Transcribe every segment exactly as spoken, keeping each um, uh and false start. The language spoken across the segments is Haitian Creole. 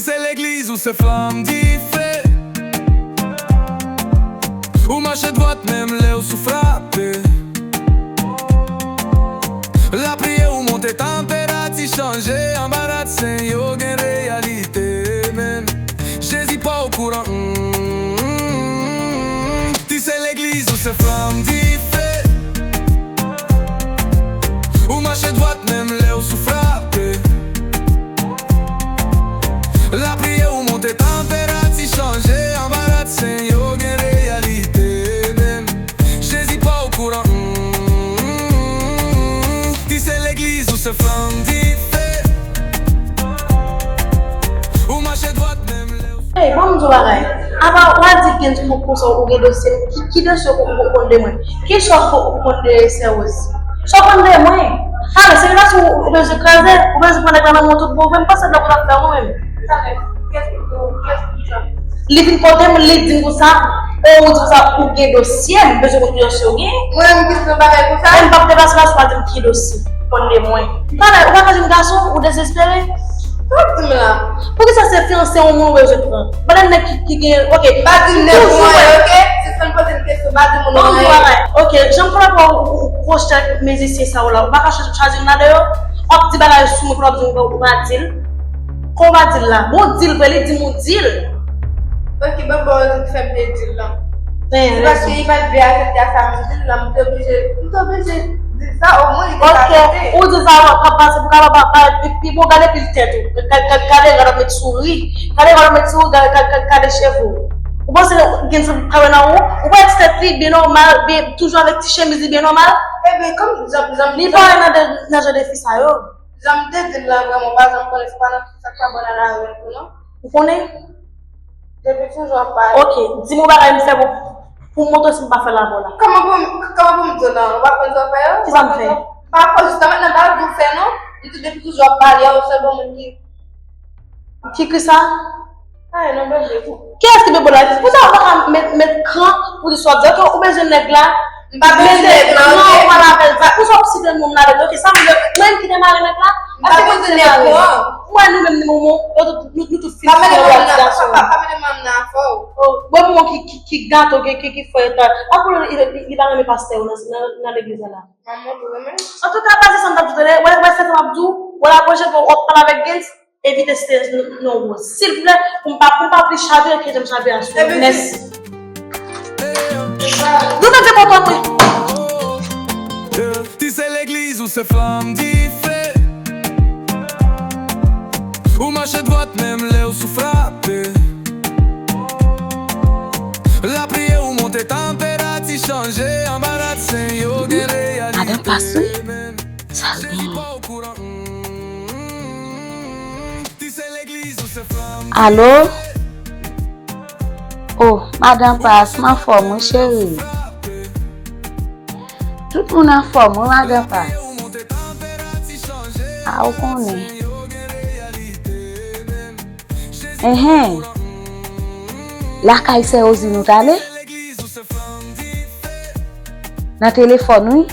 Se legliz ou se flanm dife. Ou mache dwat menm lè ou sou frape. Lapriyè ou monte tanperati chanje anba rad sen yo gen reyalite menm. Jezi pa okouran. Di se legliz ou se flanm dife. Ou mache dwat menm lè ou sou frape. Lapriyè ou monte tanperati chanje anba rad sen yo gen reyalite menm. Jezi pa okouran. Di se legliz ou se flanm dife. Ou mache dwat menm lè ou Hey, bon, m di w bagay. Apa w al di Gens pou konsa ou gen dosye m? Ki, ki dosye ou, ou, ou konn de mwen? Ki chòf ou, ou konn de sè Rose? Sa w konn de mwen? Sa vle, se relasyon ou, ou bezwen kraze, ou bezwen pran nèg la nan men w tout bon vre, m panse blòf la fè mwen menm. Sa vle, kiyès ki di w, kiyès ki di w sa? Li vin kote m, li di m konsa, o, ou di konsa, ou gen dosye m, bezwen konn ki dosye ou gen. Mwen menm ki di w bagay konsa? E m p ap deplase la, si w pa di m ki dosye ou konn de mwen. Sa vle, ou pa ka jwenn gason, ou dezespere? Sa w ap di m la? Poukisa se fiyanse yon moun ou bezwen pran? Pandan nèg ki, ki gen, ok. M pa di nèg ou anyen, ok? Se sèl poze m kesyon, m pa di moun ou anyen. Ok, jan m konn wè ou, ou, ou pwojte ak mizisyen sa yo la, ou pa ka chwazi, chwazi youn ladan yo? W ap di bagay sou mwen, pou w ap di ou pa di l. Kòman w pa di l la? Bon, w di l vre, li di m ou di l. Ok, bon, bon, rezon ki fè m te di l lan. Se paske li pa t vle aksepte a sa m di l lan, m te oblije, m te oblije di l sa, omwen li te ka tande. Ou di sa, w ap pase pou kapab pa, pa, pi, pi bon, gade pil tèt ou. Gade, gade, gade rad w ap met sou ri. Gade rad w ap met sou ri, gade, gade, gade, gade cheve w. Ou panse gen sa k ap nan ou? Ou pa ti tèt li byen nòmal, byen, toujou avèk ti chemiz li byen nòmal? Ebyen, kòm jan, jan, li pa nan de, nan jan de fi sa yo. Jan m te di l lan, vrèman, ou pa janm konnen, se pa nan sa k pa bon nan lavi an tou, non? Ou konnen? Depi toujou w ap pale. Ok, di m yon bagay m fè pou, pou m montre w si m pa fè labò la. Kòman pou m, kòman pou m di w non? Ou pa konn sa w fè yo? Kisa m fè? M pa konn, jistèman, nan bagay pou m fè non. M di depi toujou w ap pale, ou sèl bon moun ki. Ki, kisa? Ay, non, bebe. Kiyès ki bebe la? Pou sa ou pa ka met, met kran pou li sot. Ok, ou bezwen nèg la. M pa bezwen nèg la, ok? Mete kran, ou pale avè l. Pou sa ou site non m ladan, ok? Sa m vle, mwen ki demare nèg la? M pa bezwen nèg ou an. Ou wè nou menm, nou, nou, nou, nou tout fin. Pa mete manman nan afè w. Pa mete manman nan afè w. Oh, bon, bon, ki, ki, ki gato, ki, ki, ki fè tan. Akoz li, li, li pa renmen pastè yo nan, nan, nan legliz la la? Manman, ou renmen? Antouka, pase sa m t ap di w talè, wè, wè sa m ap di w, wè la pwochèn fwa w ap pale avèk Gens, evite site non Rose. Silvouplè, pou m pa, pou m pa plis chavire ke jan m chavire a sou. Mèsi. Nou mete kontan mwen. Di se legliz ou se flanm dife. Ou mache dwat menm lè ou sou frape. Lapriyè ou monte tanperati chanje anba rad sen yo gen reyalite. Madan Pas, wi. Sa l genyen? Alo? Oh, Madan Pas, m anfòm wi, cheri. Tout moun anfòm wi, Madan Pas. A, ou konnen. Enhen. Lakay sè Roseline ou t ale? Nan telefòn, wi.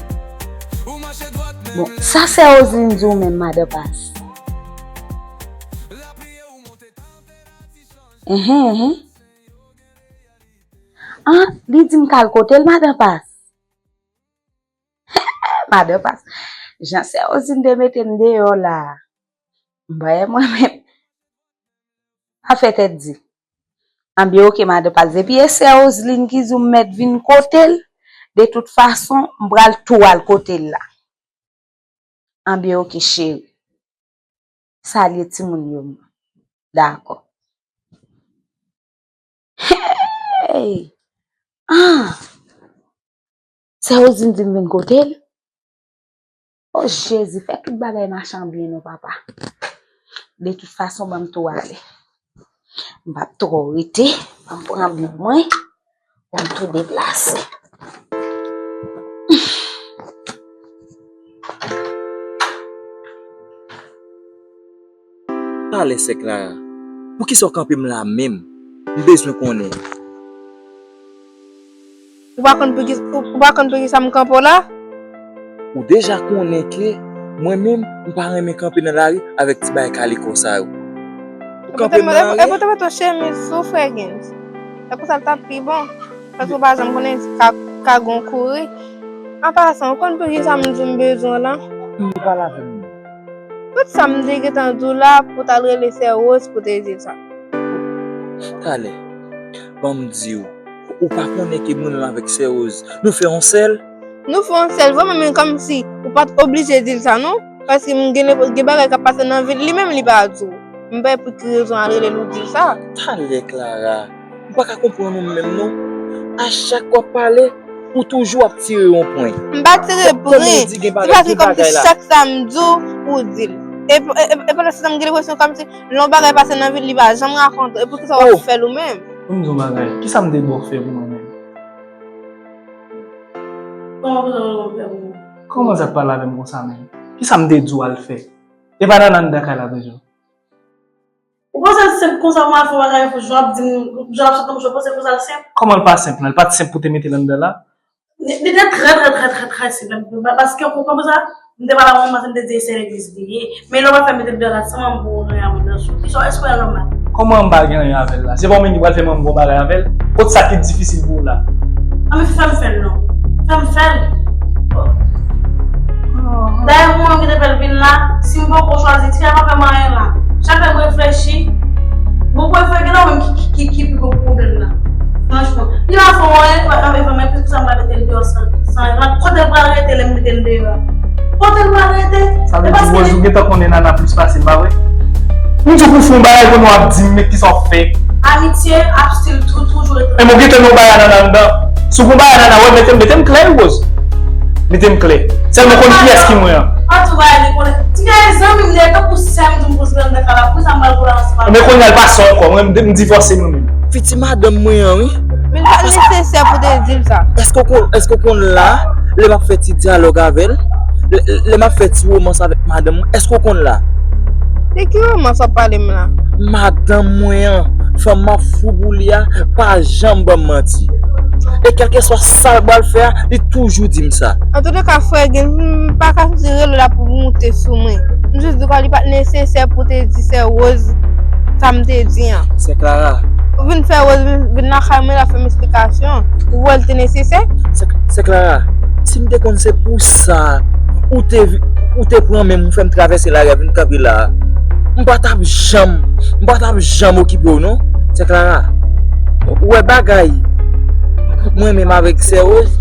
Bon, sa sè Roseline di w menm, Madan Pas? Enhen, enhen. An, li di m k al kote l, Madan Pas. Madan Pas. Jan sè Roseline te mete m deyò la. M pa wè mwen menm. Pa fè tèt di. Anben, ok, Madan Pas. Depi e sè Roseline ki di w m mèt vin kote l, de tout fason, m pral tou al kote l la. Anben, ok, cheri. Salye timoun yo. Dakò. Hey! Ah! Sè Roseline di m vin kote l? O Jezi, fè tout bagay mache an byen non, papa. De tout fason, ban m tou ale. M p ap twò rete, ban m pran Bib mwen, ban m tou deplase. Talè sè Clara, poukisa w kanpe m la menm? M bezwen konnen. Ou pa konn poukisa, ou, ou pa konn poukisa m kanpe w la? Ou deja konnen ke mwen menm, m pa renmen kanpe nan lari avèk ti bagay kaliko sa yo. Ou kanpe m nan lari. E pou te mete yon chemiz sou, frè Gins. Se konsa l t ap pi bon. Paske w pa janm konnen ka, ka gon kouri. An pasan, ou konn poukisa m di w m bezwen w la? M pale avè m. Tout sa m te gentan di w la pou w t al rele sè Rose pou te di l sa. Talè, ban m di w, ou pa konnen ke mwen menm avèk sè Rose, nou fè yon sèl? Nou fè yon sèl vre, men kòmsi ou pa t oblije di l sa, non. Paske m gen, gen bagay k ap pase nan vi l, li menm li pa di w. M pa wè pou ki rezon al rele l ou di l sa. Talè, Clara, m pa ka konprann ou menm, non. A chak w ap pale, ou toujou ap tire yon pwen. M pa tire pwen. Se paske kòmsi chak sa m di w, ou di l. E, e, e, e pandan se tan, m gen enpresyon kòmsi lè yon bagay pase nan vi l, li pa janm rakonte. E poukisa w ap fè l ou menm? Pou m di yon bagay, kisa m te dwe fè pou mwen menm? Kòman pou sa w fè pou mwen? Kòman sa pale avè m konsa menm? Kisa m te di w al fè? E pa Nana anndan kay la toujou? Ou panse l senp konsa pou m al fè yon bagay pou jan w ap di m, jan l ap sot nan bouch ou, ou panse konsa l senp? Kòman l pa senp lan? L pa t senp pou te mete l anndan la? Li, li te trè, trè, trè, trè, trè senp. Paske ou konprann sa? M te pale avè w maten, m te di se legliz li ye. Men lè w pa fè mete l deyò la, se manbo w gen anyen avè l sou. Kisa, èske w wè nòmal? Kòman m pa gen anyen avè l la? Se pa ou menm ki pral fè manbo w bagay avè l? Kot sa ki difisil pou ou la? Anben, fè m fè l non. Fè m fè l. Dayè, pou mwen ki te fè l vin la, si m poko chwazi, ti a pa fè m anyen la. Chak lè m reflechi, bon, pou reflechi, gen nan menm ki, ki, ki, ki pi gwo pwoblèm la. Franchman. Li pa fè w anyen, li pa fè m anyen, poukisa m pa mete l deyò san, san, kote l pral rete lè m mete l deyò a? Kote l pral rete? Sa vle di, Rose, ou gentan konnen Nana plis pase m, pa vre? M di w pou fè yon bagay, konnen w ap di m, men kisa w fè? Amitye ap still tou, toujou rete. Men ou gentan nan yon bagay a Nana anndan. Si w gon bagay a Nana, wè, mete m, mete m klè, wi, Rose. Mete m klè. Sèlman konn kiyès ki mwen an. Pa tou bagay li konnen. Ti gade zanmi m, li tankou sè m, di m pou se anndan kay la, poukisa m pral pou la ansanm avè l? Men kounye a l pase ankò, mwen, m, m divòse mwen menm. Fiti madanm mwen an, wi. Men li pa t nesesè pou te di l sa. Èske w konn, èske w konn la, lè m ap fè ti dyalòg avè l, lè, lè m ap fè ti womans avèk madanm mwen, èske w konn la? De ki womans w ap pale m la? Madanm mwen an, fanm m ap fou pou li a, pa janm ban m manti. E kèlkeswa sa l pral fè a, li toujou di m sa. Antouleka, frè Gins, m pa ka soti rele w la pou w moute sou mwen. M jis di w li pa t nesesè pou w te di sè Rose sa m te di an. Sè Clara. Ou vin fè Rose vin, vin lakay mwen la fè m esplikasyon. Ou wè l te nesesè? Sè, sè Clara, si m te konn se pou sa ou te vi-, ou te pran men m, ou fè m travèse lari a vin kanpe la a, m pa t ap janm, m pa t ap janm okipe w non, sè Clara. Ou wè bagay mwen menm avèk sè Rose,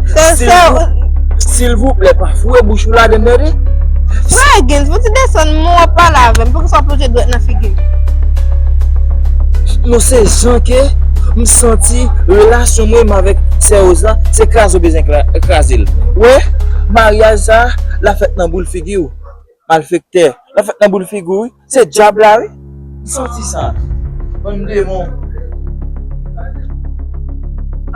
silvouplè, pa foure bouch ou ladann, tande? Frè Gins, fouti desann mwen w ap pale avè m. Poukisa w ap lonje dwèt nan figi m? Non, se jan ke m santi relasyon mwen menm avèk sè Rose la, se kraze w bezwen kra-, kraze l. Ou wè, maryaj sa, l ap fèt nan boul figi w. Malfektè. L ap fèt nan boul figi w, wi. Se dyab la, wi. M santi sa. Bann demon.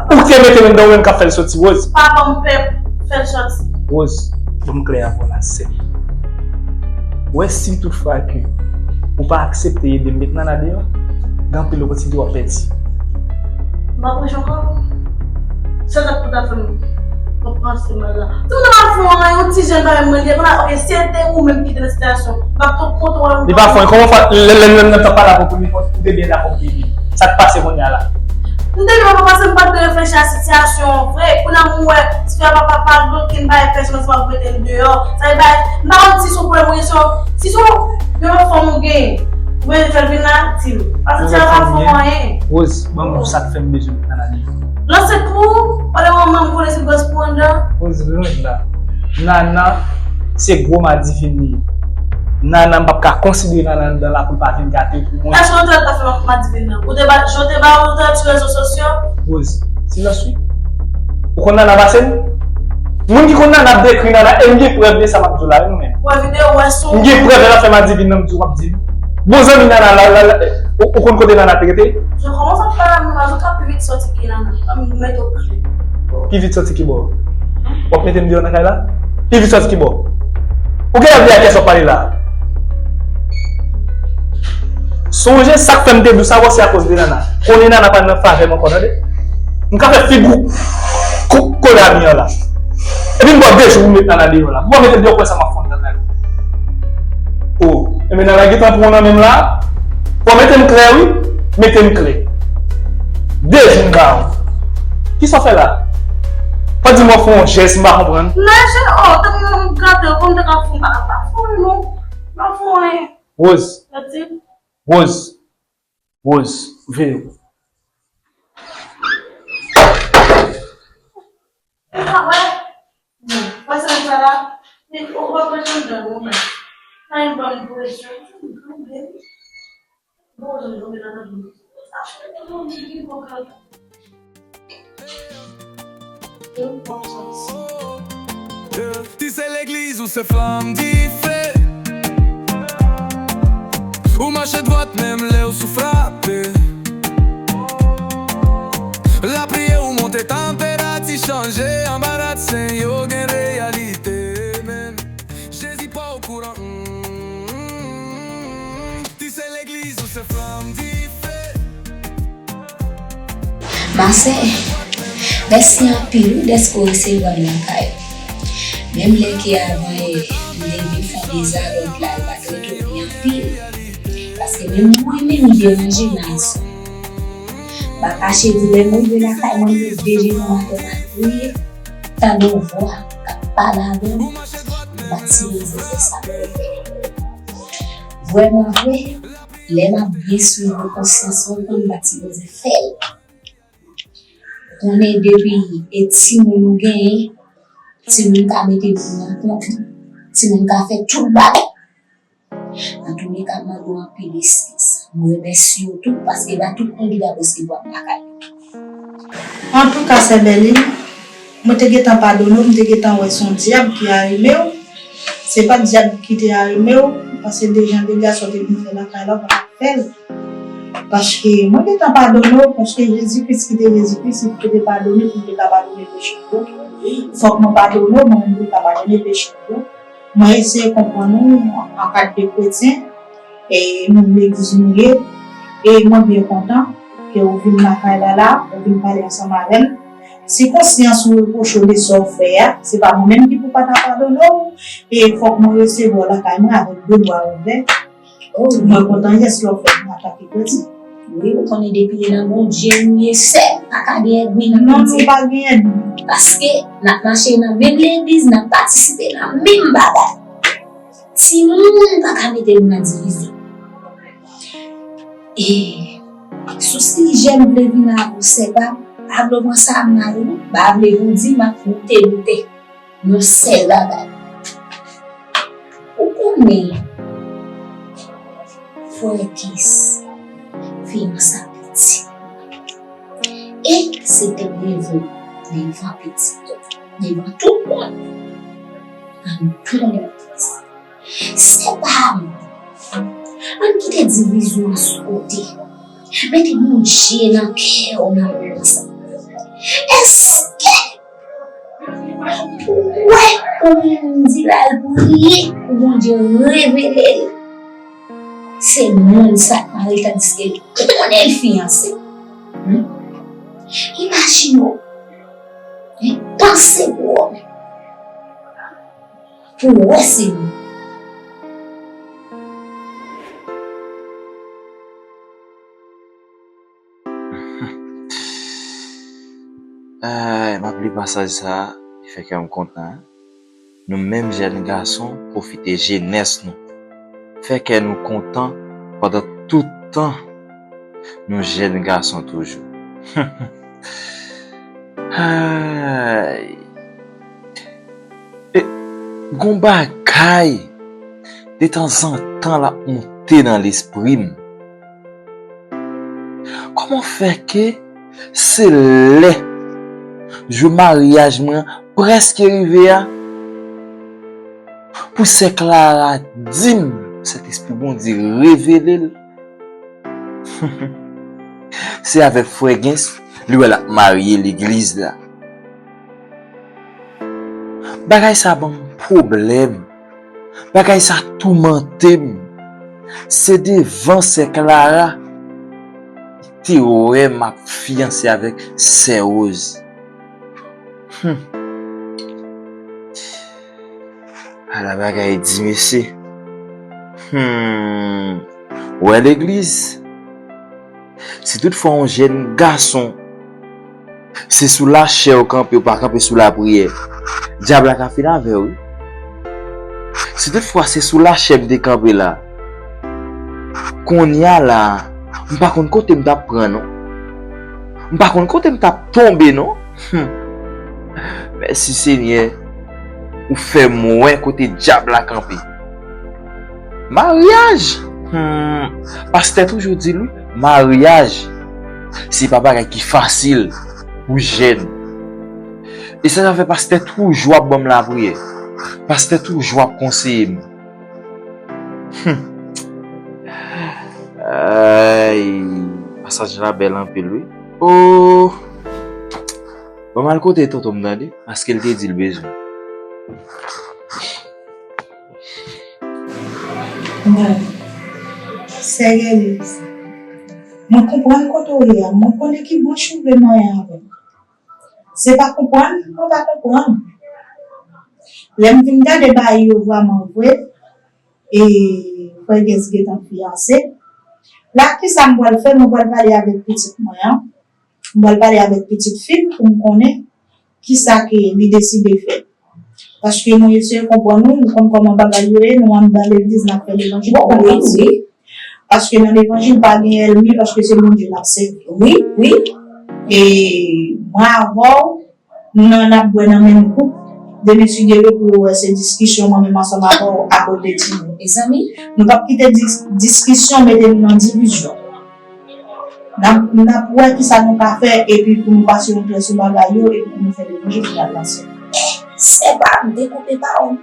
Ou te mete l anndan, ou menm k ap fè l soti, Rose. Pa ban m pèp, fè l soti. Rose, ban m klè avè w la, sè. Ou wè, si toutfwa ke ou pa aksepte ede m met Nana deyò, gen anpil opòtinite w ap pèdi. M pa prejwe ankò. Sa k ap pou ta fè m? Mwen panse mal la. Tout moun ap fè yon, yon ti jèn parèy mwen li ye. Kounye a, ok, si se te ou menm ki te nan sitiyasyon, m ap tou kote w. Li pa fè, kòman fè, lè, lè, lè, lè n t ap pale avè w premye fwa, ou te byen dakò pou te vin. Sa k pase kounye a la? M te byen dakò paske m pa t reflechi a sitiyasyon an vre. Kounye a, m wè, ti fi a pa, pa, pa bloke m, bay pèsonn, se pa pou mete l deyò. Sa vle di, m pa konn si se yon pwoblèm ou gen, si se yon, yon lòt fanm ou gen. Ou bezwen fè l vin la, di l. Paske ti a pa fè w anyen. Rose, ban m di w sa k fè m bezwen met Nana deyò. Lanse kou, pandan manman m konnen se gwòs pou anndan. Rose, ret la. Nana, se gwo madivin li ye. Nana, m p ap ka konsidere Nana anndan la pou l pa vin gate pou mwen. Èske w te wè l t ap fè madivin nan? Ou te ba, jan w te ba w, ou te wè l sou rezo sosyo? Rose, silans wi. Ou konn Nana pase m? Moun ki konn Nana ap dekri Nana, e m gen prèv de sa m ap di w la, wi, mwen menm. Wè videyo, wè son. M gen prèv lè l ap fè madivin nan, m di w, w ap di m. Bon zanmi Nana la, la, la, ou, ou konn kote Nana te rete? Jan kòmanse ap pale avè m la, jan k ap pi vit sòti ki Nana. Ban m mete w klè. Pi vit sòti ki bò? W ap mete m deyò nan kay la? Pi vit sòti ki bò? Ou genlè bliye a kiyès w ap pale la? Sonje sa k fè m te di w sa, wè se akoz de Nana. Konnen Nana pa nan favè m ankò, tande? M ka fè figi w kou, kou lavi an la. Epi m ba w de jou pou m met Nana deyò la. Pou w mete m deyò, kwè sa m ap fè w nan kay la. O, enben Nana gentan pran w nan men m la. Bon, mete m klè, wi. Mete m klè. De jou m ba w. Kisa w fè la? Pa di m w ap fè yon jès m pa konprann. Mesye, oh, tankou m gate w, kòm te ka fè, m pa ka pa fè w, non. M pa fè w anyen. Rose. Rose. Rose, veye w. Ah, wè. Bon, wè sa m fè la? Men, ou wè mwen jan m dan nou, men. Sa yon bann presyon. Bon, jan m nan nan. Ti se legliz ou se flanm dife. Ou mache dwat menm lè ou sou frape. Lapriyè ou monte tanperati chanje anba rad sen yo gen reyalite menm. Jezi pa okouran. Ti se legliz ou se flanm dife. Masè, mèsi anpil wi dèske w resevwa m lakay ou. Menm lè ke avan yè m te vin fè dezalòd la, li pa t rete w byen anpil. Paske menm mwen menm li deranje m ayisyen. M pa kache di lè m rive lakay mwen m leve de jenou maten m al priye, tande yon vwa k ap pale avè m, m pa t sipoze fè sa m te fè. Vrèman vre, lè m ap byen swiv konsyans mwen, m konn m pa t sipoze fè l. Ou konnen depi e timoun ou genyen, timoun ka mete moun nan kont ou, timoun ka fè tout bagay. Antouleka, m mande w anpil eskiz. M remèsye w tou, paske pa tout moun ki t ap resevwa m lakay ou. Antouka, sè Bèlin, mwen te gentan padone w, m te gentan wè se yon dyab ki arime w. Se pa dyab ki te arime w, paske de jan de gason te vin fè lakay la, w pa t ap fè l. Paske mwen gentan padone w, paske Jezi Kris ki te Jezi Kris, li te padone pou m te ka padone peche m yo. Fòk mwen padone w, mwen menm pou m ka padone peche m yo. Mwen eseye konprann ou an kat de kretyen, e moun legliz nou ye, e mwen byen kontan ke ou vin lakay la la, ou vin pale ansanm avè m. Si konsyans ou repwoche w de sa w fè a, se pa mwen menm ki pou pa ta padone w, e fòk mwen resevwa w lakay mwen avèk de bra ouvè. Oh, mwen kontan jès la w fè mwen antanke kretyen. Wi, ou konnen depi e nan Bondye nou ye, sè, pa ka gen ènmi nan Bondye. Non, nou pa gen ènmi. Paske n ap mache nan menm legliz, n ap patisipe nan menm bagay. Timoun pa ka mete nou nan divizyon. E sou sijè m vle vin avè w, sè pa, pa vle w pran sa mal, non. Pa vle pou w di m ap moute moute. Yon sèl bagay. Ou konnen, frè Kis, fiyanse a pitit. E se te devan, devan pitit ou, devan tout moun. Ann tounen pitit. Se pa m. Ann kite divizyon an sou kote. Mete Bondye nan kè w nan moman sa. Èske pou w wè yon moun di l al priye pou Bondye revele l, se moun sa k marye tandiske l konnen l fiyanse. Hmm? Imajine w, hein, panse pou w menm. Pou w wè se moun. Ay, m ap li pasaj sa a, li fè kè m kontan, hein. Nou menm jèn gason, pwofite jenès nou. Fè kè nou kontan pandan tout tan nou jèn gason toujou. Ay. E, gon bagay, detanzantan, l ap monte nan lespri m. Kòman fè ke se lè jou maryaj mwen prèske rive a, pou sè Klara di m, Sentespri Bondye revele l, se avèk frè Gens li wè l ap marye legliz la. Bagay sa ban m pwoblèm. Bagay sa toumante m. Se devan sè Klara li te wè m ap fiyanse avèk sè Rose. Hmm. Ala bagay di, mesye. Hmm. Ou wè legliz? Si toutfwa yon jèn gason, se sou lachè w kanpe, ou pa kanpe sou lapriyè, dyab la ka fin avè w, wi. Si toutfwa se sou lachè m te kanpe la, kounye a la, m pa konn kote m t ap pran non. M pa konn kote m t ap tonbe non. Hmm. Mèsi Senyè, ou fè m wè kote dyab la kanpe. Maryaj! Hmm. Pastè toujou di l wi, maryaj se pa bagay ki fasil pou jèn. E sa k fè pastè toujou ap ban m lapriyè. Pastè toujou ap konseye m. Hmm. Ay, pasaj la bèl anpil wi. Oh. Ban m al kote tonton m tande, paske l te di l bezwen. Bon, sè Gèliz, mwen konprann kote w ye a, mwen konnen ki branch ou vle manyen avè m. Se pa konprann, mwen pa konprann. Lè m vin gade bagay yo vrèman vre, e frè Gèliz gentan fiyanse. La, kisa m pral fè? Mwen pral pale avèk pitit mwen an. M pral pale avèk pitit fi m pou m konnen kisa ke li deside fè. Paske nou eseye konprann nou, nou konn kòman bagay yo ye, nou anndan legliz, n ap fè levanjil, nou konn wi, wi. Paske nan levanjil, pa gen ènmi, paske se Bondye n ap sèvi. Wi, wi. E mwen avè w, nou nan, n ap bwè nan menm koup, demen si Dye vle pou yo wè se diskisyon mwen menm ansanm avè w akoz de timoun. Mezanmi, nou p ap kite dis, diskisyon mete nou nan divizyon. N ap, n ap wè kisa nou ka fè epi pou nou pase yon trè sou bagay yo epi pou nou fè levanjil pou n al nan syèl. Sè pa m dekoupe pawòl.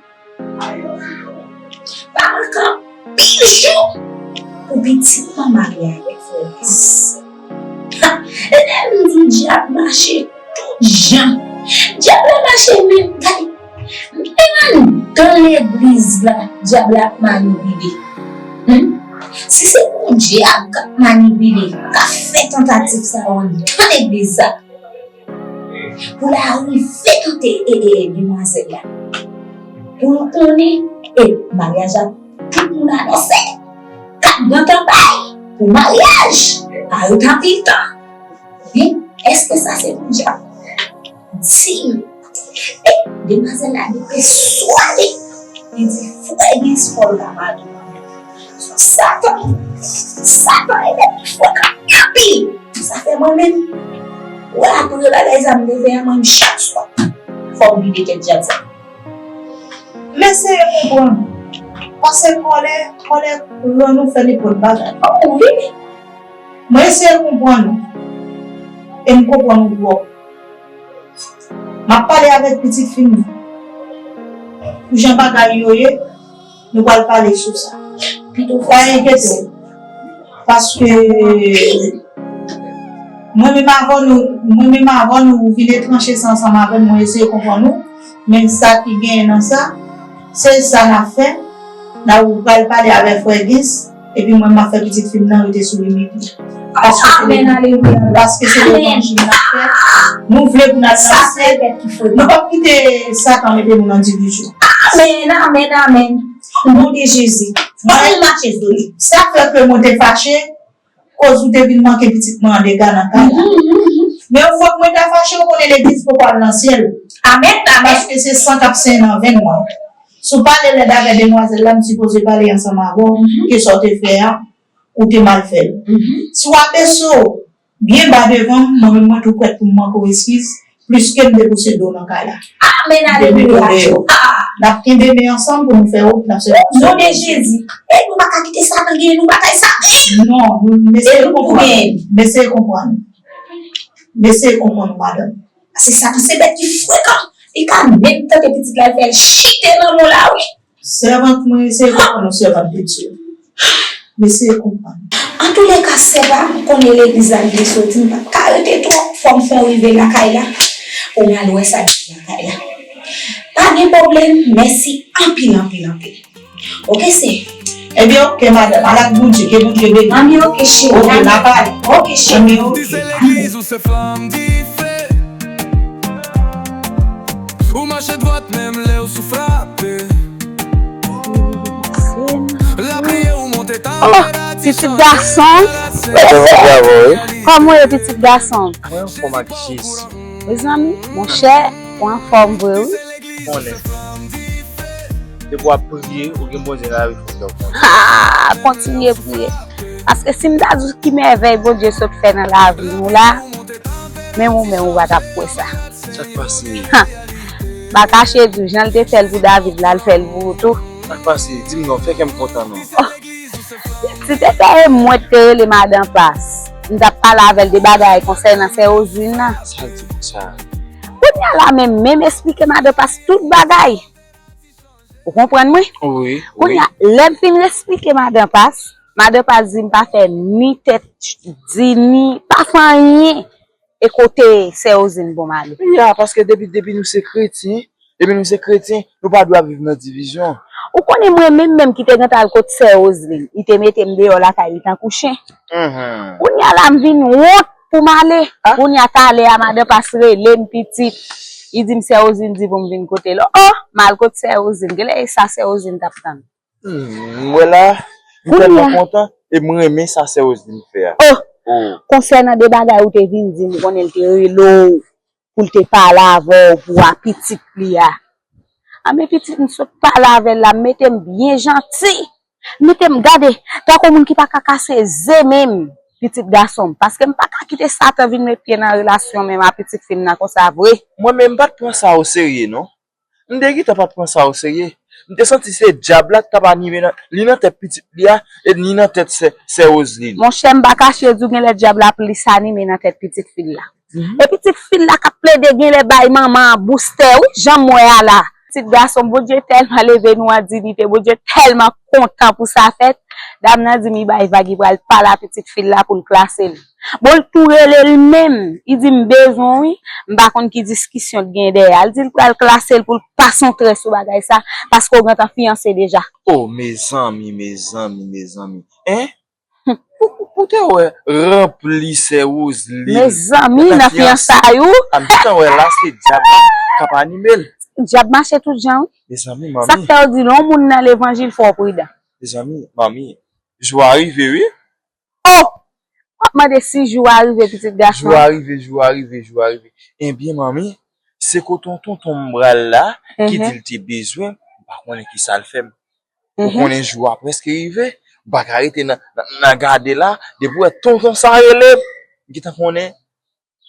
Pa manke anpil jou pou pitit mwen marye avèk frè Gis. Ha! E lè m di w dyab mache tout jan. Dyab la mache menm kay. Menm anndan legliz la, dyab la ap manipile. Hmm? Si se Bondye a k ap manipile, k ap fè tantativ sa yo anndan legliz la, pou l arive tante e, e, e, demwazèl la, pou l konnen, e, maryaj la, tout moun anonse, kat gran tanbay pou maryaj, pa ret anpil tan. Wi, èske sa se Bondye? Di m. E demwazèl la li peswade, li di frè Gis fò l ta marye. Satan, Satan e nèg ki frekan anpil. Sa fè mwen menm, wè apre bagay sa m te fè a, mwen menm chak swa fò m vide kèk dyab sa. M eseye konprann. Paske kòlè, kòlè rann ou fè nenpòt bagay. Oh wi. Mwen eseye konprann ou. E m konprann ou twòp. M ap pale avèk pitit fi m nan. Pou jan bagay yo ye, nou pral pale sou sa. Pito fò sa enkyete w. Paske mwen menm avè nou, mwen menm avè nou, ou vin tranche sa ansanm avè m, mwen eseye konprann ou. Men sa ki genyen nan sa, se sa n ap fè. N ap pral pale avèk frè Gis. Epi mwen, m ap fè pitit fi m nan rete sou limit li. Paske se, amèn, alelouya, paske se levanjil n ap fè. Nou vle pou n al nan syèl. Nou p ap kite Satan mete nou nan divizyon. Amèn, amèn, amèn. O non de Jezi. Mwen mache sou li. Sa fè ke mwen te fache, koz ou te vin manke pitit mwen an dega nan kay la. Men yon fwa ke mwen ta fache, ou konnen legliz poko al nan syèl. Amèn, amèn. Paske se san k ap senyen nan venn mwen. Si w pale lèd avè demwazèl la, m sipoze pale ansanm avè w, ke sa w te fè a, ou te mal fè l. Si w abese w byen ba devan m, mwen menm mwen tou prèt pou m manke w eskiz, pliske m te pouse do w nan kay la. Amèn, alelouya. N ap kenbe men ansanm pou nou fè wout, n ap sèvi ansanm. O non de Jezi. E nou pa ka kite Satan genyen nou batay sa menm. Non, nou, mesye konprann. Mesye konprann. Mesye konprann, madanm. Paske Satan se bèt ki frekan. Li ka menm tante pitit la, l fè l chite nan mòn la, wi. Sèvant, mwen eseye konprann ou, sèvant de Dye. M eseye konprann. Antouleka, sè pa, m konnen legliz la m te soti, m pa t ka rete twòp, fò m fè w rive lakay la, pou m al wè sa k gen lakay la. Pa gen pwoblèm, mèsi anpil, anpil, anpil. Oke, sè. Ebyen, oke, madanm. Al ak Bondye, ke Bondye beni. Anmye, oke, cheri. Oke, n a pale. Oke, cheri. Anmye, oke. Ou se legliz, ou se flanm dife. Ou mache dwat menm lè ou sou frape. Lapriyè ou monte tanperatè. Pitit gason. Kòman w ye, pitit gason? Mwen anfòm ak Jezi. Mezanmi, monchè, ou anfòm vre wi. Konnen. Depi w ap priye, ou gen Bondye nan lavi fòk w konnen. Ha! Kontinye priye. Paske si m ta di w ki mèvèy Bondye sot fè nan lavi nou la, menm ou menm ou pa t ap kwè sa. Sa k pase? Ha! M pa kache di w, jan l te fè l pou David la, l fè l pou ou tou. Sa k pase? Di m non, fè kè m kontan non. Oh! Si te fè e mwen k te rele madan Pas, m t ap pale avè l de bagay konsènan sè Roseline nan. Sa l di konsa? Kounye a la menm, menm esplike madan Pas tout bagay. Ou konprann mwen? Wi, wi. Kounye a, lè m fin esplike madan Pas, madan Pas di m pa fè ni tèt di, ni pa fè anyen. E kote sè Roseline bon m ale? Ya, paske depi, depi nou se kretyen, depi nou se kretyen, nou pa dwe ap viv nan divizyon. Ou konnen mwen menm menm ki te gentan al kot sè Roseline, li te mete m deyò lakay li tankou chen. Mhm. Kounye a la m vin wont pou m ale. Ah. Kounye a talè a madan Pas rele m pitit. Li di m sè Roseline di pou m vin kote l. Oh, m al kot sè Roseline. Genlè e sa sè Roseline t ap tann. Hmm, m wè la, m tèlman kontan e m renmen sa sè Roseline fè a. Oh! Oh! Konsènan de bagay ou te vin di m, konnen l te rele w pou l te pale avè w pou a pitit li a. Anben pitit m sot pale avè l la, m mete m byen janti. M mete m gade, tankou moun ki pa ka kase ze menm, pitit gason m. Paske m pa ka kite Satan vin met pye nan relasyon menm a pitit fi m nan konsa vre. Mwen menm m pa t pran sa oserye non. M te gentan pa t pran sa oserye. M te santi se dyab la k t ap anime nan, li nan tèt pitit li a, e ni nan tèt sè, sè Roseline. Monchè, m pa kache di w genlè dyab la plis anime nan tèt pitit fi l la. Mhm. E pitit fi l la k ap plede genlè bay manman an boustè, wi, jan m wè a la. Pitit gason, Bondye tèlman leve nou an diyite, Bondye tèlman kontan pou sa fèt. Dam nan di m li bay vag, li pral pale a pitit fi l la pou l klase l. Bon, l tou rele l menm. Li di m bezwen w wi. M pa konn ki diskisyon t gen dèyè a. L di l pral klase l pou l pase yon trè sou bagay sa, paske w gentan fiyanse deja. Oh, mezanmi, mezanmi, mezanmi. Hein? Ou, ou, ou te wè ranpli sè Roseline. Mezanmi, nan fiyansay ou. A m gentan wè la, se dyab la k ap anime l. Dyab mache tout jan wi. Mezanmi, manmi. Sa k fè yo di lè yon moun nan levanjil, fò w pridan. Mezanmi, manmi, jou a rive wi. Oh! W ap mande si jou a rive, pitit gason. Jou a rive, jou a rive, jou a rive. Ebyen, manmi, se kote yon tonton m pral la, ki di l te bezwen, m pa konnen ki sa l fè m. Ou konnen jou a prèske rive, m pa ka rete nan, nan, nan gade la, depi w wè tonton sa rele m, m gentan konnen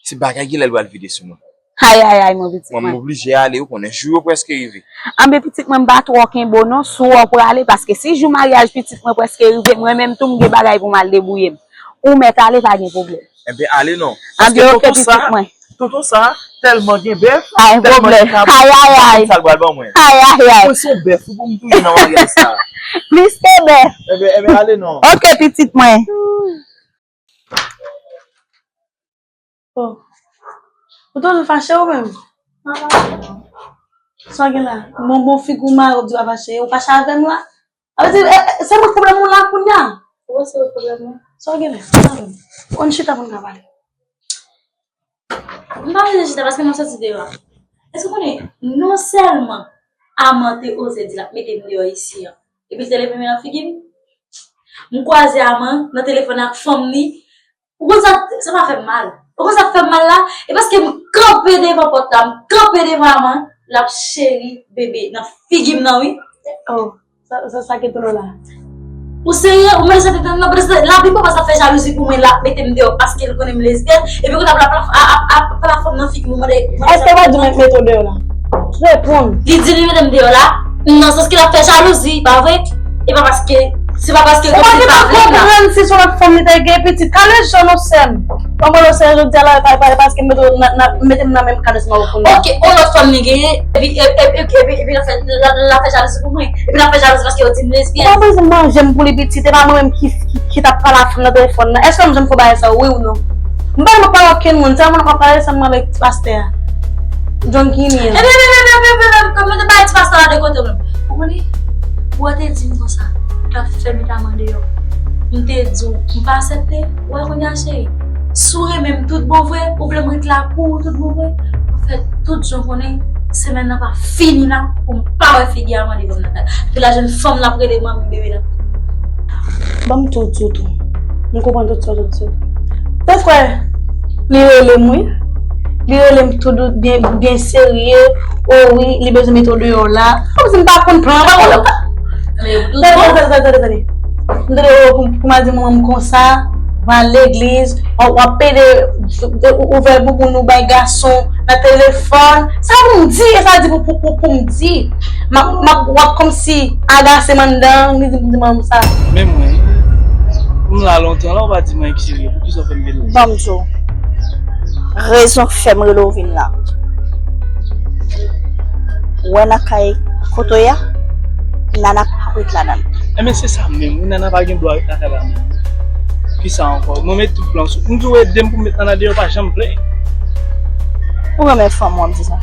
se bagay genlè l pral vide sou mwen. Ay, ay, ay, mon pitit mwen. Mwen, m oblije ale, ou konnen jou yo prèske rive. Anben, pitit mwen, m pa twò kenbe w non, si w prale, paske si jou maryaj pitit mwen prèske rive, mwen menm tou, m gen bagay pou m al debouye m. Ou mèt ale, pa gen pwoblèm. Enben, ale non. Paske tonton sa, tonton sa, tèlman gen bèf, tèlman gen kabrit, m pa konn sa l pral ban mwen. Ay, ay, ay. Mwen se yon bèf, ou pou m touye nan maryaj sa. Plis ke bèf. Enben, enben, ale non. Ok, pitit mwen. Oh. Ou toujou fache ou menm? Sa w gen la? Bon, bon figi w mare w di w pa fache. Ou fache avè m la? Sa vle di, e, e, se mwen k pwoblèm ou la kounye a? Ou panse ou pwoblèm mwen? Sa w gen la? Sa w gen? Ou konn chita pou n ka pale. M pa bezwen chita paske m ap soti deyò a. Èske w konnen, non sèlman Aman te oze di l ap mete m deyò isi an, epi l te leve men nan figi m? M kwaze Aman nan telefòn ak fanm li. Ou konn sa, sa pa fè m mal. Ou konn sa k fè m mal la? E paske m kanpe devan pòt la, m kanpe devan Aman, l ap cheri bebe nan figi m nan wi. Oh, sa, sa, sa ki dlo la? Ou serye? Ou mete sa tèt nan, nan prezans la, pi papa sa fè jalouzi pou mwen, l ap mete m deyò paske l konnen m lesbyèn, epi kounye a ap, ap, ap, ap, ap pale a fanm nan figi m, ou mande, mande. Èske w pa di mwen mete w deyò la? Reponn. Li di li mete m deyò la, nan sans ke l ap fè jalouzi, pa vre? E pa paske, se pa paske l konn pa vle m la. Ou pa konprann si se yon lòt fanm li te gen pitit. Kale jan non sè m. Ban mwen lòt sè jodi a la, pa, pa, paske m mete w nan, nan, mete m nan menm kal ansanm avè w. Ok, yon lòt fanm li genyen, epi, epi, epi, epi, epi l ap fè, l ap, l ap fè jalouzi pou mwen. Epi l ap fè jalouzi paske yo di m lesbyèn. Ou pa bezwen manje m pou li pitit, e pa mwen menm ki, ki, ki t ap pale a fanm nan telefòn nan. Èske m janm fè bagay sa, wi ou non? M pa nan pale okenn moun, sèlman m ap pale sèlman avèk ti pastè a. John Kini an. Epi, epi, epi, epi, epi, epi, kòm yo te bay ti pastè la de kote w menm. Ou konnen, ou te di m konsa, ou t ap fè met Aman deyò. M te di w, m pa aksepte, ou wè kounye a cheri. Si w renmen m tout bon vre, ou vle m ret la pou ou tout bon vre, ou fè tout jan w konnen, semèn nan pa fini la, pou m pa wè figi Aman devan m nan kay. Epi la jèn fanm l ap rele manmi bebe nan. Ban m tou di w tou. M konprann tout sa w di. Tèt frè, li rele m, wi. Li rele m tou dout, byen, byen serye. O wi, li bezwen mete w deyò la. Kòmsi m pa konn plan, m pa konn. Tande, tande, tande, tande. M tande, o, pou, pou m al di manman m konsa, w al legliz, w, w ap pede ou, ouvè bouboun ou bay gason nan telefòn. Sa pou m di, e sa di pou, pou, pou, pou m di. M ap, m ap, w ap kòmsi agase m anndan, li di pou m di manman m sa. Men mwen, m la lontan la, ou pa di mwen ki serye, poukisa w fè m vin la? Ban m di w, rezon k fè m rele w vin la. Ou wè nan kay kote w ye a, Nana p ap ret ladan l. Enben, se sa menm, wi, Nana pa gen dwa ret nan kay la menm. Kisa ankò? Mwen met tout plan sou. M di w ede m pou m met Nana deyò, pa janm vle. Ou renmen fanm, w ap di sa.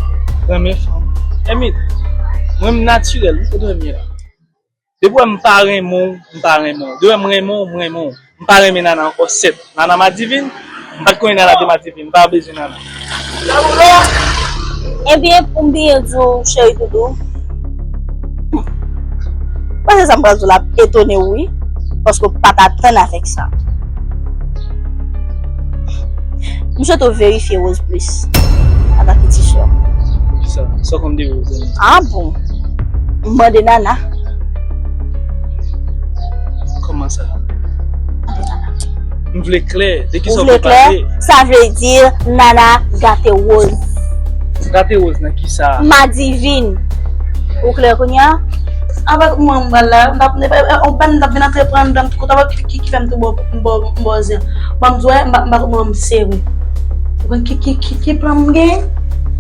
Renmen fanm. Enben, mwen m natirèl, wi, kote w ye a. Depi w wè m pa renmen w, m pa renmen w. Depi w wè m renmen w, m renmen w. M pa renmen Nana ankò, sèt. Nana madivin, m pa t konnen Nana te madivin, m pa bezwen Nana. Ebyen, pou m byen di w, cheri doudou, panse sa m pral di w la ap etone w, wi, paske w pa t atann avèk sa. M swete w verifye Rose plis antanke ti sè w. Kisa? Sa w konn de Rose? Ah bon? M mande Nana. Kòman sa? M vle klè. De kisa w vle pale? Sa vle di Nana gate Rose. Gate Rose nan kisa? Madivin. Ou klè kounye a? Apa kòman m pral la? M p ap, e, e, on pa m t ap vin antre pran anndan m tout kote, apa ki, ki, ki fè m tou bò, m bò, m bò zen. Bon, m di w, m pa, m pa kòman m sere. Ou konn ki, ki, ki, ki plan m gen?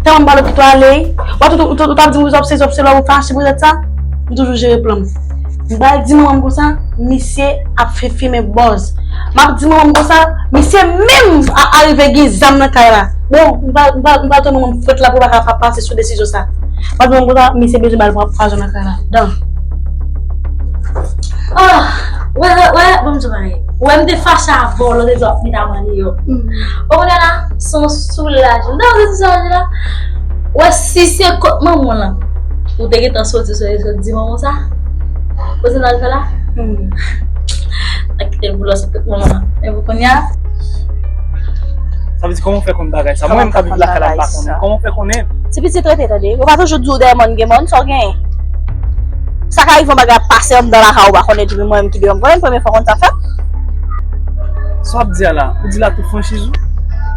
Tèlman m pa lòt ki twale. W ap tout, tout, tout ap di m w ap sezi, w ap sezi, w fache poutèt sa. M toujou jere plan m. M pral di manman m konsa, misye ap fè fimen bòz. M ap di manman m konsa, misye menm a, arive gen zam nan kay la. Bon, m pral, m pral, m pral tounen manman m frèt la pou pa ka pa pase sou desizyon sa. M ap di manman m konsa, misye bezwen ba l pwa-, pwazon nan kay la. Dan. Ah, wè, wè, wè, bon, m di w bagay. Wè, m te fache avè w, lè w te di w ap met Ama deyò. Ou konnen la, se yon soulajman. Nan, se soulajman la. Wè, si se kot manman w lan, ou te gentan soti, soti, soti, di manman w sa? Kote n al fè la? Hmm. Ak te boulò sou kot manman w lan. Men pou kounye a, sa vle di, kòman w fè konn bagay sa? Mwen menm k ap viv lakay la, m pa konnen. Kòman w fè konnen? Ti pitit rete, tande. Yo pa toujou di w dèyè mòn gen mòn, sa w genyen? Sa ka rive yon bagay ap pase anndan lakay ou pa konnen, epi mwen menm ki deyò m konnen, premye fwa konn sa fèt. Sa w ap di a la, ou di l ak tout franchiz ou?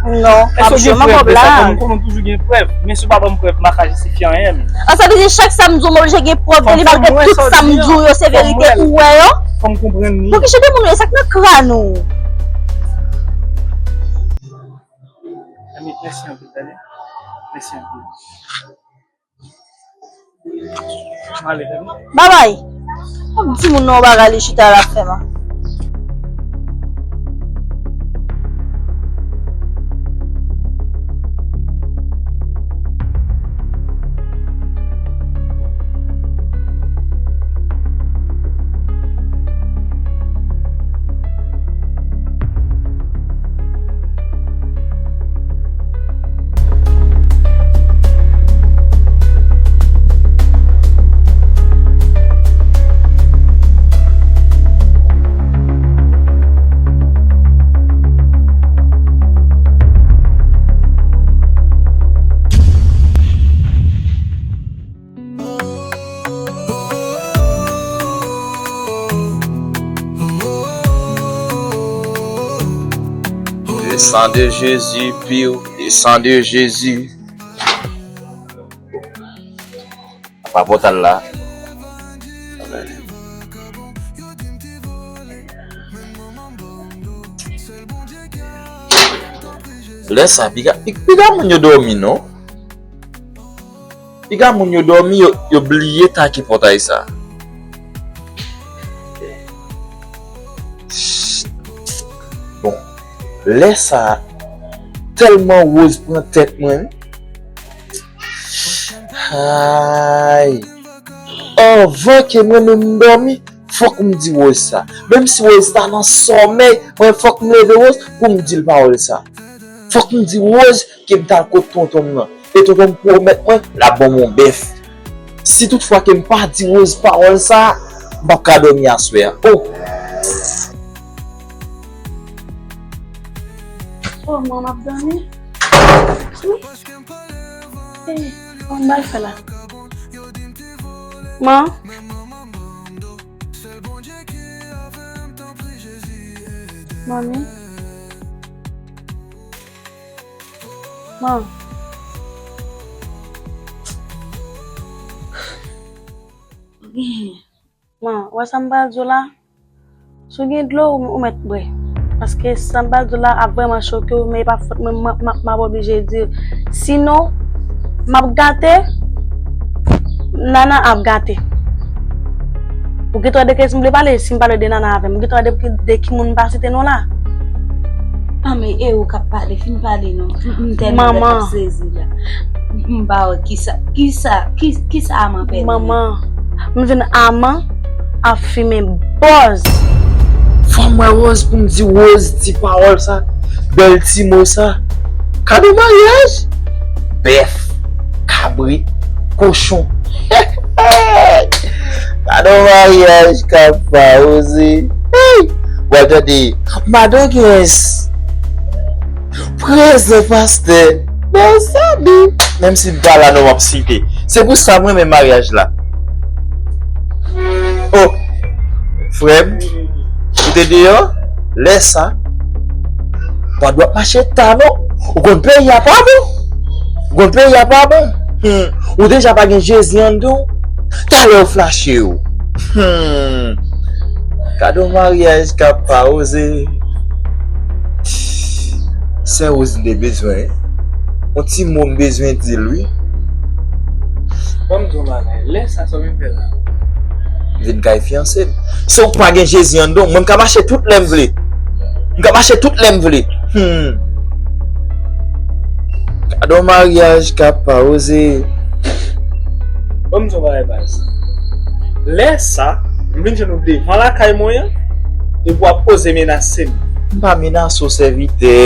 Non, m ap jwe m ap prèv de sa, m konnen w toujou gen prèv, men si w pa ban m prèv, m pa ka jistifye anyen. An, sa vle di chak sa m di w, m oblije gen prèv de li, malgre tout sa m di w yo se verite, ou wè yo? Fò m konprann li. Pou ki jan de moun yo, sa k nan kràn ou? Mèsi anpil, tande. Mèsi anpil. M ale, tande. Babay! Ap di moun nan yon bagay, li chita l ap fè mal. Le sang de Jésus pur, le sang de Jésus. Apa pòtal la? Lè sa, piga, pi-, piga moun yo dòmi, non? Piga moun yo dòmi, yo, yo bliye take pòtay sa. Bon, lè sa, tèlman Rose pran tèt mwen, wi. Ay! Anvan ke mwen menm m dòmi, fòk m di Rose sa. Menm si Rose ta nan sòmèy, mwen fòk m leve Rose pou m di l pawòl sa. Fòk m di Rose ke m t al kot tonton m nan. E tonton m pwomèt mwen l ap ban m yon bèf. Si toutfwa ke m pa di Rose pawòl sa, m p ap ka dòmi aswè a. Oh! Oh, man, m ap dòmi. Wi. Ey, kòman m pral fè la? Man. Manmi. Man. Man, ou wè sa m pral di w la? Si w gen dlo, ou, ou mèt bwè. Paske sa m pral di w la ap vrèman choke w, men e pa fòt mwen, m, m, m ap oblije di w. Sinon, m ap gate, Nana ap gate. Ou gen dwa de ki m vle pale, si m pale de Nana avè m, ou gen dwa de, de ki moun m pa site non la. Ah, men e ou k ap pale, fin pale non. M, m tèlman ap sezi la. M, m pa wè kisa, kisa, ki, kisa Aman fè li. Manman, m jwenn Aman ap fimen bòz. Fò m wè Rose pou m di Rose ti pawòl sa, bèl ti mo sa. Kado maryaj? Bèf, kabrit, kochon. Kado maryaj k ap pa Rose. Hey! W ap tande, madanm Gens. Prezan pastè Bèlzabi. Menm si m pa la non, m ap site. Se pou sa m renmen maryaj la. Oh, frè m, ou te deyò? Lè sa, pa dwe ap mache ta non. Ou konn peyi a pa bon. Ou konn peyi a pa bon. Hmm. Ou deja pa gen Jezi anndan w. Talè yo flache w. Hmm. Kado maryaj k ap pa Rose. Sè Rose m te bezwen. Yon ti mo m bezwen di l wi. Ban m di w yon bagay. Lè sa sa w vin fè la? M vin kay fiyanse m. Se ou k pa gen Jezi anndan w. Mwen m ka mache tout lè m vle. M ka mache tout lè m vle. Hmm. Kado maryaj k ap pa Rose. Ban m di w yon bagay baz. Lè sa, m vin jwenn ou devan lakay mwen an, epi w ap oze menase m. M pa menase w sèvitè.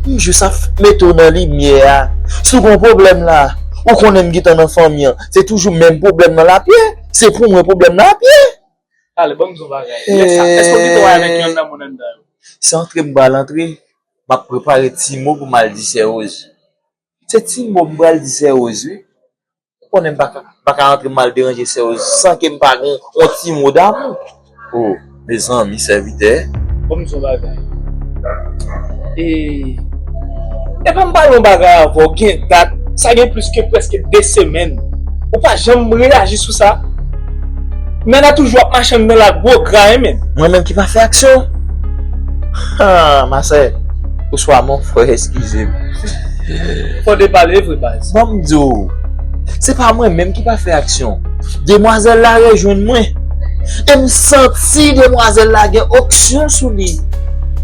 M jis ap mete w nan limyè a. Si w gen yon pwoblèm la, ou konnen m gentan nan fanmi an. Se toujou menm pwoblèm nan l ap ye. Se pou mwen pwoblèm nan ap ye. Ale, ban m di w yon bagay. Lè sa, èske w gentan wè avèk yonn nan moun anndan yo? Se antre m pral antre. M ap prepare ti mo pou m al di sè Rose. Se ti mo m pral di sè Rose wi. Ou konnen m pa ka, pa ka antre m al deranje sè Rose san ke m pa gen yon ti mo damou. Oh, mezanmi, sèvitè. Ban m di w yon bagay. E, epa m pale yon bagay avè w, gen dat, sa gen plis ke prèske de semèn. Ou pa janm reyaji sou sa. Nana toujou ap mache anndan la gwo gra, en, men. Mwen menm ki pa fè aksyon? Ha, ma sè, ou swa mon frè, eskize m. Fò w te pale vre, baz. Ban m di w, se pa mwen menm ki pa fè aksyon. Demwazèl la rejwenn mwen. E m santi demwazèl la gen onksyon sou li.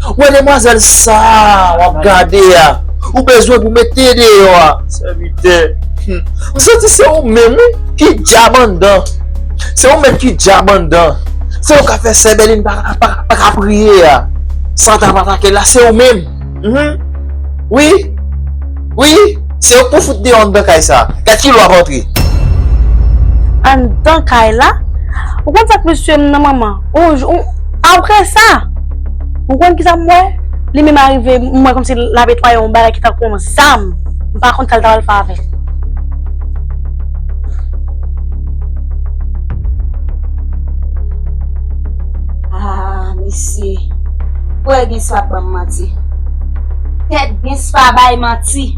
Ou wè demwazèl sa a w ap gade a, ou bezwen pou mete deyò a. Sèvitè. Hmm. M santi se ou menm, wi, ki dyab anndan. Se ou menm ki dyab anndan. Se ou k ap fè sè Bèlin pa, pa, pa ka priye a. Satan ap atake l la, se ou menm. Mhm. Wi. Wi. Se ou k pou fout deyò anndan kay sa. Gad kilè w ap antre. Anndan kay la? Ou konn sa k misye m nan manman? Ou, ou, apre sa, ou konn kisa m wè? Li menm arive, m wè kòmsi l ap netwaye yon bagay ki tankou yon zam. M pa konn sa l ta pral fè avè l. Ah, mesye. Frè Gins pa ban m manti. Tèt Gins pa bay manti.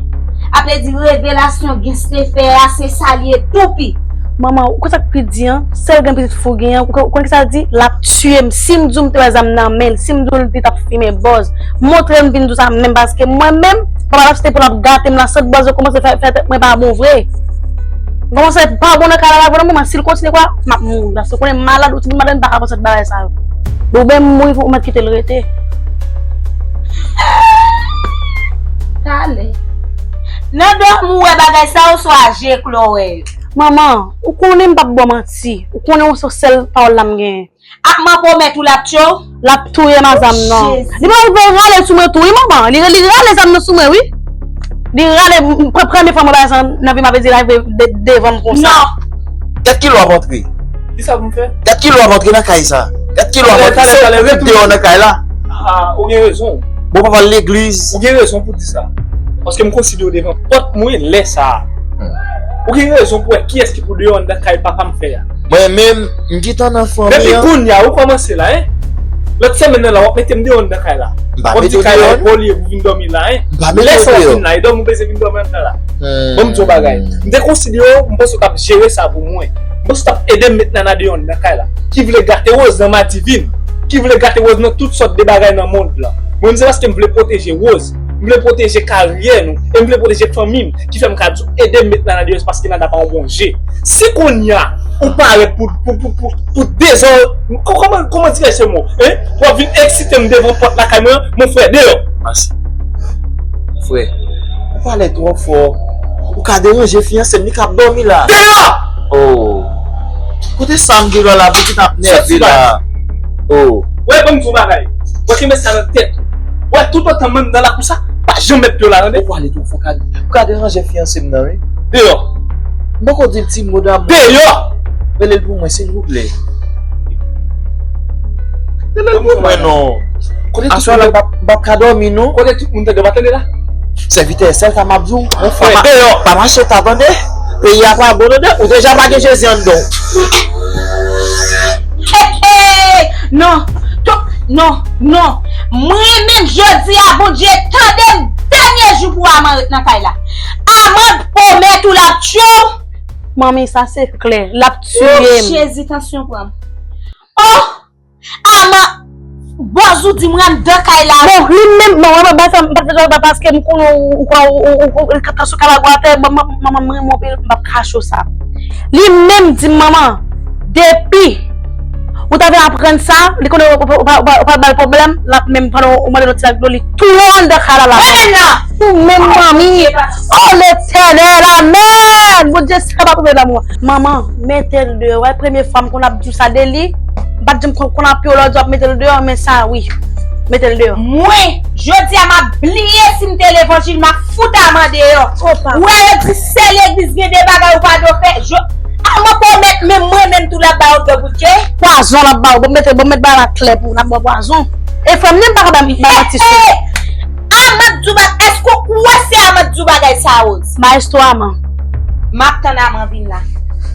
Aple di revelasyon Gins te fè a, se sa l ye toupi. Manman, ou konn sa k pi di an? Sèl grenn pitit fi w gen an, ou konn, ou konn kisa l di? L ap tiye m. Si m di w m te wè zam nan men l, si m di w li t ap fimen bòz, montre m vin di w sa menm, paske mwen menm, papa l ap site pou l ap gate m la, sant bòz yo kòmanse fè, fè tèt mwen pa bon vre. M kòmanse pa bon nan kay la, la, vrèman, si l kontinye kwa, m ap mouri. Paske w konnen malad, ou timoun malad, m pa ka pran sant bagay sa yo. Oubyen m mouri pou w mèt kite l rete. Talè. Nan dòmi w wè bagay sa yo, swa je klò w wè yo. Manman, ou konnen m p ap ba w manti. Ou konnen se sèl pawòl la m genyen. Ak man pwomèt ou l ap tchou? L ap touye m a zam nan. Jezi. Li pa rive rale l sou mwen tou, wi, manman. Li, li rale zam nan sou mwen, wi. Li rale, m, pre-, premye fwa mwen bagay sa nan vi m, ap di l rive de-, devan m konsa. Non. Gad kilè w ap antre. Kisa pou m fè? Gad kilè w ap antre nan kay sa. Gad kilè w ap antre. Talè, talè, talè, ret deyò nan kay la. Ah, ou gen rezon. Bon, papa legliz. Ou gen rezon pou di sa. Paske m konsidere w devan pòt mwen lè sa a. Hmm. Ou gen rezon pou wè kiyès ki pou deyò anndan kay papa m fè a. Mwen menm, m gentan nan fanmi an. Depi kounye a, ou kòmanse la, en. Lòt semèn nan la, w ap mete m deyò anndan kay la. M pa mete w deyò, non. W ap di kay la e polye pou vin dòmi la, en. M pa mete w deyò. Lè sa w ap vin la, e dòmi w bezwen vin dòmi anndan la. Hmm. Ban m di w yon bagay. M te konsidere w, m panse w t ap jere sa pou mwen. M panse w t ap ede m met Nana deyò anndan kay la. Ki vle gate Rose nan madivin. Ki vle gate Rose nan tout sòt de bagay nan mond lan. Mwen menm se paske m vle pwoteje Rose, m vle pwoteje karyè nou, e m vle pwoteje fanmi m, ki fè m ka di w ede m met Nana deyò, se paske Nana pa yon bon je. Si kounye a, ou parèt pou, pou, pou, pou, pou dezò, kò-, kòman, kòman dirè se mo, en? W ap vin eksite m devan pòt lakay mwen an, mon frè, deyò. Mas, frè, ou pale twò fò. Ou ka deranje fiyanse m, li k ap dòmi la. Deyò! Oh. Kote sa m gen lò la, pitit ap nève la. Oh. Wè, ban m di w bagay. Wè, kenbe sa nan tèt ou. Wè, toutotan m anndan lakou sa, pa janm met pye w la, tande? Ou pale twò fò, ka, ou ka deranje fiyanse m nan, wi. Deyò. M poko di l ti mo damou. Deyò! Rele l pou mwen, silvouplè. Rele l pou mwen, non. Aswè la, m p ap, m p ap ka dòmi, non. Kote tout moun tande, w pa tande la? Sèvitè, sèl sa m ap di w, mon frè, deyò. Pa mache ta, tande? Peyi a pa bon, tande? Ou deja pa gen Jezi anndan w. Hey, hey! Non, non, non. Mwen menm jodi a, Bondye tande m, dènye jou pou Aman ret nan kay la. Aman pwomèt ou l ap tchwe w. Manmi, sa se klè. L ap tiye m. Jezi, tansyon pran m. Oh! Aman, bòz ou di mwen anndan kay la. Bon, li menm, bon, mwen, mwen, mwen, mwen, paske m konnen ou, ou, ou, ou, ou, ou, ou, tansyon ka lagò atè, manman, manman, mwen renmen w anpil, m p ap kache w sa. Li menm di m, manman, depi ou ta vin aprann sa, li konnen ou, ou, ou, ou, ou pa ba l pwoblèm, l ap menm pandan ou mande l yon ti lak dlo, li touye w anndan kay la, l ap. Ou menm manmi. Oh, Letènèl, amèn! Bondye, sa pa pwoblèm lanmou. Manman, mete l deyò. Wè, premye fwa m konn ap di w sa de li. M pa t janm konn, konn ap yo lòd, w ap mete l deyò, men sa, wi. Mete l deyò. Mwen, jodi a, m ap bliye si m te levanjil, m ap fout Aman deyò. Wè, yo di se legliz gen de bagay ou pa dwe fè. Aman pwomèt, men mwen menm tou l ap ba yo dlo pou tchwe. Pwazon l ap ba w. Bon, mete, bon, met bagay la klè pou w, l ap ba w pwazon. E frè m, ni m pa ka bay, bay manti sou. Aman di w ba-, èske ou kwè se Aman di w bagay sa, Rose? Maestro Aman. M ap tann Aman vin la.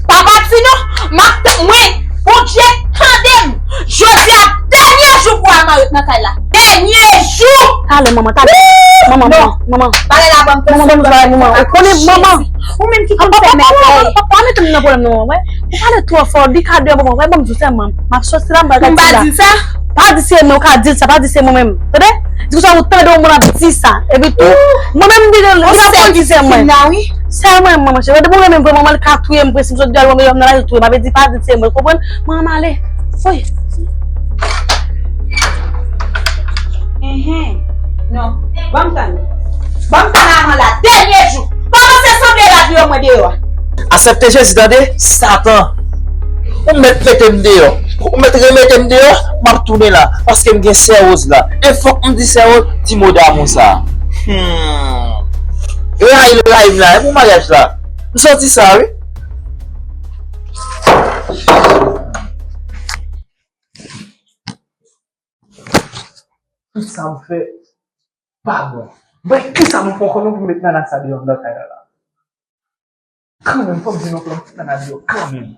Pa pati non, m ap tann mwen. Bondye tande m. Jodi a dènye jou pou Aman ret nan kay la. Dènye jou. Talè manman, talè. Manman, manman, manman. Pale la, ban m konsa. Manman, ban m konsa, manman. Ou konnen manman. Ou menm ki konn fè mèvèy. Pa mete m nan pwoblèm non, wè. Ou pale twò fò, li ka deyò, manman, wè, ban m di w sèlman. M ap sòti la, m pral gade ti la. Ou pa di sa? Pa di se mwen, ou ka di l sa, pa di se mwen menm. Tande? Di konsa ou tande yon moun ap di sa. Epi tou, mwen menm m di l, li pa konn di se mwen. Se mwen, manman cheri. Depi ou renmen m vre, manman, li ka touye m vre. Si m sot deyò, li wè m nan lari, li touye m. Sa vle di, pa di se mwen, ou konprann? Manman, ale. Woy. Enhen. Non. Ban m tann. Ban m tann Aman la. Dènye jou. Kòmanse sanble rad vye mwen deyò a. Aksepte Jezi, tande, Satan. Ou mèt mete m deyò. Ou mèt remete m deyò, m ap tounen la. Paske m gen sè Rose la. E fòk m di sè Rose ti mo damou sa. Hmm. Rayi l rayi m la, e pou maryaj la. M santi sa, wi. Tout sa m fè pa bon. Mwen, kisa m fè ankò non pou m met Nana sa deyò anndan kay la la? Kanmenm, fò m di non, fò m met Nana deyò kanmenm.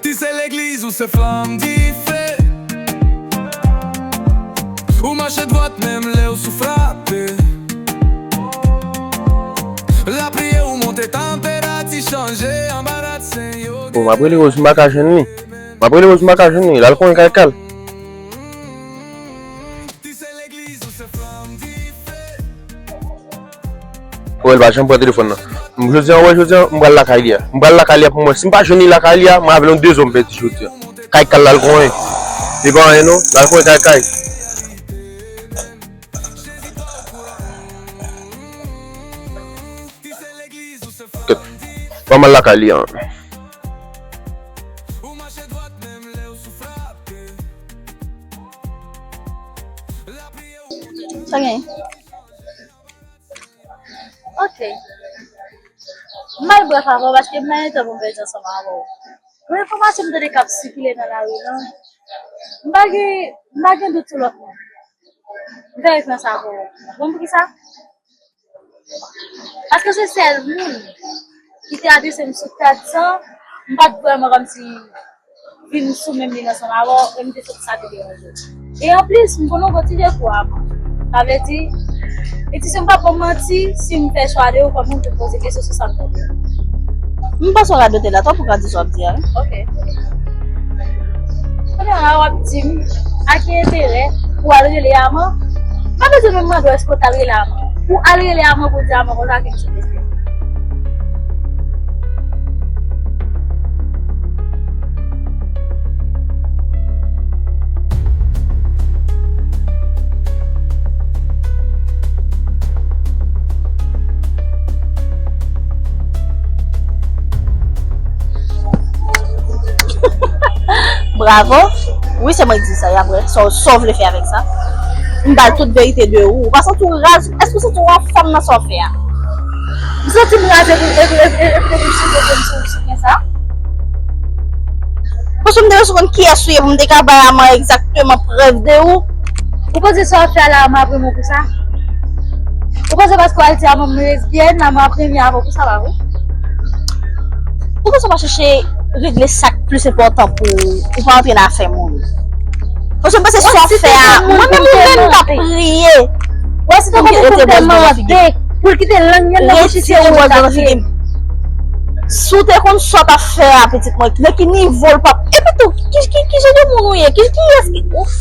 Ti se legliz ou se flanm dife. Ou mache dwat menm lè ou sou frape. Lapriyè ou monte, tanperati chanje, anba rad sen yo. Bon, m ap rele Rose, m pa ka jwenn li. M ap rele Rose, m pa ka jwenn li. L al konyen kay kal. Wè, l pa janm pran telefòn nan. M, jodi a, wè, jodi a, m pral lakay li a. M pral lakay li a pou m wè. Si m pa jwenn li lakay li a, mwen avè l yon dezò m pèdi jodi a. Kay kal l al konyen. Li pa anyen non, l al konyen kay kay. Kèt. Ban m al lakay li a. Sa gen? Ok. M al brèf avè w paske m pa gen tan pou m pèdi ansanm avè w. Yon enfòmasyon m tande k ap sikile nan lari lan, m pa gen, m pa gen dout sou lòt moun. M fè referans avè w. Ou konn poukisa? Paske se sèl moun ki te adrese m sou kat san, m pa t vrèman kòmsi vin sou menm liy ansanm avè w, e m te santi sa te deranje w. E anplis, m konnen w gon ti defo a mwen. Sa vle di, Leticia, m p ap ba w manti, si m fè chwa de ou kòm moun pou poze kesyon sou sa m tande. M panse w ka dote la, tanpri w ka di sa w ap di a, wi. Ok. Kounye a la, w ap di m, a ki enterè pou w al rele Aman? M pa bezwen menm mande w èske w t al rele Aman. Pou w al rele Aman pou w di Aman konsa ke m sou tèt li. Bravo. Wi, se mwen ki di sa, e apre, sa w, sa w vle fè avèk sa? M ba l tout verite de ou. Ou pa santi w raz? Èske w santi w anfòm nan sa w fè a? M santi m raz epi, epi, epi, epi, epi m sou, epi m sou, sou konsa. Paske m te bezwen konn kiyès ou ye pou m te ka bay Aman egzakteman prèv de ou. Ou panse sa w ap fè a la, Aman ap renmen w pou sa? Ou panse paske w al di Aman m lesbyèn, Aman ap renmen avè w pou sa, pa vre? Poukisa w pa chèche regle sa k plis enpòtan pou ou, ou pa antre nan afè moun? Paske m panse sa w ap fè a, mwen menm ou menm m t ap priye. Wè, si te konn pou m te mande pou l kite lang li nan bouch li, se ou k ap fè. Si w te konn sa w t ap fè a, pitit mwen, nan ki nivo l p ap, epi tou, ki, ki, ki jan de moun ou ye? Ki, kiyès ki, ouf.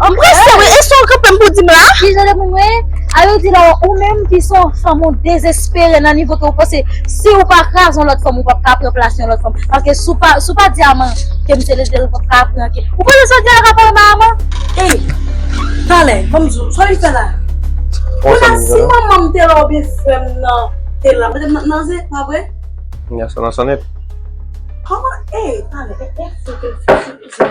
Anprese, wi, e sa w kanpe m pou di m la? Ki jan de moun ou ye? A yo di la, ou menm ki se yon fanm ou dezespere nan nivo ke ou panse si ou pa kraze yon lòt fanm, ou p ap ka pran plas yon lòt fanm. Paske si w pa, si w pa di Aman ke m se lesbyèn, ou p ap ka pran ke. Ou panse sa w di a ka fè Aman? Ey, talè, ban m di w, sa w vin fè la? Kounye a, si manman m te la oubyen frè m nan te la, mete m nan, nan zen, pa vre? Kounye a, sa nan san nèt. Kòman? Ey, talè, e, e, fou ke l fè, fou ke l fè.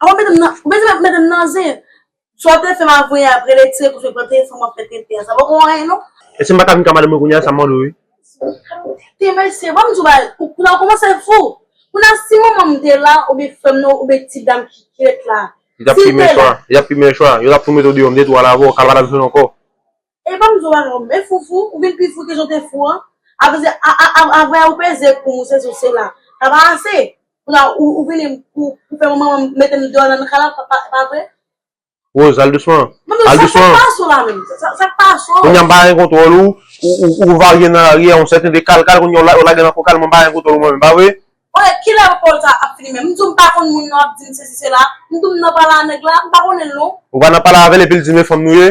Avan mete m nan, ou bezwen mete m nan zen. Sa w te fè m ap voye ap rele tire kout sou pran telefòn m ap fè tenten an. Sa poko anyen non. E si m pa ka vin ka madanm mwen kounye a, sa m mande w wi. Te mesye, ban m di w bagay, ou, ou nan kòmanse fou. Kounye a si manman m te la, oubyen frè m nan, oubyen ti dam ki, ki ret la. Li t ap pi mechwa, li t ap pi mechwa. Yo t ap tou mete w deyò, m te tou al avè w, kal pa t ap jwenn ankò. E ban m di w bagay, ou, e foufou, ou vin pi fou ke jan w te fou an. Apre, a, a, a, avè ou peze pou mwen, se sou se la. Sa pa ase. Kounye a, ou, ou vini pou, pou fè manman m mete m deyò nan kay la, pa, pa, pa vre? Rose, al dousman. Al dousman. Sa k pase w la menm? Sa, sa k pase w? Kounye a m pa gen kontwòl ou, ou, ou, ou varye nan lari a, yon sèten de kal, kal, kounye a w la, w lage nan fokal, mwen m pa gen kontwòl ou mwen menm, pa vre? Oye, kilè pawòl sa ap fini menm? M di w m pa konn moun nan, w ap di m sesi sela. M di w m nan pale a nèg la, m pa konnen l non. Ou pa nan pale avè l epi l di men fanm nou ye?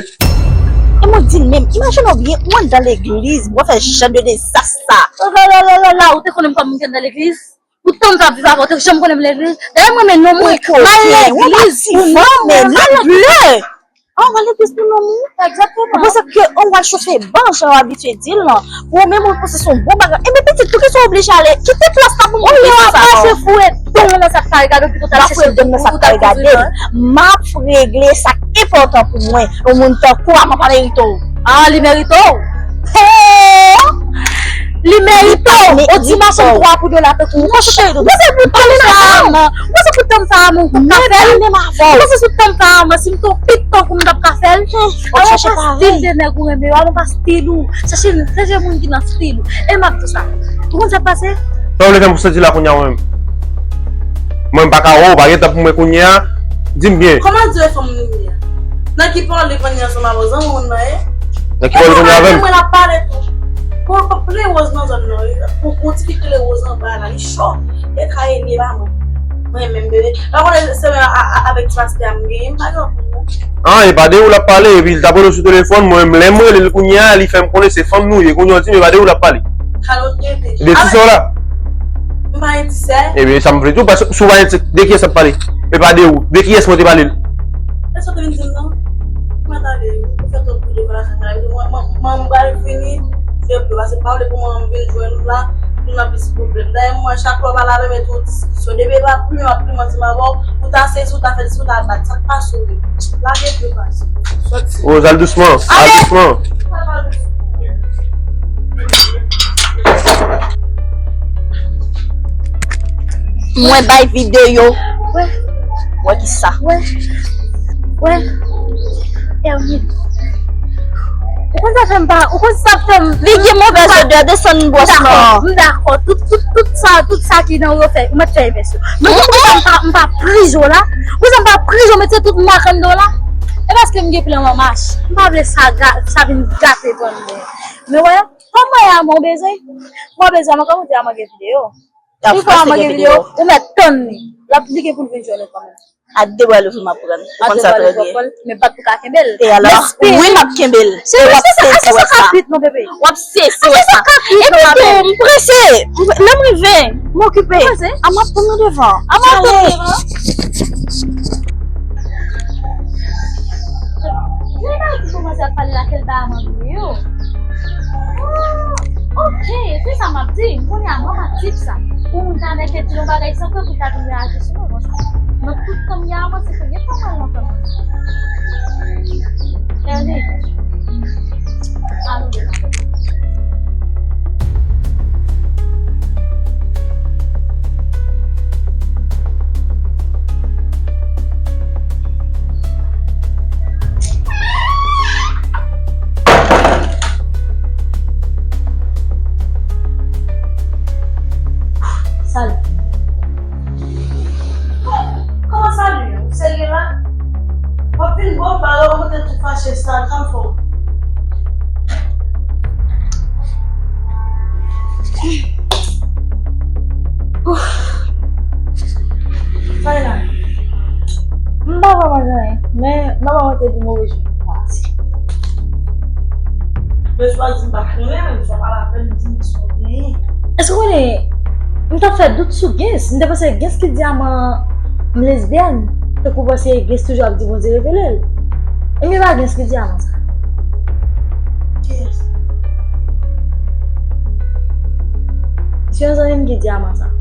E mwen di l menm, imajine w byen, ou anndan legliz, w ap fè jan de dezas sa. Oh la la la la la, ou te konnen m kòm moun ki anndan legliz? Pou tan m t ap viv avè w, te janm konnen m legliz? Dayè mwen menm non mwen, m al legliz pou non mwen. An, w al legliz pou non mwen. Egzakteman. Ou panse ke, oh, w al chofe ban jan yo abitye di l lan. Pou ou menm ou panse se yon bon bagay. Ebyen pitit, poukisa w oblije ale? Kite plas la pou moun ki fè sa non. Ou lè w ap mache foure don nan sa k pa regade w, pito w t al chèche pou w t al kouvri non. M ap regle sa k enpòtan pou mwen. Yon moun tankou Aman pa merite w. Ah, li merite w. Hey! Li merite w. Ou di machann twa pou dola tankou ou. Monchè, ou panse pou tan sa a, man? Ou panse pou tan sa a, man, ou p ap ka fè l? Ou panse sou tan sa a, man, si m te yon pitit tankou m t ap ka fè l? Avan pa stil de nèg ou renmen yo, avan pa stil ou. Chèche, chèche moun ki nan stil ou. E m ap di w sa. Ou konn sa k pase? Sa w vle fè m santi la kounye a mwen menm? Mwen m pa ka wè w, pa gen tan pou mwen kounye a. Di m byen. Kòman di w e fanm nou ye a? Nan ki pawòl li konn ye ansanm avè w, zanmi w nan ye? Nan ki pawòl li konn ye avè m? Mwen l ap pale tou. Pou, pou, pou le woz nan zòn nan, wi. Pou, pou ti fi ki le woz anba la, li cho. E ka ye li pa mwen. Mwen menm bebe. Pa konnen se mwen a, a, avèk ti pastè a m genyen, m pa gen anpil non. Ah, e pa de ou l ap pale, epi l t ap rele w sou telefòn, mwen menm lè m rele l kounye a, li fè m konnen se fanm nou ye, kounye a w di m e pa de ou l ap pale. Kalote. De kisa w la? M pa gen ti sè. Ebyen, sa m vle di w, paske si w pa gen ti sè, de kiyès w ap pale? E pa de ou. De kiyès mwen te pale l? E sa w te vin di m non? Mwen ta vle ou fè twòp kou de pala sa, mwen, mwen, mwen, mwen pral fini, fè pli, paske m pa vle pou mwen vin jwenn ou la, pou n nan plis pwoblèm. Dayè, mwen, chak lè w pale avè m, e tou diskisyon. Depi e pa plimen, w ap plimen ansanm avè w, ou ta sezi, ou ta fè dis, ou ta bat. Sa k pase w menm? Lage pye pase. Sòti. Rose, al dousman. Al dousman. Ale! Al dousman. Mwen bay videyo. Wè. Wè ki sa. Wè. Wè. Erwin. Ou konn sa fè m pa, ou konn sa fè m. Li gen movèz odè, desann bwòs lan. M dakò. Tout, tout, tout sa, tout sa ki nan ou yo fè, ou mèt fè evès yo. Men ou konn sa m pa, m pa prizo la. Ou sa m pa prizo, mete tout mak anndan la. E paske m gen plan manmach. M pa vle sa, sa vin gate tan m. Men wè, kòm mwen a mwen bezwen. Mwen bezwen, mwen kòm ou di a mwen gen videyo. Ap fè mwen gen videyo, ou mèt tann li. L ap li gen pou l vin jwenn ou kanmenm. A de bra louvri m ap pran l. Ou konn sa trè byen. Men bat pou ka kenbe l. E alò? Wi, m ap kenbe l. E w ap sezi wè sa. W ap sezi wè sa. Epi tou, m prese. Lè m rive, m okipe. A m ap tann ou devan. A m ap tann ou devan. Lè bagay ki kòmanse ap pale la, kè l pa a mande yo. Ah, ok, se sa m ap di. M konnen a manman tip sa. Pou moun ta nèk di l yon bagay san ke pou ta vin reyaji sou mwen konsa. Nan tout tan m gen a mwen, se premye fwa m wè l nan tan konsa. Ernest, alo. Salut. Kòman salut? Ou serye la? W ap vin bon, m pa wè w, ou te tou fache, sa, sa m fè w? Sa e la? M pa vrèman gen anyen, men nòmalman te di move jou pa pase. Men chwazi m pa konnen, sa pa lapèn di m sa w genyen. Èske w konnen, m t ap fè dout sou Gens. M te panse Gens ki di a mwen m lesbyèn. Tankou panse Gens toujou ap di Bondye revele l. Ebyen pa Gens ki di a mwen sa. Kiyès? Se yon zanmi m ki di a mwen sa.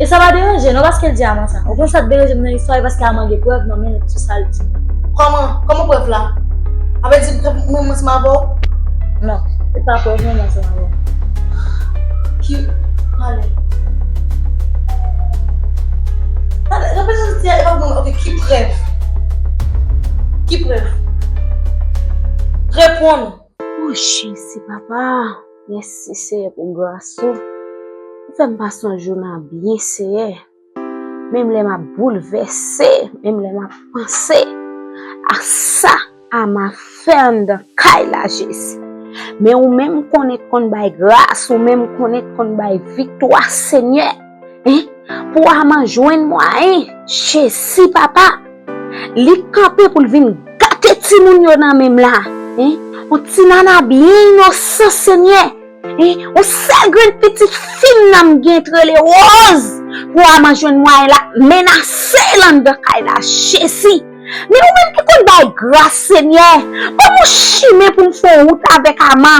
E sa pa deranje non, paske l di a mwen sa. Ou konn sa k deranje m nan istwa a, paske a mwen gen prèv nan men l sou sa l di. Kòman? Kòman prèv la? A vle di prèv mwen, mwen ansanm avè w? Non, e pa prèv mwen, mwen ansanm avè w. Ki, pale. Pale, repete sa, e pa mwen, ok, ki prèv? Ki prèv? Reponn. O Jezi, papa, mèsi, Seyè, pou gras ou. Ou fè m pase yon jounen byen, Seyè. Menm lè m ap boulvèse, menm lè m ap panse a sa Ama fè anndan kay la, Jezi. Men ou menm konnen k konn bay gras, ou menm konnen k konn bay viktwa, Senyè. Hein? Pou Ama jwenn mwayen, Jezi, papa. Li kanpe pou l vin gate timoun yo nan men m la. Hein? Yon ti nana byen inosan, Senyè. Hein? Yon sèl grenn pitit fi m nan m gen k rele Rose. Pou Ama jwenn mwayen l ap menase l anndan kay la, Jezi. Men ou menm ki konn bay gras, Senyè. Ban m yon chimen pou m fè yon wout avèk Ama.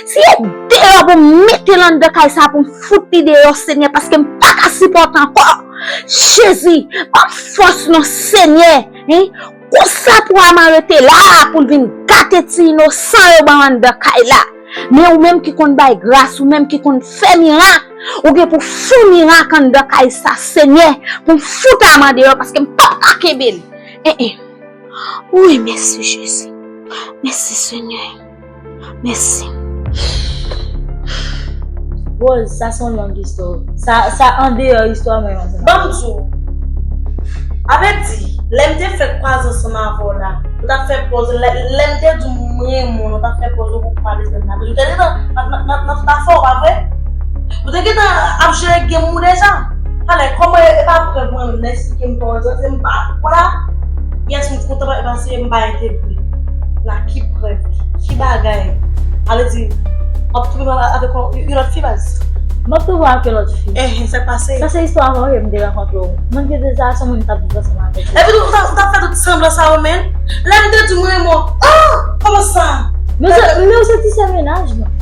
Si e deyò pou m mete l anndan kay sa, pou m fout li deyò, Senyè, paske m pa ka sipòte ankò. Jezi, ban m fòs non, Senyè. Hein? Konsa pou Ama rete la, pou l vin gate ti inosan yo ban m anndan kay la. Men ou menm ki konn bay gras, ou menm ki konn fè mirak, ou gen pou fè mirak anndan kay sa, Senyè, pou m fout Ama deyò, paske m p ap ka kenbe l. En, en. Wi, mèsi, Jezi. Mèsi, Senyè. Mèsi. Rose, sa se yon long istwa. Sa, sa andeyò istwa mwen menm. Ban m di w. Avè di, lè m te fèk kwaze ansanm avè w la, ou t ap fè pòz, lè, lè m te di w m renmen w, ou t ap fè pòz ou pou pale sèl la. Ou te gentan nan, nan, nan, nan tout afè w, pa vre? Ou te gentan ap jere game ou deja. Talè, kòman e, e pa prèv mwen menm nan esplike m kòman se m pa, vwala. Yes, m kontan pa, paske m pa entegre. La, ki prèv? Ki bagay? A vle di, w ap twouve m avèk yon, yon lòt fi, baz? M ap twouve w ak yon lòt fi. Enhen, sa k pase? Sa se istwa avan ke m te rankontre w. Moun ki te di sa, se yon moun m t ap viv ansanm avèk li. Epi tou, ou t ap, ou t ap fè tout sanblan sa yo, menm? Lè m te di w m renmen w, oh! Kòman sa? Men w se, men w se ti sè mennaj mwen.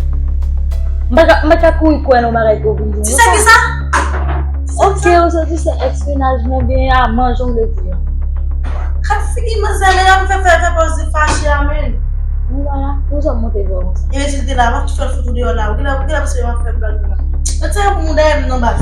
M pa ka, m pa ka kouri kwè nan bagay ke w vin di m. Ti sè kisa? Ok, ou se ti sè èks mennaj mwen, oubyen aman, jan w vle di a. Gad figi manzè, men ap fè, fè, fè pòz li fache a, menm. Bon, vwala, poukisa w monte vwa konsa? Enbesil te la, m ap fè l fout ou deyò la. Ou genlè, ou genlè panse m ap fè blag la. Mete yon pou moun dèyè m non, baz.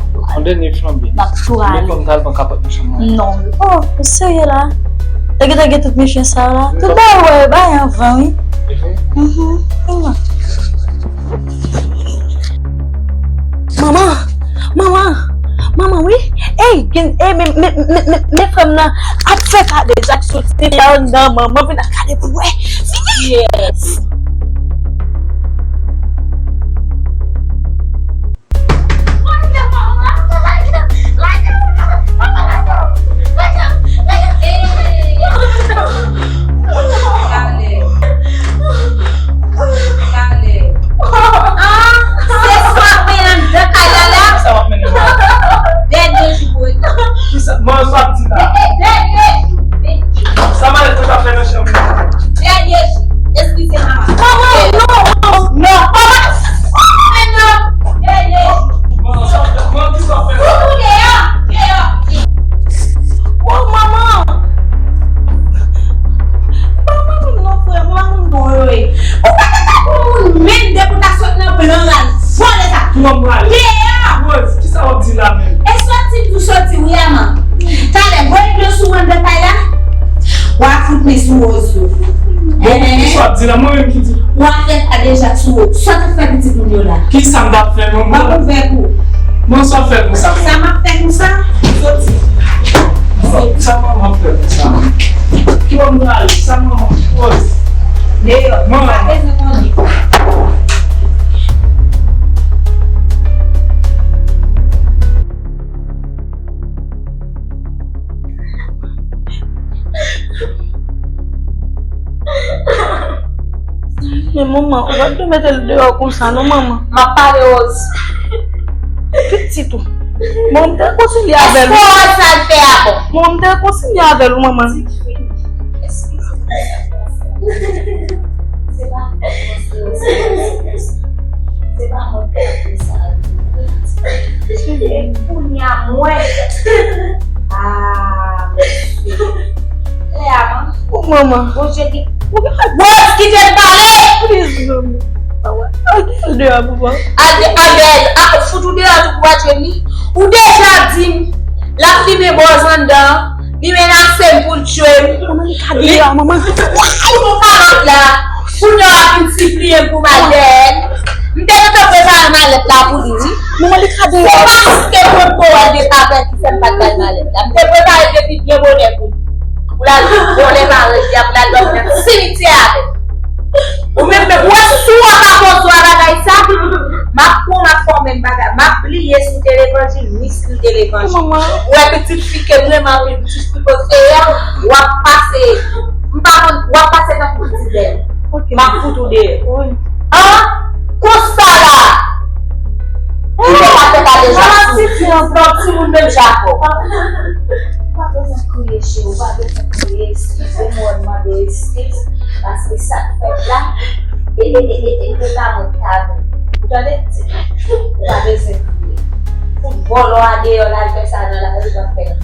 ap tou Yon ale. Dènye flanbe. M ap tou Men ale. Fò m t al pran kapòt nan chanm mwen. Non. Oh, ou serye la? Ou gen tan gen tout mesye sa la? Tout bagay ou wè yo bay anvan, wi. Mhm. Manman! Manman! Manman, wi! Ey, gen, ey, men, men, men, men, men frè m nan ap fè kadejak soti anndan, manman vin al gade pou wè. Vini! Yes! Se sa w ap mennen anndan kay la la. Sa w ap mennen la. Dènye jou pou ekri. Kisa? Mwen sa ap di la. Dènye jou. Sa malèt mwen t ap fè nan chanm mwen. Dènye jou. Eskize mama. P ap di la, mwen menm ki di. Ou ap fè sa deja sou ou. Sa w t ap fè pitit moun yo la? Kisa m t ap fè, manman? M ap ouvè pou ou. Bon, sa w ap fè konsa? Sa m ap fè konsa? Soti. Soti. Sa manman ap fè konsa? Ki bò m prale? Sa manman? Poz. Deyò. Manman. Pa bezwen konnen. Men manman, ou pa t dwe mete l deyò konsa non, manman. M ap pale Rose. Pitit ou. Bon, m te konsilye avè l. Èske w wè sa l fè a bon? Bon, m te konsilye avè l, manman. Ti fi, eskize m. Se pa fòt mwen, se Rose. Se pa mwen k fè sa. E kounye a mwen. Ah, mesye. Lè a, man. Manman. Bondye gen. Rose, kite m pale! Please, manman. Al deyò, papa. Al de-, al de-, a, fout ou deyò tou pou pa tchwe li. Ou deja di m, l ap limen bòz anndan, li menase m pou l tchwe m. Manman, li ka deyò, manman. Ou pa ret la. Kounye a w ap vin sipliye m pou m al dèyè l. M te gentan prepare malèt la pou li, wi. Manman, li ka deyò. Se paske mwen pè w al depavè ki fè m pa t bay malèt la. M te prepare depi byen bonè pou li. Pou l al vòlè mardi a, pou l al dòmi nan simityè avè m. Ou menm, menm, ou wè si w ap akonpli bagay sa, m ap pran, m ap fè w menm bagay. M ap bliye si w te levanjil, ni si l te levanjil. Ou wè pitit fi ke m renmen anpil, pitit fi poste a, w ap pase, m pa konn, w ap pase tankou ti bèl. M ap fout ou deyò. An? Konsa la! Ou te ka fè sa deja sou. Ou pa bezwen kriye, cheri, ou pa bezwen kriye. Eskize m, ou mande eskiz, paske sa k fèt la, e, e, e, e, e, e pa mwen k ta vle. Ou tande? Ou pa bezwen kriye. Fout vòlò a deyò la, l fè sa nan lari, l ap fè nan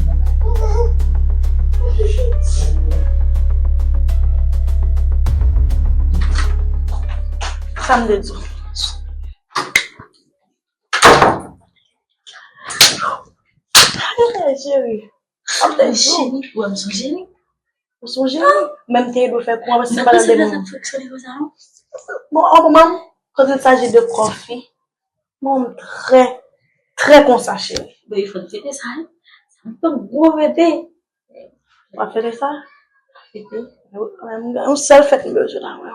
Sa m te di w. Gade cheri. Cheri, ou wè m sonje li. Ou sonje li? Menm te dwe fè kou an, paske se pa nan de moun. Bon, an manman, quand il s'agit de kòfi, bon, m trè, trè konsa, cheri. Bon, il faut fêter ça, hein. Sa m pran gwo bebe. W ap fete sa? Fete. Yon sèl fèt m bezwen la, wè.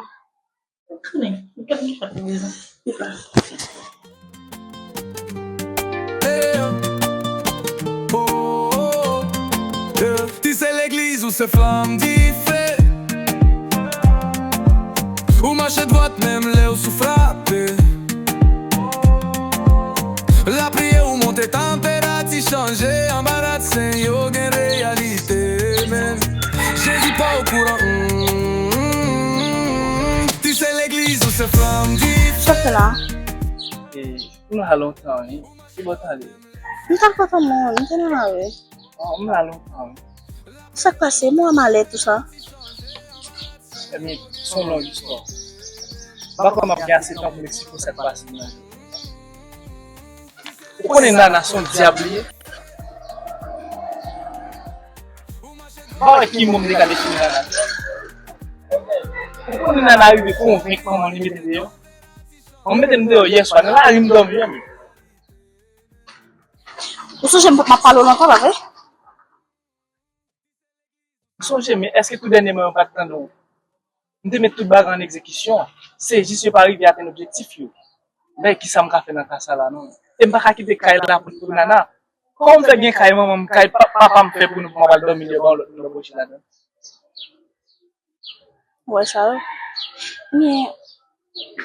Konnen, m tèlman fèt m bezwen. Ti se legliz ou se flanm dife. Ou mache dwat menm lè w sou frape. Lapriyè ou monte tanperati chanje anba rad sen yo gen reyalite menm. Jezi pa okouran. Ti se legliz ou se flanm dife. Sa fè la? E, m la lontan wi. Ki bò w t ale? M t al kote moun, m te nan lari. Oh, m la lontan wi. Sa k pase? Mwen malè tou sa. Ebyen, se yon long istwa. M pa kwè m ap gen ase tan pou m eksplike w sa k pase m nan. Ou konnen Nana se yon dyab li ye. M pa wè ki mo m te ka defini Nana. Ou konnen Nana rive konvenk manman li mete m deyò. Manman mete m deyò yè swa, nan lari m dòmi menm. Ou sonje m, m ap pale w lontan, pa vre? M sonje, men èske tou dènyèman yo pa t tande w? M te met tout bagay an egzekisyon. Se jis yo pa rive atenn objektif yo. Men kisa m ka fè nan ka sa la non? E m pa ka kite kay la pou, pou Nana. Kòman m fè gen kay manman m, kay pa, papa m fè pou nou, pou mwen al dòmi deyò, ba yon lòt moun dòboche ladan? Ou wè sa yo? Men,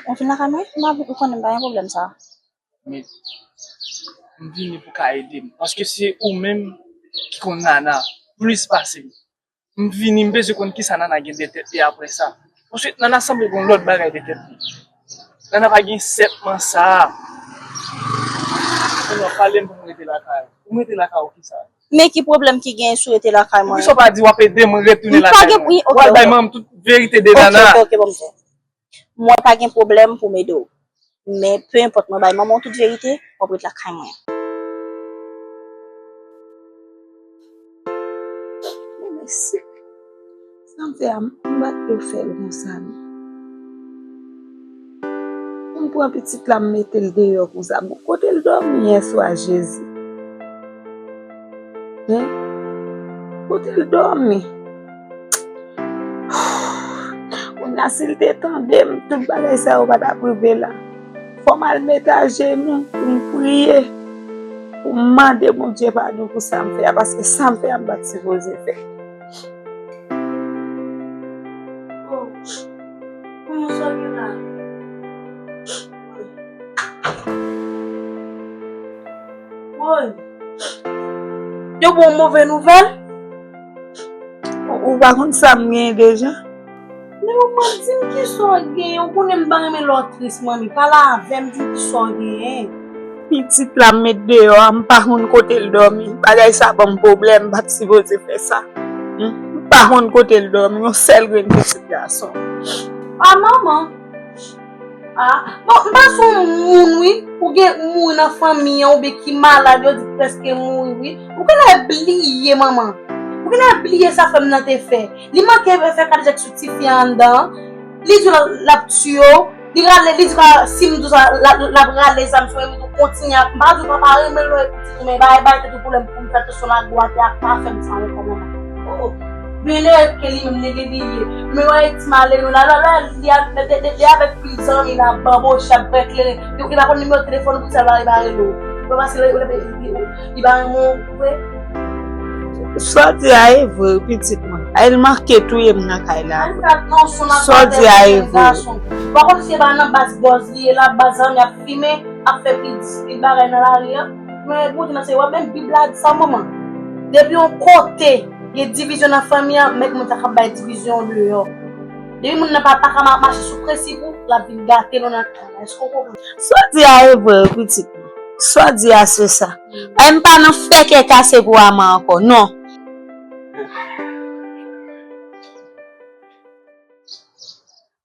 ou vin lakay mwen, m ap, ou konnen m pa gen pwoblèm sa. Men, m vini pou ka ede m. Paske se ou menm ki konn Nana plis pase m. M vini, m bezwen konn kisa Nana gen dèyè tèt li apre sa. Paske Nana sanble gen yon lòt bagay dèyè tèt li. Nana pa gen sètman sa. Kounye a pale m pou m rete lakay ou. Pou m rete lakay ou kisa? Men ki pwoblèm ki gen si w rete lakay mwen? Poukisa w pa di w ap ede m retounen lakay mwen? W al bay manman m tout verite de Nana. Ok, ok, ok, bon, m fè. Mwen pa gen pwoblèm pou m ede w. Men, pe enpòt, mwen bay manman w tout verite, w ap ret lakay mwen an. Men mèsi. Sa m fè a, m pa t dwe fè l konsa, non. M pran pitit la, m mete l deyò konsa. Bon, kote l dòmi yè swa, Jezi? Hen? Kote l dòmi? Kounye a, si l te tande m, tout bagay sa yo pa t ap rive la. Fò m al met ajenou pou m priye, pou m mande Bondye padon pou sa m fè a, paske sa m fè a, m pa t sipoze fè. Oh, kòman sa gen la? Woy. Yo ba w move nouvèl? Ou, ou pa konn sa m genyen deja? Men manman, di m kisa w genyen. Ou konnen m pa renmen lè w tris, manmi. Pale avè m, di m kisa w genyen. Pitit la m met deyò a, m pa konn kote l dòmi. Bagay sa ban m pwoblèm, m pa t sipoze fè sa. Hmm? M pa konn kote l dòmi, yon sèl grenn pitit gason. A manman. Ah, bon, m pa se yon moun, wi. Ou gen moun mouri nan fanmi an, oubyen ki malad, yo di prèske mouri, wi. Ou genlè bliye, manman. Ou genlè bliye sa frè m nan te fè. Li manke fè kadejak sou tifi a anndan an. Li di l ap tiye w. Li rale, li di si m di w sa, l ap rale zam sou ou, ou kontinye ap, m pa di w papa renmen l non, pitit ou, men bay, bay tèt ou pwoblèm pou m fè tansyon lage w atè a, pa fè m sa ankò, manman. Oh, oh. Byen ere ke li menm li, li, li ye. Men wè ti malere la, la, la, li a, li, li, li avèk pil zanmi la, banboche, ap fè kleren. Li, li pa konn nimewo telefòn ou pou sa, li pa, li pa rele w. Li pa pase, li, li, li, li, li pa renmen w vre. Sa w di a e vre, wi, pitit mwen. Ay, li manke touye m nan kay la. Sa w di a e vre. Ou pa konn si se pa nan baz bòz li ye la, baz zanmi ap fimen, ap fè pil, pil bagay nan lari a. Men Bondye nan se wè, menm Bib la di sa, manman. Depi yon kote gen divizyon nan fanmi an, mèt moun sa k ap bay divizyon an deyò. Depi moun nan pa, pa ka ma-, mache sou prensip ou, l ap vin gate nou nan kay la. Èske w konprann? Sa w di a e vre, wi, pitit mwen. Sa w di a se sa. Ay, m pa nan fè kè kase pou Ama ankò, non.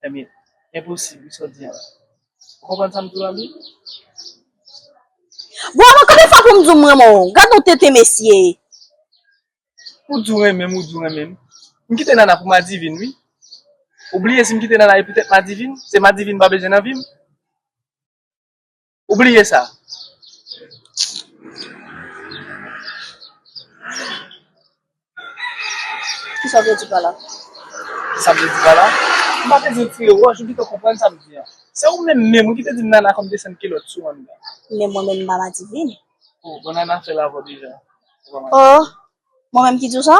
Ebyen, enposib, wi, sa w di a. Ou konprann sa m di w la, Bi? Bon, mwen, konbyen fwa pou m di w m renmen w? Gad yon tenten mesye. Ou di w renmen m, ou di w renmen m. M kite Nana pou Madivin, wi. Ou bliye si m kite Nana e poutèt Madivin? Se Madivin m pa bezwen nan vi m. Ou bliye sa. Kisa w vle di pa la? Sa m vle di pa la? M pa bezwen tire wòch, ou gentan konprann sa m di a. Se ou menm menm, ou ki te di m Nana konn desann kilòt sou anndan. Men mwen menm m pa Madivin. Oh, bon, Nana fè l avè w deja. Oh, mwen menm ki di w sa?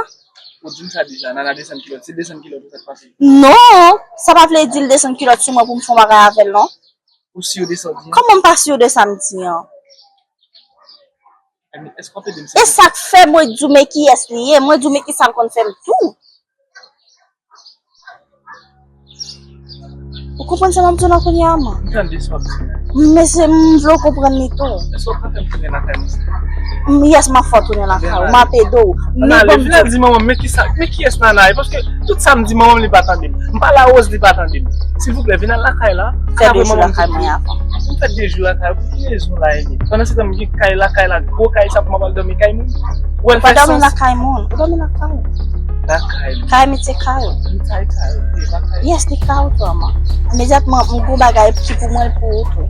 Ou di m sa deja, Nana desann kilòt. Se desann kilòt ou fèk pase? Non, sa pa vle di l desann kilòt sou mwen pou m fè yon bagay avè l, non. Ou si de sa w di an? Kòman m pa si de sa m di an? Ebyen, èske w ap ede m, silvouplè? E sa k fè mwen di w men kiyès li ye, mwen di w men kisa l konn fè m tou. Ou konprann sa m ap di w la kounye a, man? M tande sa w ap di. Men se, m vle w konprann li tou. Èske w ka fè m tounen lakay mwen, silvouplè? Yes, m ap fè w tounen lakay ou, m ap ede w. Men bon, vin al di manman m, men kisa, men kiyès Nana ye? Paske tout sa m di manman m, li pa tande m. M pale a Rose, li pa tande m. Silvouplè, vin al lakay la. Fè de jou lakay mwen avan. M fè de jou lakay ou, pou ki rezon la, Amy? Pandan se tan m gen kay lakay la, gwo kay sa pou m ap al dòmi kay moun? Ou wè l fè sans? Ou pa dòmi lakay moun, ou dòmi lakay ou. Lakay m. Kay m se kay ou. M kay kay ou, wi, lakay. Yes, li kay ou tou, Ama. Imedyatman, m gon bagay ki pou mwen, l pou ou tou.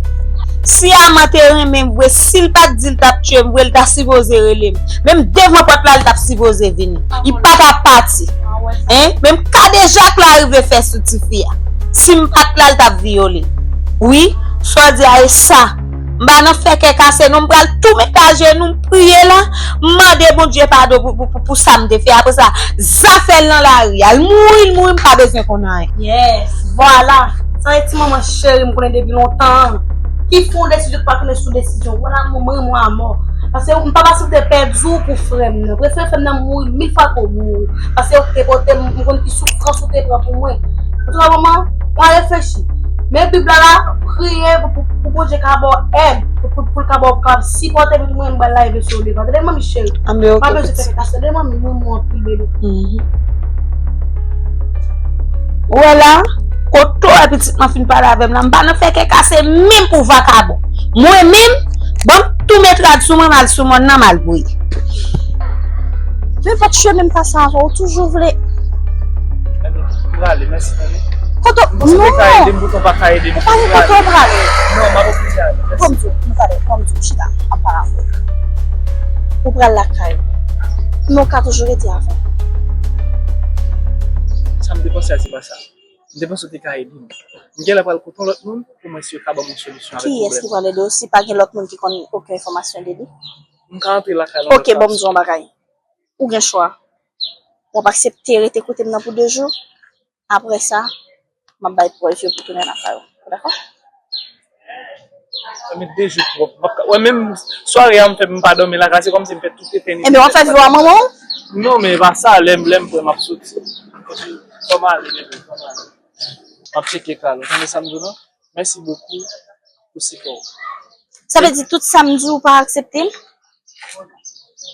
Si Ama te renmen m vre, si l pa t di l t ap tiye m vre, l ta sipoze rele m. Menm devan pòt la, l t ap sipoze vini. Li pa t ap pati. Hein? Menm kadejak la rive fè sou tifi a. Si m pa t la, l t ap vyole. Wi, sa w di a e sa. M pa nan fè kè kase, non, m pral tou met ajenou, m priye la, m mande Bondye padon pou, pou, pou, pou sa m te fè. Apre sa, zafè l nan lari a. L mouri, l mouri, m pa bezwen konn anyen. Yes, vwala. Sa e ti manman cheri m konnen depi lontan an. Ki fè yon desizyon, pa konnen sou desizyon. Vwala, mwen, mwen, mwen a mò. Paske m pa pase pou te pèdi w pou frè m nan. Prefere frè m nan mouri mil fwa ke w mouri. Paske ou te pote m, m konn ki soufrans ou te pran pou mwen. Antouka, manman, pa reflechi. Men Bib la la, priye pou, pou, pou Bondye ka ba w èd, pou, pou, pou l ka ba w, ka sipòte pitit mwen, m pral leve sou ou devan. Tande, manmi cheri. Anben, ok, pitit. Pa bezwen fè kè kase, tande, manmi, mwen, mwen anpil, bebe. Mhm. Ou wè la, kote w wè pitit mwen fin pale avè m la, m pa nan fè kè kase menm pou vakabon. Mwen menm, ban m tou met rad sou mwen, m al sou mòn nan, m al priye. Men pa t chwe menm pase avè w, ou toujou vle. Anben, m prale, mèsi, tande. Kote w... Ou panse w te ka ede m, poutan w pa ka ede m. Ou pa gen kote w prale. Non, m ap oblije ale. Mèsi. Bon, m di w, nou pale, bon, m di w, chita, m ap pale avè w. Ou pral lakay ou. Men w ka toujou rete avè m. Sa m te panse a, se pa sa. M te panse w te ka ede m. M genlè pral kote yon lòt moun pou mwen si yo ka ban m yon solisyon avèk pwoblèm. Kiyès ki pral ede w si pa gen lòt moun ki konn okenn enfòmasyon de li? M ka antre lakay lan lòt fason. Ok, bon, m di w yon bagay. Ou gen chwa. W ap aksepte rete kote m nan pou de jou. Apre sa, m ap bay prèv yo pou tounen lakay ou. Ou dakò? Sa met de jou twòp. M ap ka, wè, menm sware a m fè m pa dòmi lakay, se kòmsi m fè tout etènite. Enben, w ap fè viv a manman w? Non, men e pa sa, lè m, lè m prè, m ap soti. Fò m ale, bebe, fò m ale. M ap tcheke ka la. Ou tande sa m di w lan? Mèsi bokou pou sipò w. Sa vle di tout sa m di w pa aksepte l?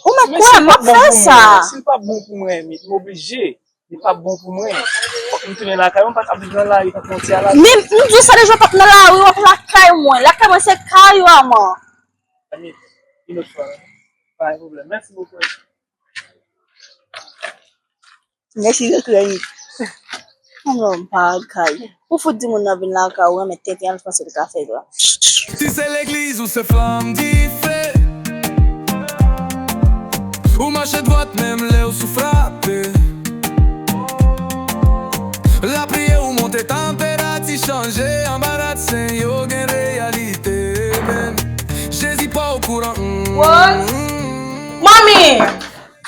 Ou mèt kwè m ap fè sa. Si l pa bon pou mwen, si l pa bon pou mwen, Mit, m oblije. Li p ap bon pou mwen. Fòk m tounen lakay mwen, m pa ka viv nan lari tankou yon ti alavè. Men m di w sa deja, w p ap nan lari, w ap lakay mwen. Lakay mwen se kay ou a mwen. Zanmi, yon lòt fwa, pa gen pwoblèm. Mèsi bokou. Mèsi, Jean-Claude. Anlè m pa kay. Ou fout di moun nan vin lakay ou, renmen tenten al panse l ka fè l la. Si se legliz ou se flanm dife. Ou mache dwat menm lè w sou frape. Lapriyè ou monte, tanperati chanje, anba rad sen yo gen reyalite menm. Jezi pa okouran. Rose! Manmi!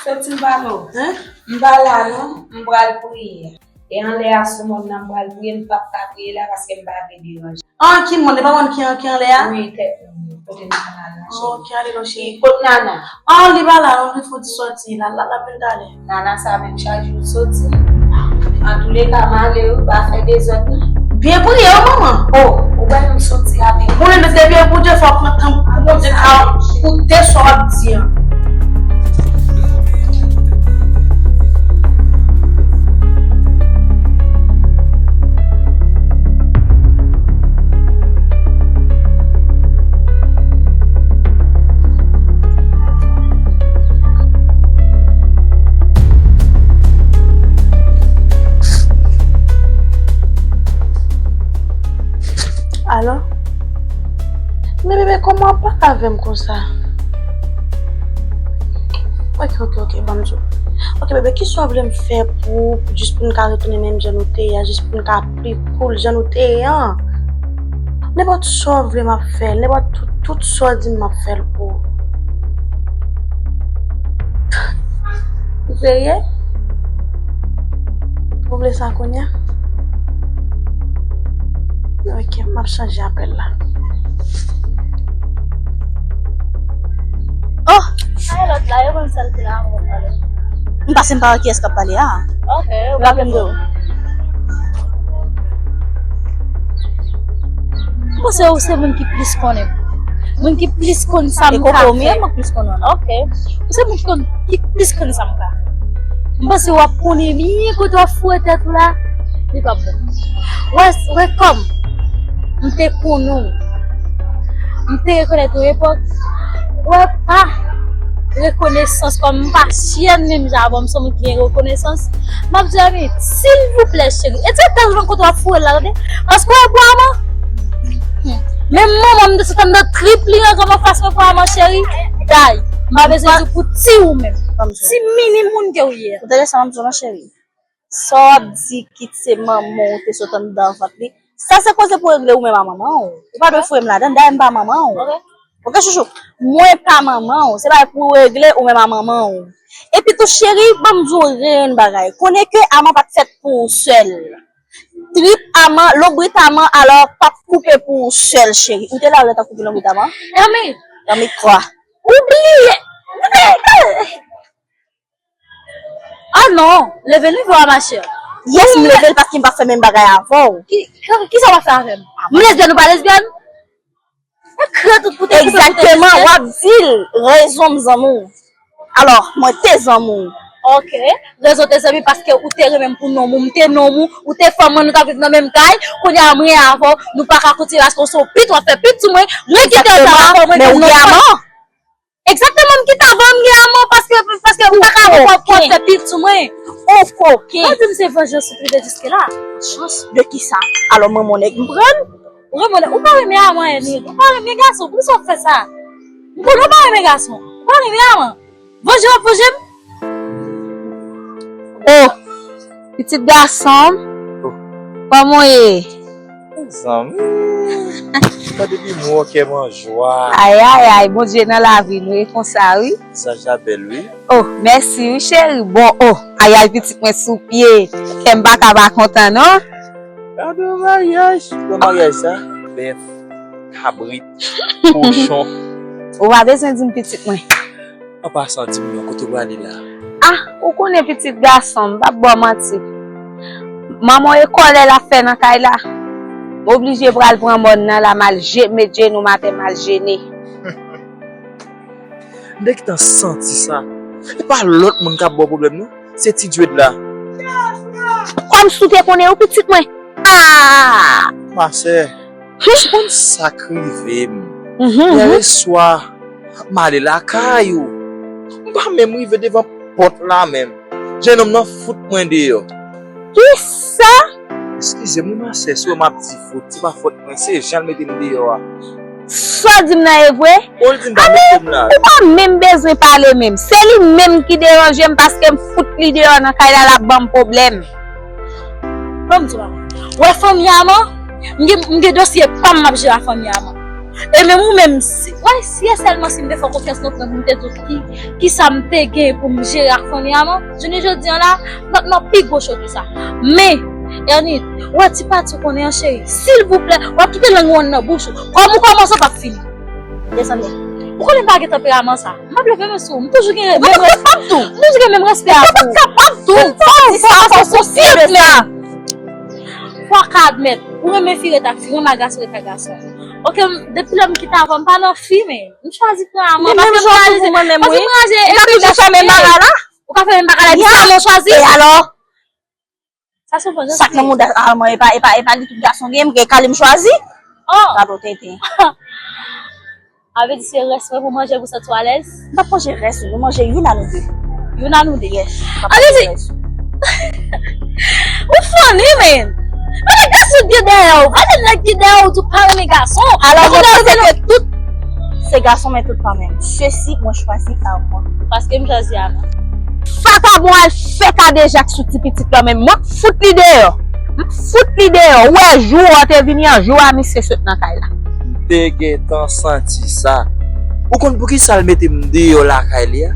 Soti m pa non. Hein? M pa la non, m pral priye. E anlè a sou mòn nan m pral priye, m p ap ka priye la paske m pa vle deranje. An, ki mòn? E pa mòn ki an, ki anlè a? Wi, tèt mòn, kote Nana nan cheri. Ok, ale non cheri. Kot Nana? An, li pa la non, li fout soti la, la, la vin talè. Nana sa menm chak jou l soti. Antouleka, m ale wi, pa fè dezòd non. Byen priye wi manman. O, ou wè nou soti avèk. Moun nan depi pou Dye fò pran tan pou Bondye ka koute sa w ap di an. Alo? Men bebe, kòman w ap pale avè m konsa? Ok, ok, ok, ban m di w. Ok, bebe, kisa w vle m fè pou, pou jis pou n ka retounen menm jan nou te ye a, jis pou n ka pi cool jan nou te ye an? Nenpòt sa w vle m ap fè l, nenpòt tout, tout sa w di m m ap fè l pou ou. Ou serye? Ou vle sa kounye a? Ok, m ap chanje apèl la. Oh! Sa e lòt la, yo konn sèl ki la ankò pale. M pase m pa wè kiyès k ap pale a. Ok, yo pale m de ou. M panse ou se moun ki plis konnen m. Moun ki plis konn sa m ka fè. E koko, men mwen plis konnen w non. Ok. Ou se moun ki konn, ki plis konn sa m ka fè. M panse w ap konnen byen kote w ap foure tèt ou la. Li p ap bon. Wè, wè kòm m te konnen w. M te rekonèt yon epòk. Wè pa rekonesans kòm m pa chèn menm jan avè w, m se yon moun ki gen rekonesans. M ap di, Amit, silvouplè, cheri. E se tèlman kote w ap foure l la, tande. Paske w wè bwa man. Menm manman m te sot anndan trip li an, kòman fas mwen pran man cheri? Day, m pa bezwen di w pou ti ou menm. Ti minim moun ke w ye. Ou tande sa m ap di w lan, cheri? Sa w ap di kit se manman w te sot anndan vant li. Sa se koze pou regle ou menm a manman w. Ou pa dwe foure m ladan, dayè m pa manman w. Ok. Ok, chouchou. Mwen pa manman w. Se bagay pou regle ou menm a manman w. Epi tou, cheri, ban m di w yon bagay. Konnen ke Aman pa t fèt pou ou sèl. Trip Aman, lonbrit Aman, alò, p ap koupe pou ou sèl, cheri. Ou te la lè t ap koupe lonbrit Aman? Yami! Yami kwa? Ou bliye! Ah non, leve nivo a, ma chère. Yes, m leve l paske m pa fè menm bagay avè w. Ki, ki, kisa w ap fè avè m? M lesbyèn ou pa lesbyèn? Mwen kreye tout pou te koupe pou te... Egzakteman, w ap di l, rezon m zanmi w. Alò, mwen te zanmi w. Ok, rezon te zanmi paske ou te renmen m pou nonm ou, m te nonm ou, ou te fanm mwen, nou t ap viv nan menm kay, kounye a mwen avè w, nou pa ka kontinye paske w se yon pit, w ap fè pit sou mwen, mwen kite w sa w ap fè mwen gen nonm mwen. Egzakteman, m kite avan m gen amour paske, paske m pa ka pòt pòt tèt pitit mwen. Ou koken. Ou di m se vanjans ou twouve jiske la. Vanjans de kisa? Alò, mwen, mon nèg, m pran l. Ou renmen, ou pa renmen aman, Ernest. Ou pa renmen gason. Poukisa w fè sa? M konnen ou pa renmen gason. Ou pa renmen aman. Vanje w ap vanje m? Oh, pitit gason m. Oh. Kòman w ye? Zanmi. Sa depi m wè w kè m an jwa. Ay, ay, ay, Bondye nan lavi nou, e konsa, wi. Visaj la bèl, wi. Oh, mèsi, wi, cheri. Bon, oh, ay, ay, pitit mwen sou pye. Kè m pa ka pa kontan, non. Gade maryaj. Nan maryaj sa, bèf, kabrit, kochon. Ou pa bezwen di m pitit mwen. An pasan, di m non, kote w prale la? Ah, ou konnen pitit gason m, m p ap ba w manti. Manman w e kòlè l ap fè nan kay la. M oblije pral pran mòn nan la, m al je-, met jenou m atè, m al jene. M te gentan santi sa. E pa lòt moun k ap ba w pwoblèm, non. Se ti Djwed la. Kòmsi w te konnen wi pitit mwen? Ah! Ma sè, ou konn sa k rive m. Mhm, mhm. Yè swa, m ale lakay ou. M pa menm rive devan pòt la menm. Jennonm nan fout mwen deyò. Kisa? Eskize m wi ma sè, si w wè m ap di fout, se pa fòt mwen, se jan l mete m deyò a. Sa w di m nan e vre? Ou di m pa mete m la. Ou pa menm bezwen pale menm. Se li menm ki deranje m paske m fout li deyò nan kay la, l ap ban m pwoblèm. Ban m di w bagay. Ou wè fanmi Aman? M gen, m gen dosye pa m m ap jere ak fanmi Aman. E menm ou menm, si, wè, si e sèlman si m te fè w konfyans nan pwen pou m te di w ki, ki sa m te gen pou m jere ak fanmi Aman, jounen jodi an la, m ap nan pi gwo cho ke sa. Men, Ernest, ou wè ti pati w konnen an, cheri, silvouplè, w ap kite lang ou ann nan bouch ou. Kòm ou kòmanse, w p ap fini. Desann men. Ou konnen m pa gen tanperaman sa. M ap leve men sou ou. M toujou gen menm respè. M toujou gen menm respè ak ou. M pa kapab di w. Fò w ka admèt. Ou renmen fi ret ak fi, renmen gason ret ak gason. Ok, depi lè m kite Aman, m pa nan fi, men. M chwazi pran Aman. Paske m reyalize, paske m reyalize, epi m chwazi. Ou ka fèmen bagay la, epi sa mwen chwazi. E alò? Sa se bon, sa k nan mouda Aman, e pa, e pa, e pa li tout gason gen, m gen kale m chwazi. Oh! Gade w tenten. A vle di se rès mwen pou manje pou santi w alèz? M p ap manje rès ou, nou manje youn a nou de. Youn a nou de? Yes. M p ap manje rès ou. Ou funny, man! Pale gason ki dèyè w, pale nèg ki dèyè w, di w pa renmen gason. Alò, mwen panse ke tout se gason, men tout pa menm. Sesi, mwen chwazi Aman. Paske m chwazi Aman. Vakabon al fè kadejak sou ti pitit la, men m ap fout li deyò. M ap fout li deyò. Ou wè jou a te vini an, jou a misye sot nan kay la. M te gentan santi sa. Ou konn poukisa l mete m deyò lakay li a?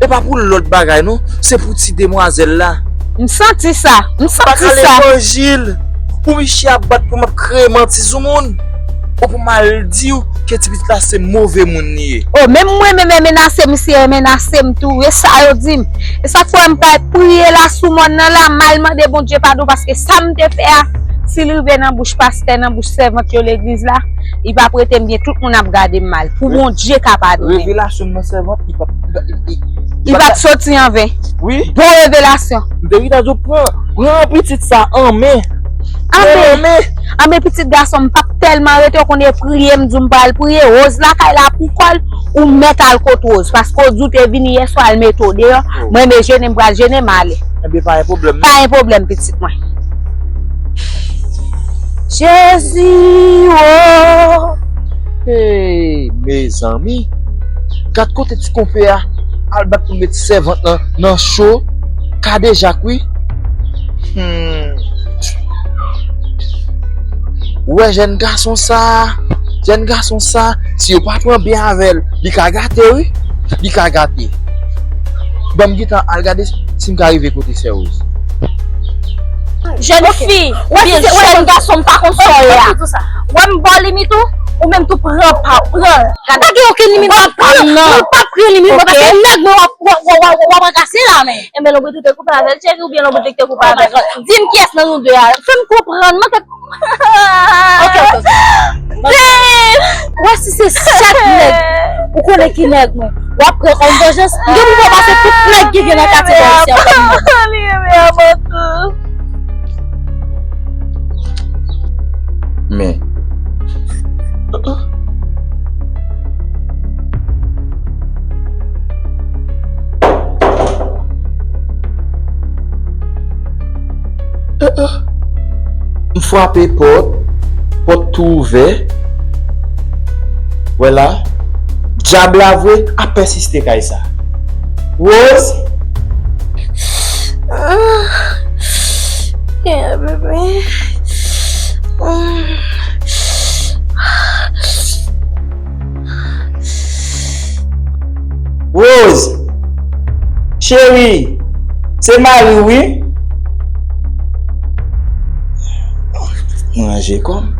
E pa pou lòt bagay non, se pou ti demwazèl la. M santi sa, m santi sa. Pa ka levanjil pou misye ap bat pou m ap kreye manti sou moun. Ou pou m al di w ke ti pitit la se move moun li ye. Oh, menm mwen menm e menase misye, e menase m tou. E sa yo di m. E sa k fè m pral priye la sou mòn nan la, m al mande Bondye padon paske sa m te fè a, si l rive nan bouch pastè, nan bouch sèvant yo legliz la, li p ap rete m byen, tout moun ap gade m mal. Pou Bondye ka padone m. Revelasyon nan sèvant, li p ap, li, li, li p ap soti anven. Wi. Bon revelasyon. M te gentan di w pran, pran pitit sa an men. An men, an men pitit gason m p ap tèlman rete, ou konnen priye m di w m pral priye, Rose lakay la pou kò l, ou mèt al kot Rose, paske w di w te vini yè swa al mete w deyò, mwen men jene m pral jene m ale. Enben pa gen pwoblèm non. Pa gen pwoblèm pitit mwen. Jezi, oh. Hey, mezanmi. Gad kote ti konpè a al bat pou met sèvant lan nan cho. Kadejak, wi. Hmm. Ou wè jèn gason sa, jèn gason sa, si yo pa pran byen avè l, li ka gate, wi. Li ka gate. Ban m gentan al gade si m ka rive kote sè Rose. Jèn fi, oubyen jèn gason, m pa konn sa w ye a. Wè m ba w limit ou, ou menm tou pran pa w, pran l. Pa gen okenn limit m ap pran, non. M p ap pran limit mwen, paske nèg mwen w ap, w ap, w ap, w ap, w ap rankase la, men. Enben, lonbrit ou te koupe avè l, cheri, oubyen lonbrit li te koupe avè l? Di m kiyès nan nou de a. Fè m konprann, mwen fè Ok, ok, ok. Wè si se chak nèg, ou konnen ki nèg mwen. W ap pran kòm vanjans. M gen pou fè pase tout nèg ki gen nan katye Bòyisi an kòm mwen. Li renmen Aman tou. Men. Frape pòt, pòt tou ouvè. Wè la, dyab la vre ap pèsiste kay sa. Rose! Ah, yeah, bebe. Mm. Rose! Cheri! Se mari w, wi. Mwen ranje kò m.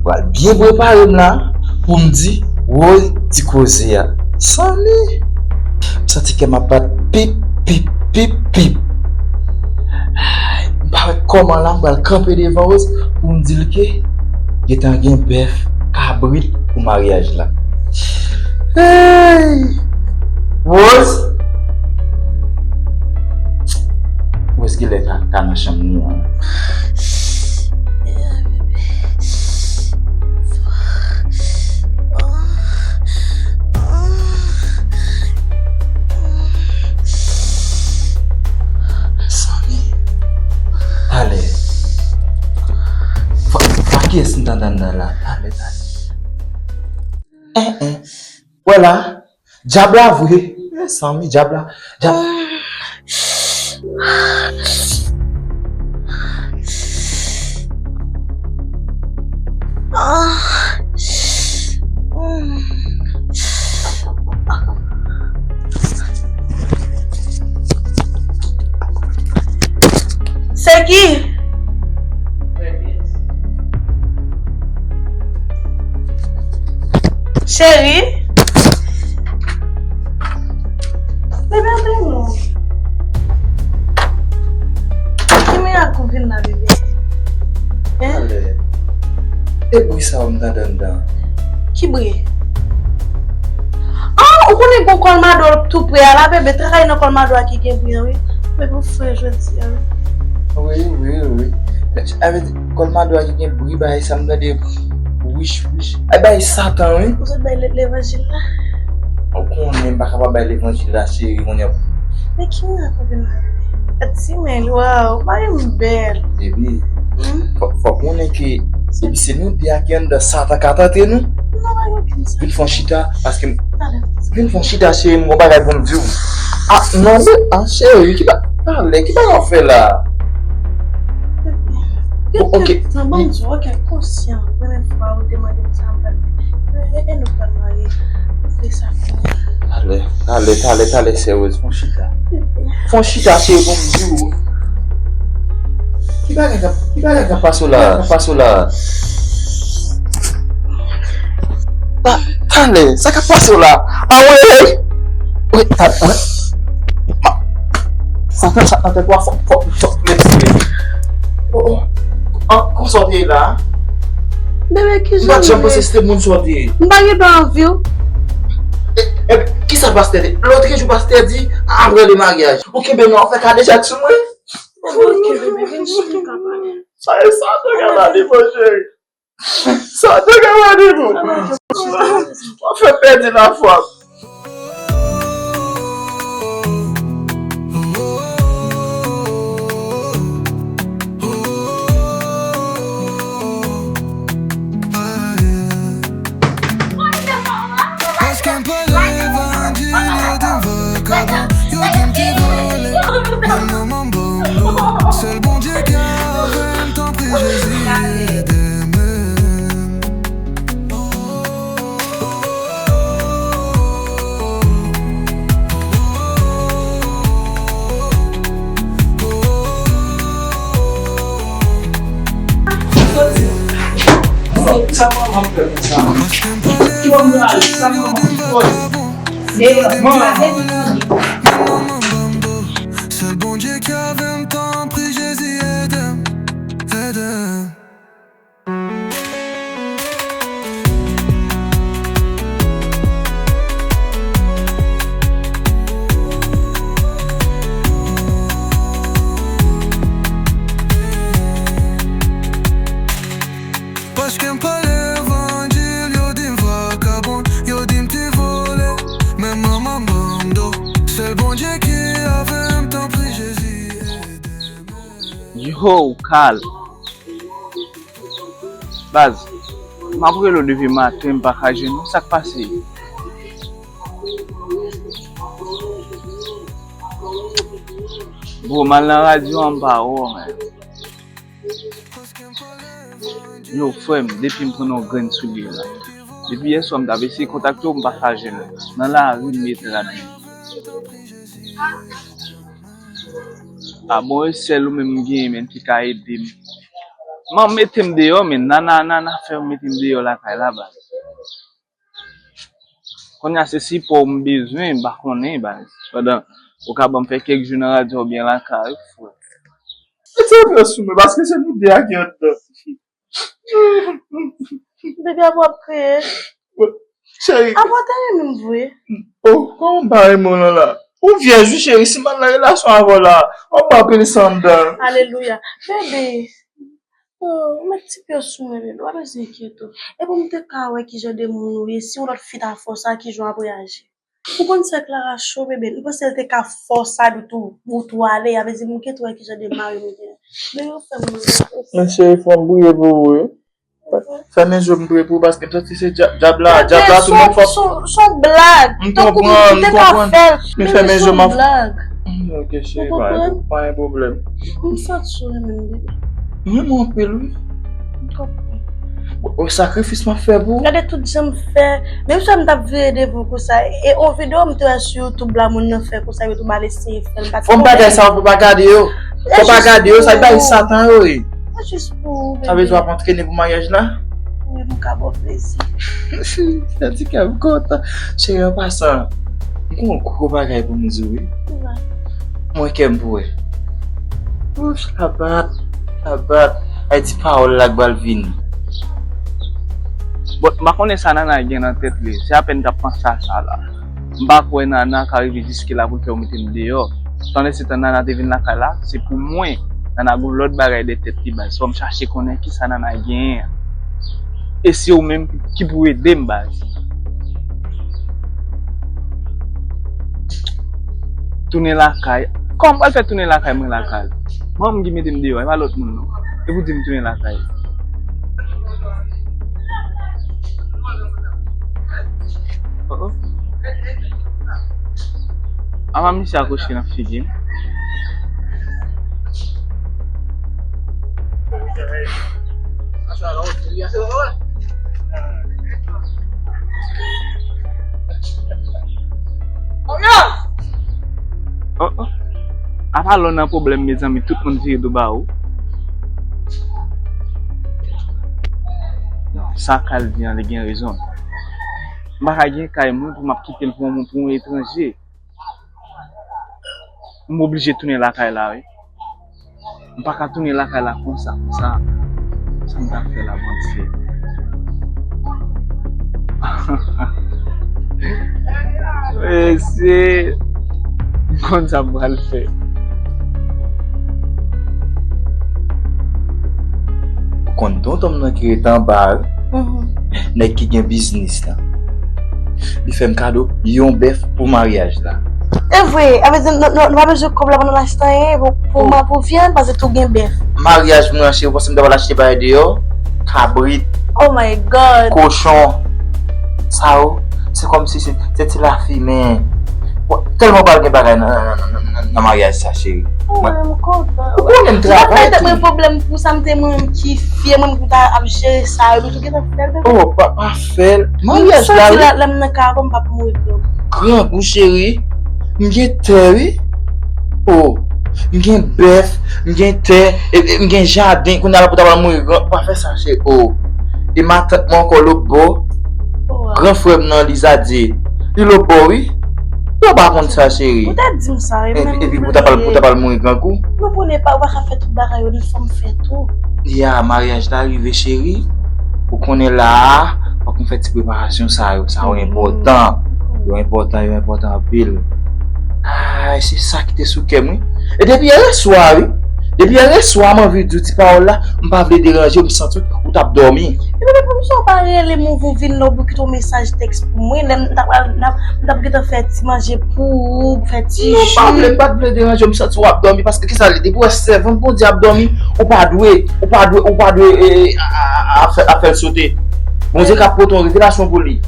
Pral byen prepare m la pou m di Rose ti koze a. Sanmi! M santi kè m ap bat pip, pip, pip, pip. M pa wè kòman la m pral kanpe devan Rose pou m di l ke gentan gen bèf, kabrit pou maryaj la. Hey! Rose! Rose genlè ka, ka nan chanm li an. Sanmi. Talè. Fò, fò kiyès m tande anndan la? Talè, talè. En, en. Wè la. Dyab la vre. Eh, sanmi, dyab la. Dyab. Se ki? Cheri? Bebe, antre non. Ki mirak ou vin la, bebe? Hein? Talè. E bri sa yo m tande anndan? Ki bri? Ah, ou konnen gon kòlmado tou pre a la, bebe, travay nan kòlmado a ki gen bri an, wi. Bebe, ou fre jodi a, wi. Wi, wi, wi. Men, sa vle di, kòlmado a ki gen bri, bagay sa m tande, wich, wich. Ay, bagay Satan, wi. Ou sot bay le-, levanjil la? Ou konnen m pa kapab bay levanjil la, cheri, kounye a. Men ki mirak ou vin la, bebe? Gad ti men, waw, mari m bèl. Bebe, hmm? Fò, fò konnen ke depi se nou de a ki anndan, Satan ka tante nou. Non, pa gen okenn sa. Vin fè yon chita, paske m, talè. Vin fè yon chita, cheri, m gon bagay pou m di w. Ah, non, ah, cheri, ki ba-, talè, ki bagay w ap fè la? Bon, ok. Tan ban m di w, ok, konsyan, premye fwa ou te mande m sa, m pa t, e, e, e nou pral marye. Ou fè sa kounye a. Talè, talè, talè, talè, seryoz, fè yon chita. Fè yon chita, cheri, pou m di w. Ki bagay k ap, ki bagay k ap pase w la? K ap pase w la? Ta-, talè, sa k ap pase w la? Ah, wi, wi. Wi, ta-, wi. Ma-, sa, sa, sa, sa, fò, fò, fò, fò, fò, fò. Oh, oh. An, kòman w te ye la? Bebe, ki jan w ye? M pa t janm panse se te moun sa w te ye. M pa gentan anvi w. E, e, kisa pastè te? Lòt jou pastè di, apre le maryaj. Ou kenbe men w fè kadejak sou mwen. Bebe, ok, bebe, vin sou mwen ka pale. Sa e sa, te gade li, mon cheri. Sa te gade li, mon. W ap fè pèdi lafwa m. Paske m pale levanjil, yo di m vakabon, yo di m ti vòlè. Men mwen manbo, sèl Bondye ki avè m, tanpri Jezi ede m. Sa mwen ap fè konsa? Ki bò m prale? Sa mwen ap fè? Sèl Bondye ki avè m, tanpri Jezi ede m, ede m. Paske m pale levanjil, yo di m vakabon, yo di m Yo, Carl. Baz, m ap rele w depi maten, m pa ka jwenn ou. Sa k pase? Bro, m al nan radyo a, m pa wè w, men. Yo, frè m, depi m pran yon grenn soulye la. Depi yèswa m t ap eseye kontakte w, m pa ka jwenn ou. Nan lari m ye trad. A bon, e sèl ou menm m genyen, menm ki ka ede m. Man mete m deyò, men Nana, Nana fè w mete m deyò lakay la, baz. Kounye a se sipò w m bezwen, m pa konnen, baz. Pandan ou ka ban m fè kèk jou nan radyo oubyen lakay ou, frè. Mete yon pye sou mwen, paske se nou de a ki anndan. Bebe, apa w ap kriye? Cheri. Apa w te renmen m vre? Oh, kòman m pa renmen w lan la? Ou vyèj wi, cheri, si m pa t nan relasyon avè w la, w ap ba plis anndan. Alelouya. Bebe, oh, ou met ti pye sou mwen, bebe, w pa bezwen enkyete w. Epi m te ka wè kijan de moun ou ye, si yon lòt fi ta fè w sa, kijan w ap reyaji? Ou konn sè Clara cho, bebe, m panse l te ka fè w sa di tou, pou tou ale, a vle di m gentan wè kijan de mari m gen. Men yo fè m mal. Men cheri, fò m priye pou ou, wi. Fèmen je w, m priye pou ou, paske m santi se dya-, dyab la, dyab la tounen fò. Son, son blag. M konprann, m konprann. Men fèmen je w, m ap. Ok, cheri, pa gen pwoblèm. M santi sou renmen m, bebe. M renmen w anpil, wi. M konprann. O, sakrifis m ap fè pou ou. Gade tout jan m fè. Menm si m t ap vire devan konsa. E on videyo m te wè sou YouTube la, moun nan fè konsa, yo tou mal eseye fè l, m pa t. Fò bagay sa, fò pa gade yo. Fò pa gade yo, sa bay Satan yo, wi. Se jis pou ou, bebe. Sa vle di w ap antrene pou maryaj la? Wi, m ka ba w plezi. Sa di kè m kontan. Cheri, an pasan, m gon gwo bagay pou m di w, wi. Mwen kè m pou wè. Wouch, la bat, la bat. Ay, ti pawòl la k pral vini. Bon, m pa konnen sa Nana gen nan tèt li. Se apèn t ap panse a sa la. M pa kwè Nana ka rive jiske la pou l fè w mete m deyò. Pandan se tan Nana te vin lakay la, se pou mwen. Nana gon lòt bagay de tèt li, baz. Fò m chache konnen kisa Nana genyen an. E se ou menm ki pou ede m, baz. Tounen lakay. Kòman m pral fè tounen lakay mwen lakay? Manman m ki mete m deyò, e pa lòt moun non. E pou di m tounen lakay. Oh, oh. Apa misye akouche nan figi m. Oh, oh. Apa lè w nan pwoblèm, mezanmi, tout moun vire do ba ou. Non, sa Carl di an, li gen rezon. M pa ka gen kay mwen pou m ap kite l pou yon, pou yon etranje. M oblije tounen lakay la, wi. M pa ka tounen lakay la konsa, konsa. Sa m t ap fè la, Bondye? Mesye, m konn sa m pral fè. Ou konn tonton m nan ki ret anba a, wi. Mhm. Nèg ki gen biznis la. Li fè m kado yon bèf pou maryaj la. E vre, a vle di nou, nou, nou pa bezwen kòb la pou nou achte anyen pou, pou, pou vyann, paske tou gen bèf. Maryaj mwen an, cheri, ou panse m ta pral achte bagay deyò? Kabrit. Oh my God. Kochon. Sa yo, se kòmsi se, se ti lafimen. Bon, tèlman pral gen bagay nan, nan, nan, nan, nan, nan maryaj sa, cheri. Oh, mwen, m kontan. Ou konnen m travay tou. Mwen pwoblèm pou sa, m te mwen ki fye, mwen ki ta ap jere sa, yo tou gentan fè l, bebe. Oh, pa, pa fè l. Maryaj la, wi. Lè m nan kay, m p ap mouri grangou. Grangou, cheri. M gen tè, wi. Oh, m gen bèf, m gen tè, e, e, m gen jaden. Kounye a la pou ta pral mouri grangou. Pa fè sa, cheri. Oh. E matant mwen ankò lòt bò. Oh, wow. Gran frè m nan, Lizadye. Li lòt bò, wi. Ou pa konn sa, cheri. Ou te di m sa, wi, men mwen bliye. Epi pou ta pral, pou ta pral mouri grangou. Mwen konnen pa, ou pa ka fè tout bagay yo, li fò m fè tou. Ya, maryaj la rive, cheri. Ou konnen la a, fòk nou fè ti preparasyon sa yo. Sa yo enpòtan. Yo enpòtan, yo enpòtan anpil. Ay, se sa ki te sou kè m, wi. E depi yè swa, wi. Depi yè swa, m anvi di w ti pawòl la, m pa vle deranje w, m santi w t ap dòmi. Epi depi pou sa w pa rele m, ou vin la, ou kite yon mesaj tèks pou mwen. Lè m t ap, m t ap gentan fè ti manje pou ou, fè ti ji. Non, pa vle, m pa t vle deranje w, m santi w ap dòmi, paske kisa l ye? Depi w wè sèvant Bondye ap dòmi, ou pa dwe, ou pa dwe, ou pa dwe, e, a, a, a, a fè, a fè l sote. Bondye ka pote yon revelasyon pou li.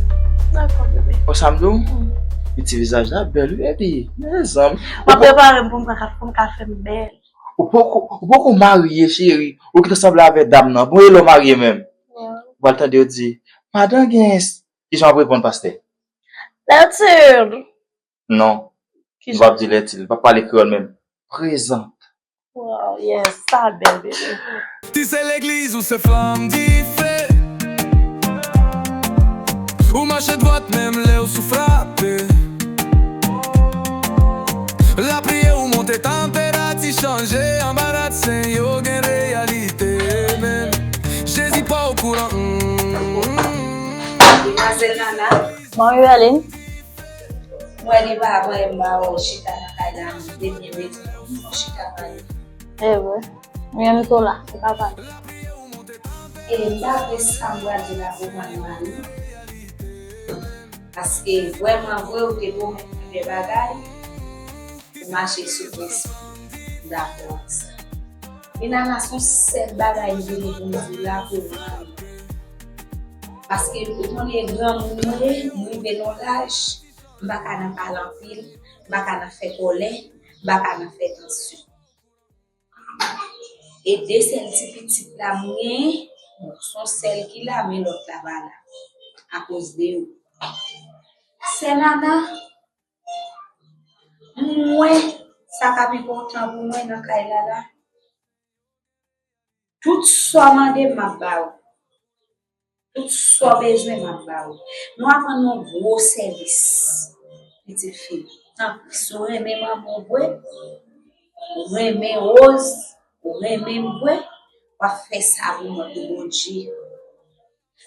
Dakò, bebe. Wè sa m di w? Wi. Ti vizaj la bèl, wi, epi, mezanmi. W ap prepare m pou m ka, pou m ka fè m bèl. Ou poko, ou poko marye, cheri. Ou kite sanble avè dam nan. Bon, e lè w marye menm? Wi. Ou pral tande yo di, "Madan gen s-," kijan w ap reponn, pastè? Lètil. Non. Kijan? Nou p ap di lètil. Nou p ap pale kreyòl menm. Prezant. Wow, yes. Sa bèl, bebe. Ti se legliz ou se flanm dife. Ou mache dwat menm lè w sou frape. Lapriyè ou monte tanperati chanje anba rad sen yo gen reyalite menm. Jezi pa okouran. Demwazèl Nana. Mwen, Yuveline. Mwen li pa vre m ba w chita nan kay la, m te byen rete pou m chita pale. E vre. Mwen menm tou la, se pa pale. E m pa vle sa m pral di la pou mal mari. Paske vrèman vre ou te pwomèt m de bagay, ou mache sou prensip. M dakò ak sa. Inana, se yon sèl bagay m vini pou m di w la pou mal. Paske ou konnen granmoun mwen ye, m rive nan laj, m pa ka nan pale anpil, m pa ka nan fè kòlè, m pa ka nan fè tansyon. E de sèl ti pitit la m genyen, bon, se yon sèl ki la, men lòt la pa la, akoz de ou. Sè Nana, mwen, sa k ap enpòtan pou mwen nan kay la la, tout sa w mande m, m ap ba ou. Tout sa w bezwen, m ap ba ou. Nou ap rann yon gwo sèvis, pitit fi m. Tanpri, si w renmen manman w vre, ou renmen Rose, ou renmen m vre, w ap fè sa pou mwen, pou Bondye.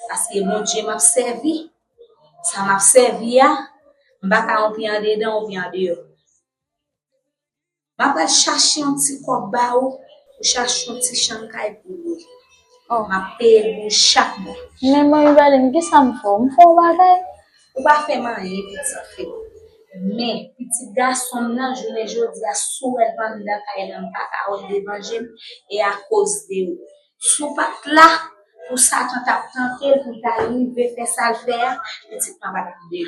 Paske Bondye m ap sèvi, sa m ap sèvi a, m pa ka yon pye andedan, yon pye andeyò. M ap al chache yon ti kòb ba ou, ou chache yon ti chanm kay pou ou. Oh. M ap peye l pou ou chak mwa. Men manmi Valin, kisa m fè w? M fè w bagay? Ou pa fè m anyen, pitit fi m. Men, pitit gason m nan, jounen jodi a, si w wè l pa anndan kay la, m pa ka wè l devan je m, e akoz de ou. Si w pa t la, pou Satan t ap tante l, pou l ta rive fè sa l fè a, pitit mwen pa t ap de.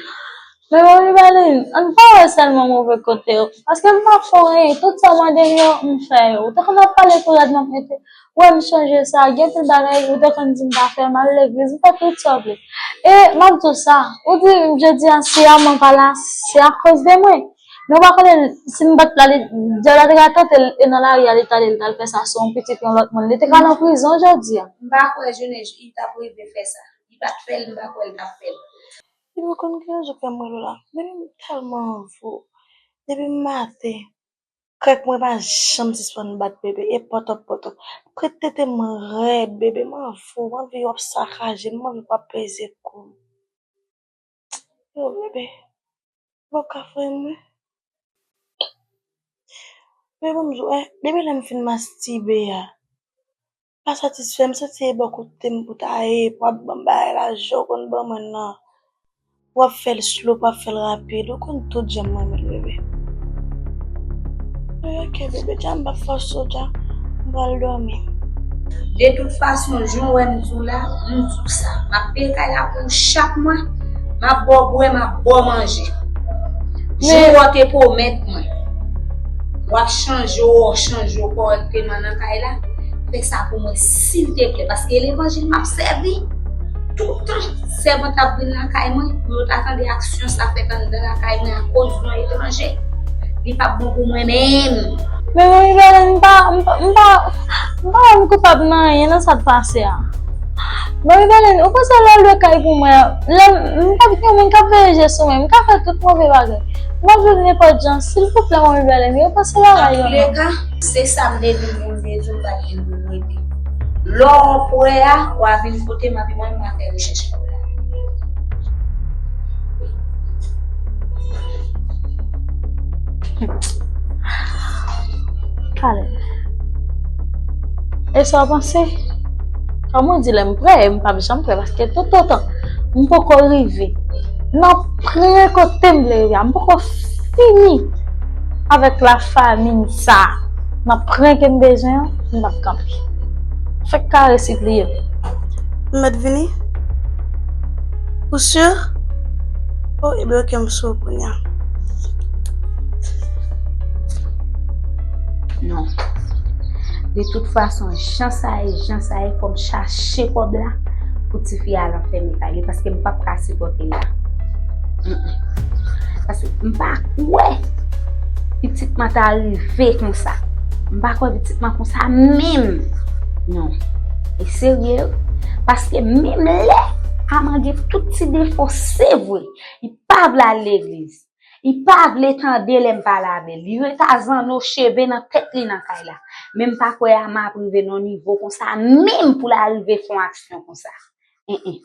Men manmi Valin, ann pa wè sèlman move kote w, paske m pa fè w anyen, tout sa w mande m yo, m fè yo. Ou te konn ap pale tou rèd, m ap mete, wè m chanje sa, gen anpil bagay, ou te konn di m pa fè, m al legliz, m fè tout sa w vle. E m ap di w sa, ou di jodi a, si Arman pa la, se akoz de mwen. Men w pa konnen si m pa t la, li, dyab la te ka tante l, e nan lari a, li t ale, li t al fè sa sou yon pitit yon lòt moun. Li te ka nan prizon jodi a. M pa kwè jounen li t ap rive fè sa. Li pa t fè l, m pa kwè l t ap fè l. Li pa konn ki rezon fè m rele w la. Bebe, m tèlman anvi w. Depi maten, kèk mwen pa janm sispann bat, bebe. E pòtòp, pòtòp. Prete tete mwen rèd, bebe. M anvi w, m anvi w ap sakaje m, m anvi w ap peze kou m. Yo, bebe. Ou p ap ka fè m ri. Men ban m di w, eh, depi lè m fin mastibe a, pa satisfè, m santi e bò kote m pou ta ye, pou ap ban m bagay la, jan w konn ban mwen nan. W ap fè l slow, w ap fè l rapid, ou konn tout jan m renmen l, bebe. Wi, ok, bebe, dja m p ap fòse w, dja m pral dòmi. De tout fason, jan w wè m di w la, m di w sa. M ap peye kay la pou ou chak mwa. M ap ba w bwè, m ap ba w manje. Jan w te pwomèt mwen, w ap chanje w, chanje w kòrèkteman nan kay la. Fè sa pou mwen, silteplè, paske levanjil m ap sèvi. Toutan sèvant ap vin lakay mwen, pou yo ta tande aksyon sa fèt anndan lakay mwen akoz yon etranje, li p ap bon pou mwen menm. Men manmi Bèlèn, m pa, m pa, m pa, m pa wè m koupab nan anyen nan sa k pase a. Manmi Bèlèn, ou panse lè w lwe kay pou mwen an, lè m, m p ap gen moun k ap veye je sou mwen, m ka fè tout move bagay. M ap jwenn nenpòt jan, silvouplè, manmi Bèlèn, repanse bagay yo non. Antouleka, se sa m te vin pou m te di w, m pa t vin pou m rete. Lè w prè a, w a vin kote m, epi mwen, m a fè rechèch pa m la. Talè. E sa w panse? Kòm ou di, lè m prè, m p ap janm prè, paske toutotan m poko rive nan pwen kote m vle rive a, m poko fini avèk lafanmi sa a, nan pwen ke m bezwen an, m p ap kanpe. Fèk kare sipliye. M mèt vini? Ou si? Oh, ebyen, oke, m si kounye a. Non. De tout fason, jan sa ye, jan sa ye, fò m chache kòb la pou tifi a al anfèmen kay li, paske m p ap ka sipòte l la. Mm, mm. Paske m pa kwè pitit mwen ta rive konsa. M pa kwè pitit mwen konsa menm. Non. E serye, wi. Paske menm lè Aman gen tout ti defo, se vre. Li pa vle al legliz. Li pa vle tande lè m pale avè l. Li ret a zanno cheve nan tèt li nan kay la. Men m pa kwè Ama ap rive nan yon nivo konsa menm pou l arive fè yon aksyon konsa. En, en.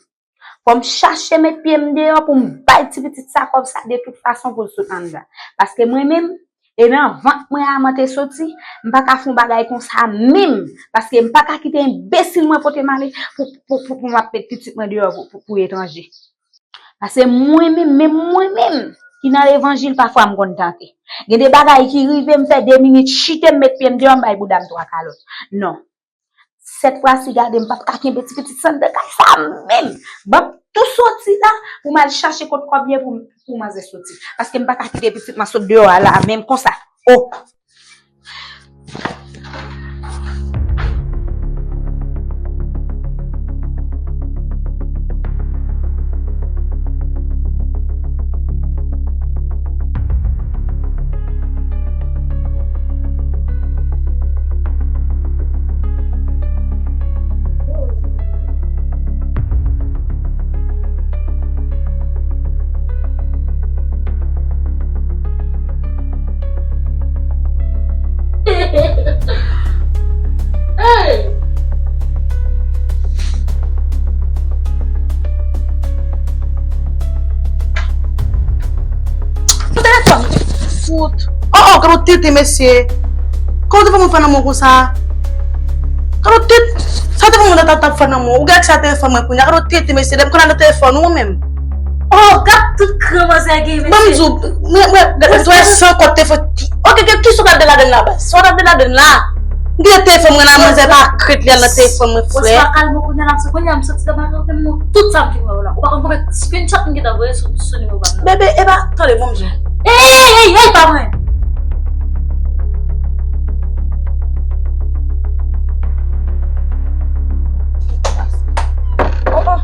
Fò m chache met pye m deyò pou m bay ti pitit sa kòb sa de tout fason pou l sot anndan. Paske mwen menm, e nan vant mwen Ama te soti, m pa ka fè yon bagay konsa menm. Paske m pa ka kite enbesil mwen pote m ale pou, pou, pou, pou m ap met pitit mwen deyò pou, pou, pou etranje. Paske mwen menm, menm mwen menm, ki nan levanjil, pafwa m konn tante. Gen de bagay ki rive, m fè de minit chite, m met pye m deyò, m bay bouda m twa kalòt. Non. Sèt fwa si gade, m p ap ka kenbe ti pitit sa anndan kay sa menm. Ban m tou soti la, pou m al chache kot kòb ye pou, pou manzè soti. Paske m pa ka kite pitit mwen sot deyò a la, menm konsa. Oh! Hey! Telefòn. Fout. Oh, oh, gade yon tenten, mesye. Kòman te fè moun fè nan mwen konsa? Gade yon tenten. Sa te fè moun ta, ta, ta fè nan mwen? Ou gade sa telefòn mwen kounye a. Gade yon tenten, mesye. Lè m konn al nan telefòn ou menm. Oh, gad tout kran manzè gen, mesye. Ban m di w, mwen, mwen, gade, mwen san kòb telefòn. Ok, ok, kisa w ap de ladann la, baz? Sa w ap de ladann la? M gen telefòn mwen la, manzè pa krent li al nan telefòn mwen, frè. Ou pa kalme kounye a la, se kounye a m soti nan bagay, ok, m tout sa m fin wè w la. Ou pa konn konbyen screenshot m gentan voye sou, sou nimewo pa m nan. Bebe, e pa, tande, bon, m di w. Ey, ey, ey, pa mwen. Oh, oh.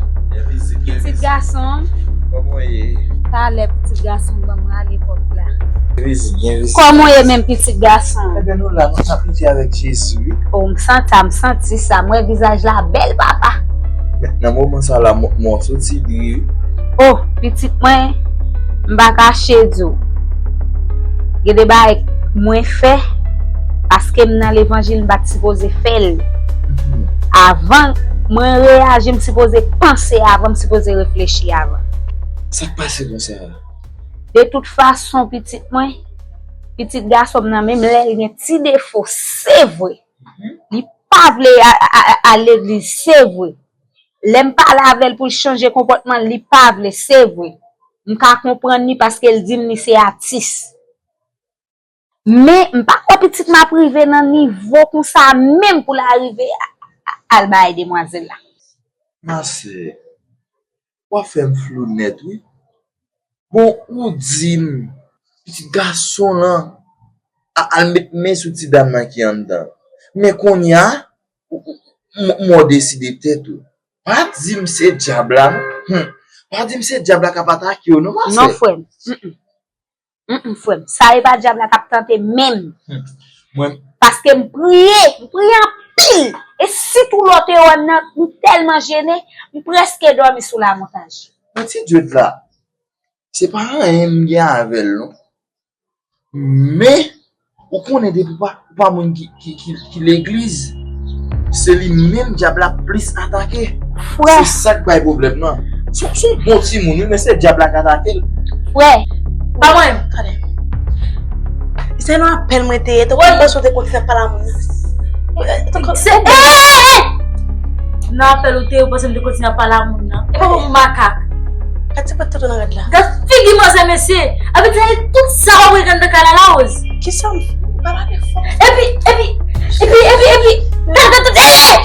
Pitit gason. Kòman w ye? Talè pitit gason ban mwen ale pòt la. Gen vizit, gen vizit. Kòman w ye menm pitit gason? Ebyen, nou la, nou ap lite avèk Jezi, wi. Oh, m santi, m santi sa. M wè vizaj la bèl, papa. Men, nan moman sa la, mwen, mwen soti gri, wi. Oh, pitit mwen, m pa kache di w. Gen de bagay mwen fè, paske m nan levanjil, m pa t sipoze fè l. Mhm. Avan mwen reyaji, m sipoze panse avan, m sipoze reflechi avan. Sa k pase konsa? De tout fason, pitit mwen, pitit gason m nan, menm lè l gen ti defo, se vre. Mhm. Li pa vle a, a, a, al legliz, se vre. Lè m pale avè l pou l chanje konpòtman l, li pa vle, se vre. M ka konprann li paske l di m li se atis. Men, m pa kwè pitit m ap rive nan nivo konsa menm pou l arive a, a, al bay demwazèl la. Masè, w ap fè m flou nèt, wi. Bon, ou di m, pitit gason lan a, al met men sou ti dam nan ki anndan. Men kounye a, ou, ou, m, m wè w deside tèt ou. Pa di m se dyab la, non. Hmm. Pa di m se dyab la k ap atake w, non, masè. Non, frè m. Mm, mm. Mm, mm, frè m. Sa e pa dyab la k ap tante menm. Hmm. Mwen. Paske m priye, m priye anpil. E sitou lè w te wè m nan, m tèlman jene, m prèske dòmi sou lamontaj. Men ti Djod la, se pa anyen m gen avè l, non. Men, ou konnen depi w pa, ou pa moun ki, ki, ki, ki legliz, se li menm dyab la plis atake. Frè. Se sa k bay pwoblèm nan. Se, se yon bon timoun, wi, men se dyab la k atake l. Frè. Pa mwen, tande. Se nan apèl mwen te ye, tankou mwen panse w te konn fè pale a moun nan. Se, eh, eh, eh! Nan apèl ou te ye, ou panse m te kontinye ap pale a moun nan? E pa yon makak. Gad se pòt tèt ou nan rad la. Gad figi manzè mesye. Epi di tout sa w ap regle anndan kay la la, Rose. Kisa m fè? M pa pale fò. Epi, epi, epi, epi, epi. Gad, gad, gad. Hey!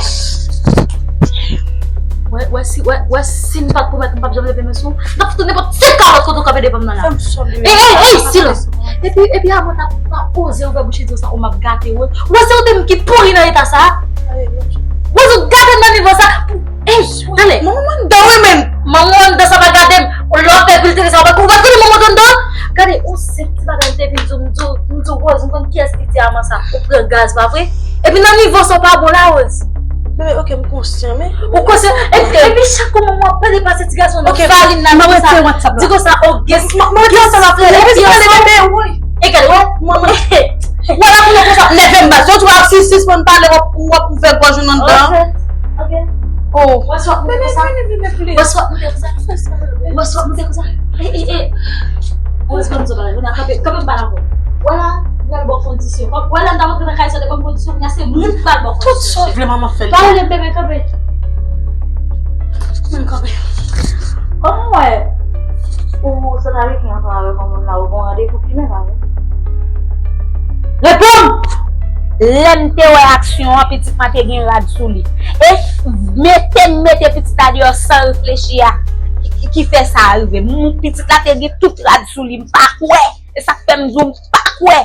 Wè, wè si, wè, wè si m pa t pwomèt m p ap janm leve men sou ou, m t ap fout ou nenpòt ti kalòt kote w kanpe devan m nan la. Fè m sòt li. Ey, ey, ey, silans. Epi, epi avan w ta pa oze ouvè bouch e di w sa, ou m ap gate w. Ou wè se ou te menm ki pouri nan eta sa. Wè se ou gate m nan nivo sa. Ey, tande. Manman m anndan wi menm. Manman w anndan sa pa gade m. Lè w ap fè viltire sa, ou pa, ou pa konnen manman w anndan. Gade, ou senp ti bagay m te vin di w, m di w, m di w, Rose, m konn kiyès li di a manman sa. Ou pran gaz, pa vre? Epi nan nivo sa w pa bon la, Rose. Bebe, ok, m konsyan, men. Ou konsyan? Epi, epi chak moman w ap pale pase ti gason nan farine nan, di konsa, di konsa, o, gen, gen san nan frè, epi ansanm. E gade, wè, manman. Wè la pou nou konsa, nève m baz. Yo tou ap si sispann pale, w ap, w ap ouvè gòj ou nan dan. Ok, ok. Oh. Wè si w ap moute konsa. Wè si w ap moute konsa. Wè si w ap moute konsa. E, e, e. Rose, ban m di w bagay, ou nan kanpe, kanpe m pale avè w. Wè la, m pral ba w kondisyon. Wè la, m t ap rantre nan kay sa, te ban m kondisyon, kounye a se mwen ki pral ba w kondisyon. Tout sa w vle manman fè l. Pa rele m bebe, kanpe. Mwen kanpe. Kòman w wè? Ou sot avèk mwen ansanm avèk yon moun la, ou gen yon randevou fimen, pa vre? Reponn! Lè m te wè aksyon an, pitit mwen te gen rad sou li. E mete m mete pitit la deyò san reflechi a, ki, ki, ki fè sa rive. M, pitit la te gen tout rad sou li, m pa kwè. E sa k fè m di w m pa kwè.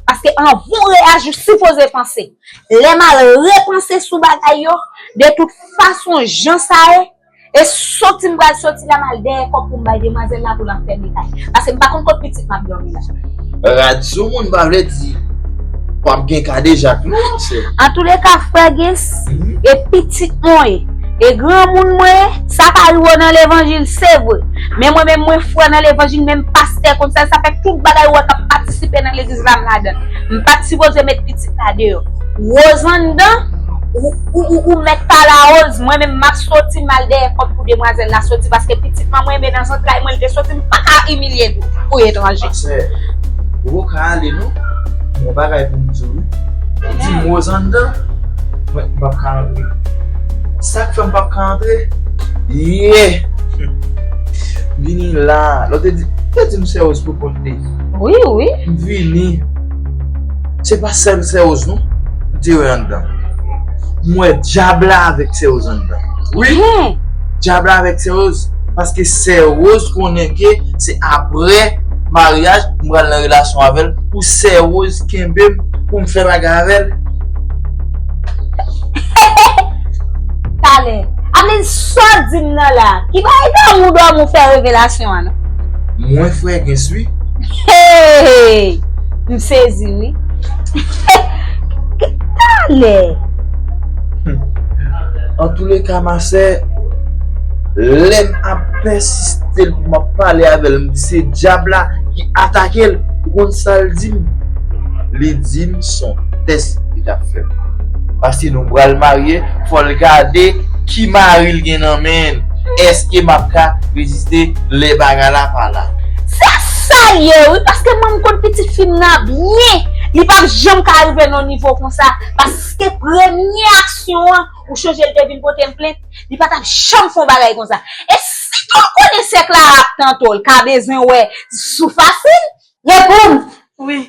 Paske anvan w reyaji, w sipoze panse. Lè m al repanse sou bagay yo, de tout fason, jan sa ye, e soti m pral soti la, m al dèyè kòb pou m bay demwazèl la pou l al fèmen kay. Paske m pa konn kot pitit m ap dòmi la. Rad sou moun pa vle di w ap gen kadejak, non, sè. Antouleka, frè Gens, e pitit mwen ye, e granmoun mwen ye, sa ka rive w nan levanjil, se vre. Men mwen menm, mwen frè nan levanjil, menm pastè konn sa, sa fè tout bagay ou wè k ap patisipe nan legliz la, m ladan l. M pa t sipoze met pitit la deyò. Rose anndan, ou, ou, ou, ou mèt pale a Rose, mwen menm m ap soti, m al dèyè kòb pou demwazèl la soti, paske pitit mwen, mwen, men nan zantray mwen, li te soti, m pa ka imilye l pou etranje. Pasè, ou ka ale non, yon bagay pou m di w wi. Ou di m Rose anndan, mwen, m p ap ka antre. Sa k fè m p ap ka antre? Yè! Vini la. Lè w te di, te di m sè Rose pou kont li. Wi, wi. M vini. Se pa sèl sè Rose non m te wè anndan. M wè dyab la avèk sè Rose anndan. Wi. Dyab la avèk sè Rose. Paske sè Rose konnen ke se aprè maryaj m pral nan relasyon avè l pou sè Rose kenbe m pou m fè bagay avè l. Talè. Amen, sa w di m nan la? Ki bagay dòmi w dòmi w fè revelasyon an non? Mwen frè Gens wi. Hey! M sezi wi. Talè. Antouleka, ma sè, lè m ap pèsiste l pou m ap pale avè l, m di se dyab la ki atake l. Ou konn sa l di m? Li di m se yon tès li t ap fè m. Paske nou pral marye, fò l gade ki mari l gen nan men l. Èske m ap ka reziste lè bagay la pa la? Se sa l ye wi, paske mwen m konn pitit fi m nan byen. Li p ap janm ka rive nan nivo konsa. Paske premye aksyon an, ou chonje l te vin pote m plent, li pa t ap janm fè yon bagay konsa. E si tou konnen sè Clara ap tante w, l ka bezwen wè sou fasil, reponn. Wi.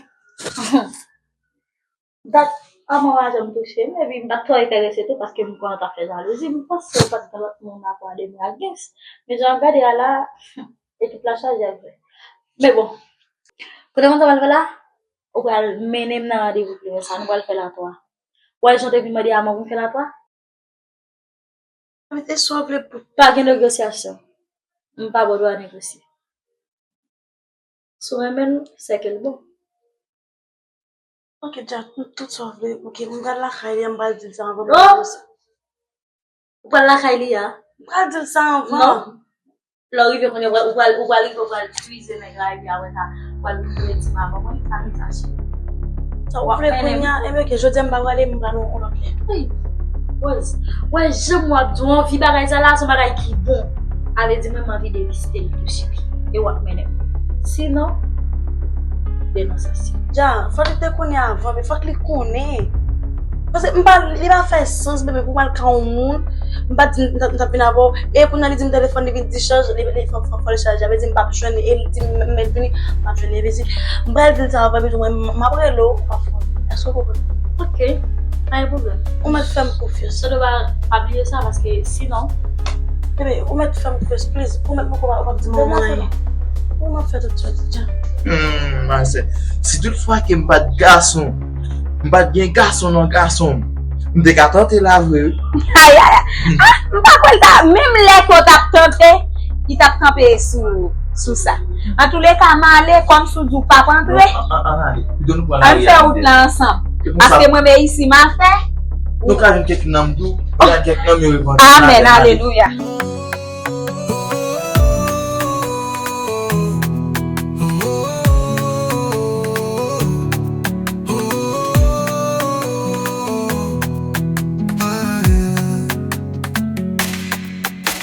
Dat a mwen pa janm touche m, epi m pa t twò enterese tou, paske m konnen w t ap fè jalouzi, m panse w pa t gen lòt moun apre Demi ak Gens. Men jan w ap gade a la, ekip la chaje ak vre. Men bon, kote konsa w pral fè la? Ou pral mennen m nan randevou prive sa, nou pral fè l a twa. Ou wè jan w te vin mande a mwen pou m fè l a twa? Mete sa w vle pou. Pa gen negosyasyon. M pa ba w dwa negosye. Si w renmen l, sèke l bon. Ok, Jack, tout sa w vle. Ok, m pral lakay li, m pral di l sa anvan m negosye. Ou pral lakay li a? M pral di l sa anvan. Non. Lè w rive kounye a, ou pral, ou pral rive, ou pral itilize nèg la, epi apre sa, ou pral vin voye di m avan mwen, sa vin fache. Sa w vle kounye a, enben, ok, jodi a m pa prale, m pral yon lòt lè. Wi, Rose, wè jan w ap di w anvi bagay sa la, se yon bagay ki bon. A vle di mwen, m anvi depiste l tou, chipi. E w ap mennen m. Sinon, denonsasyon. Dja, fòk li te konnen avan, men fòk li konnen. Paske m pa, li pa fè sans, bebe, pou w al ka yon moun, M pa t di m t ap, m t ap vin avè w. E kounye a li di m telefòn li vin dichaj, li, li fò, fò, fò l chaje. Sa vle di m p ap jwenn li. E li di m m mèt vini, m p ap jwenn li. Sa vle di, m pral di l sa, w ap bezwen mwen, m ap rele w, w ap fè. Èske w konprann? Ok, pa gen pwoblèm. Ou mèt fè m konfyans. Sèlman pa, pa bliye sa, paske sinon. Bebe, ou mèt fè m konfyans, please. Ou mèt poko w ap di m anyen. Ou mèt fè tout sa w di, dja. Hmm, ma sè, si tout fwa ke m pa t gason, m pa t gen gason nan gason m, m te ka tante la vre, wi. Ay, ay, ay. Ah, m pa kwè l ta, menm lè ke w t ap tante, li t ap kanpe sou, sou sa. Antouleka, m ale, kòm si w di w p ap antre. An, an, an ale. Pito nou pran lari a. Ann fè wout la ansanm. Paske mwen menm isi m a fè. Nou ka jwenn kèk nanm tou. Nou ka jwenn kèk nanm yo revann. Amèn, alelouya.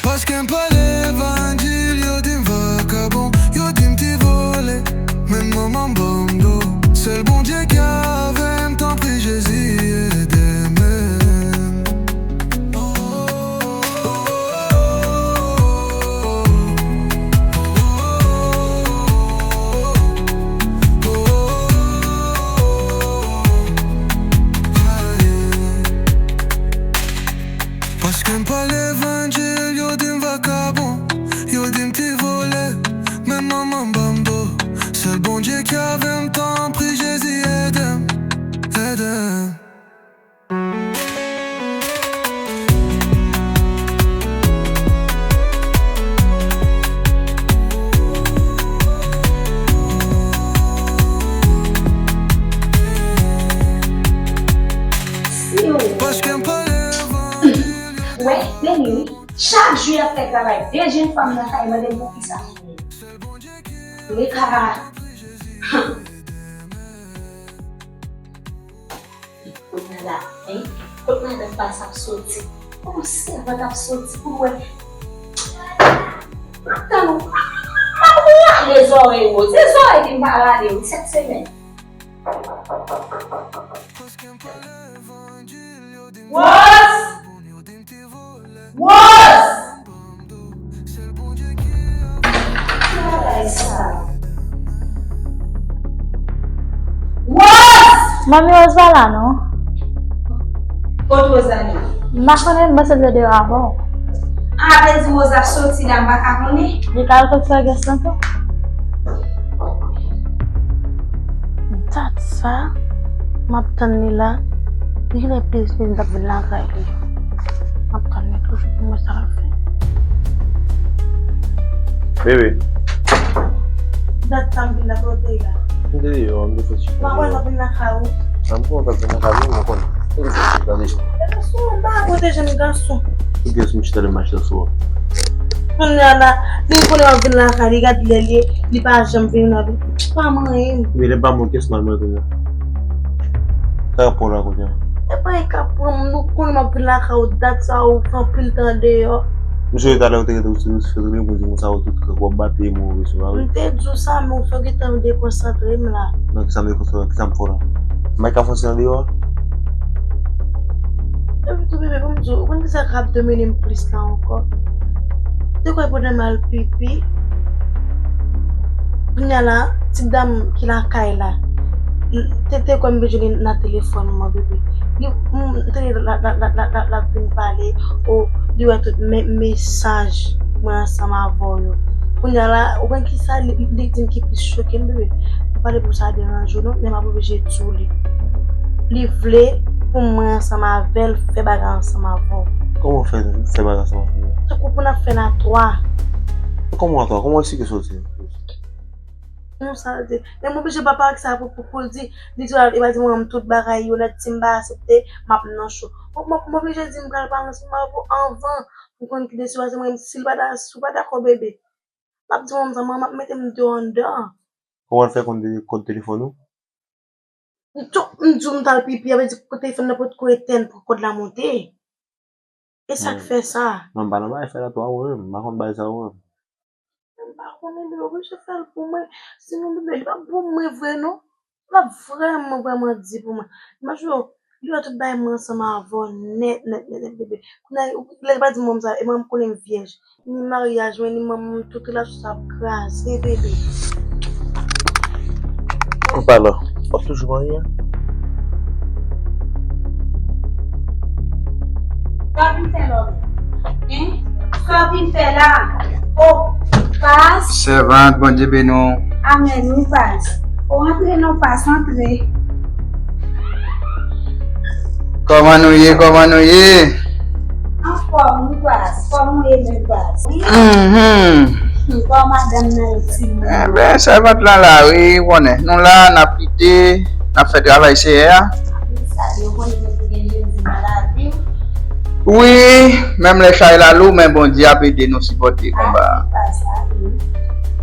Paske m pale levanjil, yo di m vakabon, yo di m ti vòlè. Men manman m ban m do. Sèl Bondye ki avè m, tanpri Jezi, ede m. Paske m pale levanjil, yo di m vakabon, yo di m ti vòlè. Men manman m ban m do. Sèl Bondye ki avè m, tanpri Jezi, ede m, ede m. Siw. Paske m pale levanjil. Wè, Deni, wi. Chak jou y ap fè travay. De jenn fanm nan kay mande m poukisa. Leka. Kounye a la, hein? Kot madanm pa sa ap soti? Kòman sèvant ap soti pou l wè? M ap tann ou. M ap rale zòrèy ou. Se zòrèy ki m pa rale wi sèt semèn. Wòz! Wòz! Ki bagay sa? Wòz! Manmi Wòz pa la non. Kot Wòz ale? M pa konnen, m panse l te deyò avè w. A, vle di Wòz ap soti la, m pa ka konnen? Li ka al kot frè Gès lan tou. Dat sa, m ap tann li la. Li genlè plis li, m t ap vin lakay li. M ap tann li toujou pou m wè sa l ap fè. Bebe. Dat sa m vin la, kote w ye la? M te deyò, m te fè ti. M pa wè l ap vin lakay ou. Sa m konnen w t ap vin lakay mwen, mwen konnen. Kote w chita deja? E gason, m pa ka pwoteje m gason. Ki gason m chita lè m mache sou ou? Kounye a la, li konnen w ap vin lakay li, gad lè li ye, li pa janm vini nan vi. Pa manyen m. Men lè m pa mwen, kiyès m al mwen kounye a? Sa k ap pran w la kounye a? E pa anyen k ap pran m, nou konnen m ap vin lakay ou, dat sa ou fè anpil tan deyò. M sonje talè ou te rete ou sou, sou, sou, ou di konsa ou tout kòk w ap bat e move sou la wi. M te di w sa, men ou fè w gentan dekonsantre m la. Nan kisa m dekonsantre, kisa m fè w la? M pa ka fè w soti andeyò a? Epi tou bebe, pou m di w, ou konn kisa k ap domine m plis la ankò? Te kwè pandan m al pipi, kounye a la, ti dam ki lakay la, te, te kwè m bezwen li nan telefòn mwen, bebe. Li, m, m tande l ap, l ap, l ap, l ap, l ap, l ap vin pale, o, li wè tout me-, mesaj mwen ansanm avè w yo. Kounye a la, ou konn kisa li, li di m ki plis choke m, bebe? M pa panse pou sa deranje w non, men m ap oblije di w li. Li vle pou mwen ansanm avè l fè bagay ansanm avè w. Kòman fè, fè bagay ansanm avè w? Tankou pou n ap fè n a twa. Kòman a twa? Kòman w eksplike sa w di? Non, sa l di. Men m oblije pa pale sa pou, pou, pou l di, li di, e pa di mwen tout bagay yo nèt, si m pa aksepte, m ap nan cho. M, m, m oblije di m pral pale ansanm avè w anvan pou konn ki desizyon, paske mwen, si l pa da-, si w pa dakò, bebe, m ap di w ansanm, m ap mete m deyò anndan. Kòman l fè konn de-, kòd telefòn ou? M tou, m di w m t al pipi, sa vle di telefòn nan potko etèn pou kòd la monte. E sa k fè sa? Non, m pa nan bagay fè la twa mwen menm, m pa konn bagay sa yo menm. M pa konnen, bebe, oblije fè l pou mwen. Sinon, bebe, li p ap bon mwen vre non. L ap vrèman, vrèman di pou mwen. Imajine w, Li wè tout bagay mwen ansanm avè w nèt, nèt, nèt, nèt, bebe. Kounye a, lè l pa di m sa, e mwen m konnen m vyèj. Ni maryaj mwen, ni manman m, tout relasyon sa ap kraze, bebe. Ou pa la. W ap toujou marye a? Sa w vin fè la? Hein? Sa w vin fè la? Oh, Pas. Sèvant, Bondye beni w. Amèn, wi, Pas. Oh, antre non, Pas, antre. Kòman nou ye? Kòman nou ye? Anfòm, wi, Pas. Kòman w ye menm, Pas? Mhm. Kòman madanm nan ye, timoun? Enben, sèvant lan la, wi, ou konnen. Nou la, n ap lite, n ap fè travay Seyè a. Sa yo konnen gen Jezi nan lavi w. Wi, menm lè chay la lou, men Bondye ap ede nou sipòte konba a.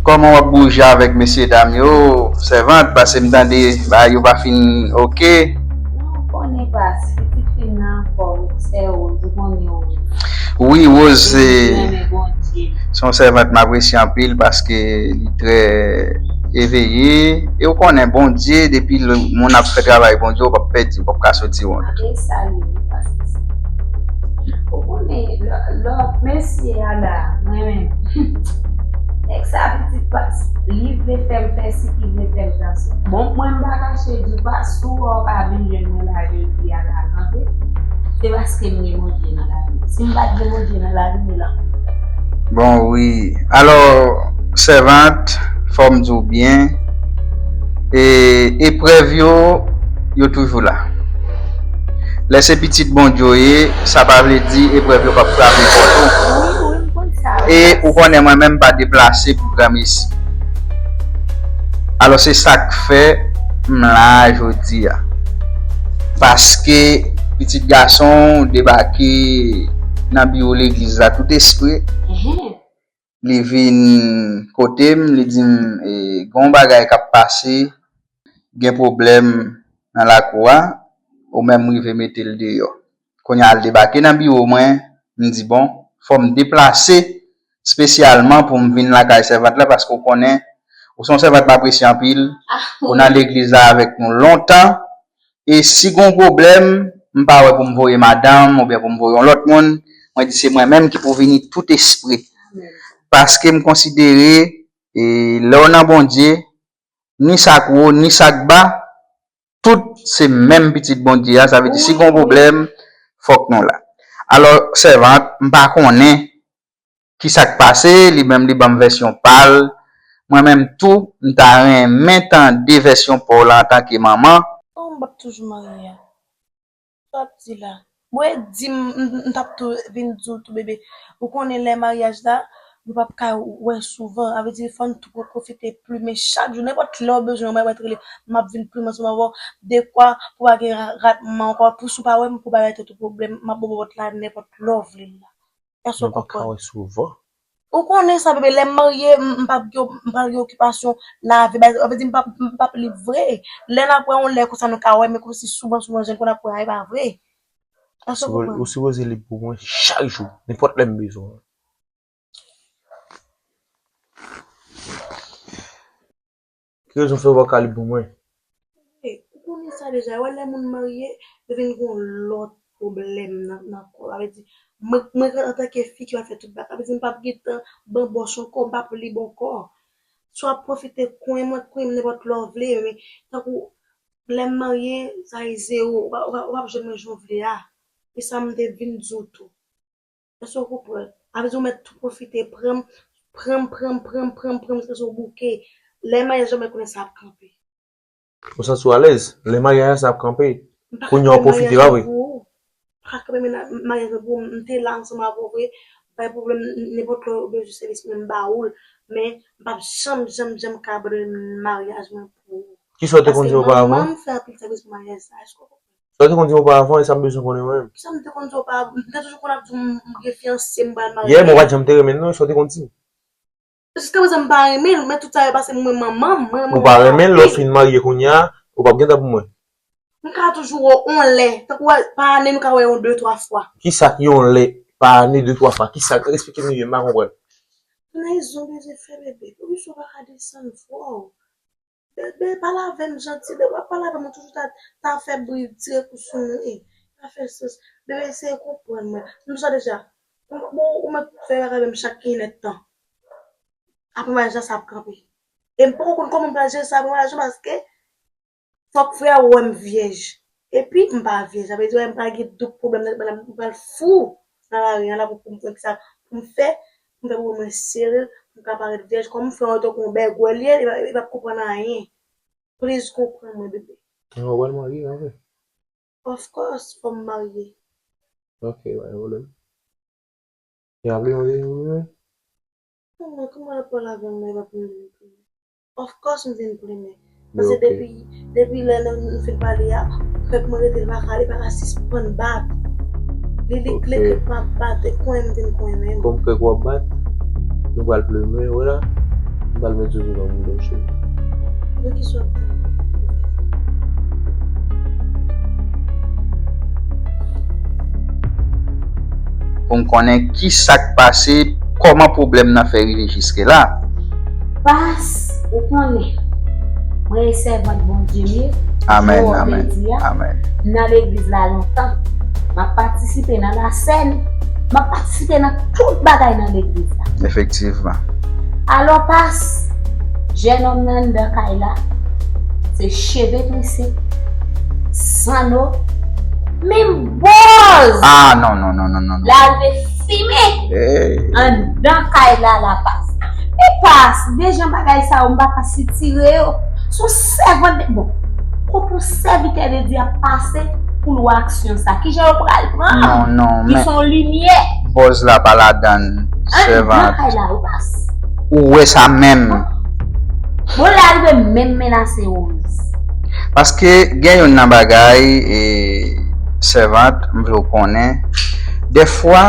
Kòman w ap bouje avèk mesye dam yo, sèvant? Paske m tande bagay yo pa fin oke. Non, ou konnen Pas, pitit fi m nan anfòm, sè Rose, ou konnen Rose. Wi, Rose se, se yon sèvant m apresye anpil paske li trè eveye. E ou konnen Bondye, depi l, moun ap fè travay Bondye, ou p ap pèdi, ou p ap ka soti wont. Ou konnen, lò, lò, mesye a la, mwen menm. Nèg sa pitit Pas, li vle fè m fè si, li vle fè m fè sa. Bon, mwen m pa kache di w Pas, si w wè w pa vin jwenn mwen la jodi a la kanpe, se paske m gen Bondye nan lavi m. Si m pa t gen Bondye nan lavi m, m la. Bon, wi. Alò, sèvant, fò m di w byen, e, eprèv yo, yo toujou la. Lè se pitit Bondye w ye, sa pa vle di eprèv yo p ap frape pòt ou. Wi, wi, m konn sa, wi. E ou konnen mwen menm m pa deplase pou granmesi. Alò, se sa k fè m la a jodi a. Paske pitit gason w debake nan biwo legliz la tout espre. Li vin kote m, li di m, e, gen yon bagay k ap pase, gen pwoblèm nan lakou a, ou menm rive mete l deyò. Kounye a, l debake nan biwo mwen, m di, bon, fò m deplase espesyalman pou m vin lakay sèvant la, paske w konnen, ou se yon sèvant m apresye anpil, ou nan legliz la avèk nou lontan, e si gen yon pwoblèm, m pa wè pou m voye madanm oubyen pou m voye yon lòt moun, mwen di se mwen menm ki pou vini tout espre. Paske m konsidere, e, lè w nan Bondye, ni sa k wo, ni sa k ba, tout se menm pitit Bondye a, sa vle di si gen yon pwoblèm, fòk nou la. Alò, sèvant, m pa konnen ki sa k pase, li menm li ban m vèsyon pa l. Mwen menm tou, m ta renmen tande vèsyon pa w la antanke manman. Kòman m p ap toujou marye a? Sa w ap di la? Bon, e di m, m, m t ap tou vin di w tou, bebe. Ou konnen lè maryaj la, nou p ap ka wè souvan. Sa vle di, fò n tou pwofite plimen chak jou. Nenpòt lè w bezwen, mwen mèt rele, m ap vin plimen ansanm avè w. Dekwa pou pa gen ra-, ratman ankò. Pou si w pa wè m, pou w pa bay tèt ou pwoblèm, m ap ba w pòt la nenpòt lè w vle l la. Èske w konprann? Ou konnen sa, bebe, lè m marye, m, m p ap gen, m p ap gen okipasyon lavi, bagay, sa vle di m p ap, m p ap lib vre. Lè n ap wè yon lè konsa nou ka wè, men kòmsi souvan, souvan, jan konn ap wè a, e pa vre. Èske w konprann? Ou sipoze lib pou mwen chak jou, nenpòt lè m bezwen w. Ki rezon fè w pa ka lib pou mwen? Ou konnen sa deja, wè lè moun marye, yo vin gen yon lòt pwoblèm nan, nan kò. Sa vle di, mwen, mwen antanke fi ki pral fè tout bagay, sa vle di m p ap gentan ban bòs ankò, m p ap lib ankò. Si w ap pwofite kwen mwen, kwen m nenpòt lè w vle, men tankou lè m marye, sa e zewo, ou pa, ou pa, ou p ap jwenn mwen jan w vle a. E sa m te vin di w tou. Èske w konprann? Sa vle di ou mèt tou pwofite pran m, pran m, pran m, pran m, pran m, pran m, jiskaske w bouke. Lè maryaj la, mwen konnen sa ap kanpe. Ou santi w alèz? Lè maryaj la, sa ap kanpe. Kounye a w pwofite, pa vre? M pa ka kanpe maryaj la pou ou. M pa ka kanpe maryaj la pou ou. M te la ansanm avè w vre. Pa gen pwoblèm, nenpòt lè w bezwen sèvis mwen, m ba ou l. Men, m p ap janm, janm, janm ka abandone maryaj mwen pou ou. Kisa w te konn di m oparavan? Paske manman m fè anpil sakrifis pou maryaj sa. Èske w konprann? Sa w te konn di m oparavan, e sa m bezwen konnen mwen menm. Kisa m te konn di w oparavan? M te toujou konn ap di w m, m gen fiyanse, m pral marye. Yeah, men w pa t janm te renmen l non, sa w te konn di m. Jiska prezan m pa renmen l, men tout sa yo pase mwen manman m, mwen renmen l. Ou pa renmen l, lè w fin marye kounye a, ou p ap gen tan pou mwen. M ka toujou wè w yon lè, tankou pa ane nou ka wè yon de, twa fwa. Kisa k yon lè, pa ane, de, twa fwa? Kisa, eksplike m, m pa konprann. Analiz ou bezwen fè, bebe. Poukisa w pa ka desann vwa w? Bebe, pale avè m janti. Depi w ap pale avè m, ou toujou ta, ta fè bri, tire kou sou mwen. E, pa fè sans. Bebe, eseye konprann mwen. M sa deja. Ou, ou, ou mèt fè bagay avè m chak kilè tan. Apre maryaj la, sa ap kanpe. E m poko konn kòman m pral jere sa apre maryaj la, paske fòk frè a wè m vyèj. Epi, m pa vyèj. Sa vle di, wè, m pral gen tout pwoblèm nan, m pral fou nan lari a la pou, pou m fè sa, pou m fè, pou m fè pou mwen sere, pou m ka parèt vyèj. Kòm frè a tankou yon bègwè li ye, li pa, li p ap konprann anyen. Please, konprann mwen, bebe. Ou pral marye, an vre? Of course, fò m marye. Ok, pa gen pwoblèm. E apre, ou vle vin plimen? Kòman, kòman l ap pale avè m la, e pa pou m vin plimen? Of course, m vin plimen. Paske depi, depi lè nou, nou fin pale a, kè mwen rete, li pa ka, li pa ka sispann bat. Li, li, li kè m ap bat, e konyen m vin konyen menm. Kòm kè w ap bat, nou pral plimen, vwala. M pral met zozo nan bouda w, cheri. Pou m konnen ki sa k pase, kòman pwoblèm nan fè rive jiske la. Pas, ou konnen, mwen e sèvant Bondye m ye. Amèn, amèn, amèn. M nan legliz la lontan. M ap patisipe nan lasèn. M ap patisipe nan tout bagay nan legliz la. Efektivman. Alò, pas, jennonm nan anndan kay la, se cheve trese, zanno, menm bòz. Ah, non, non, non, non, non, non. L arive fimen anndan kay la, la pas. Men pas, de jan bagay sa yo, m pa ka sitire yo. Se yon sèvant de, bon, kote yon sèvitè de Dye ap pase pou l wè aksyon sa? Kijan yo pral pran? Non, non, men se yon limyè. Bòz la pa ladann, sèvant. Anndan kay la, wi, pas. Ou wè sa menm. Bon, lè a rive menm menase Rose. Paske gen youn nan bagay, e, sèvant, m vle w konnen, dèfwa,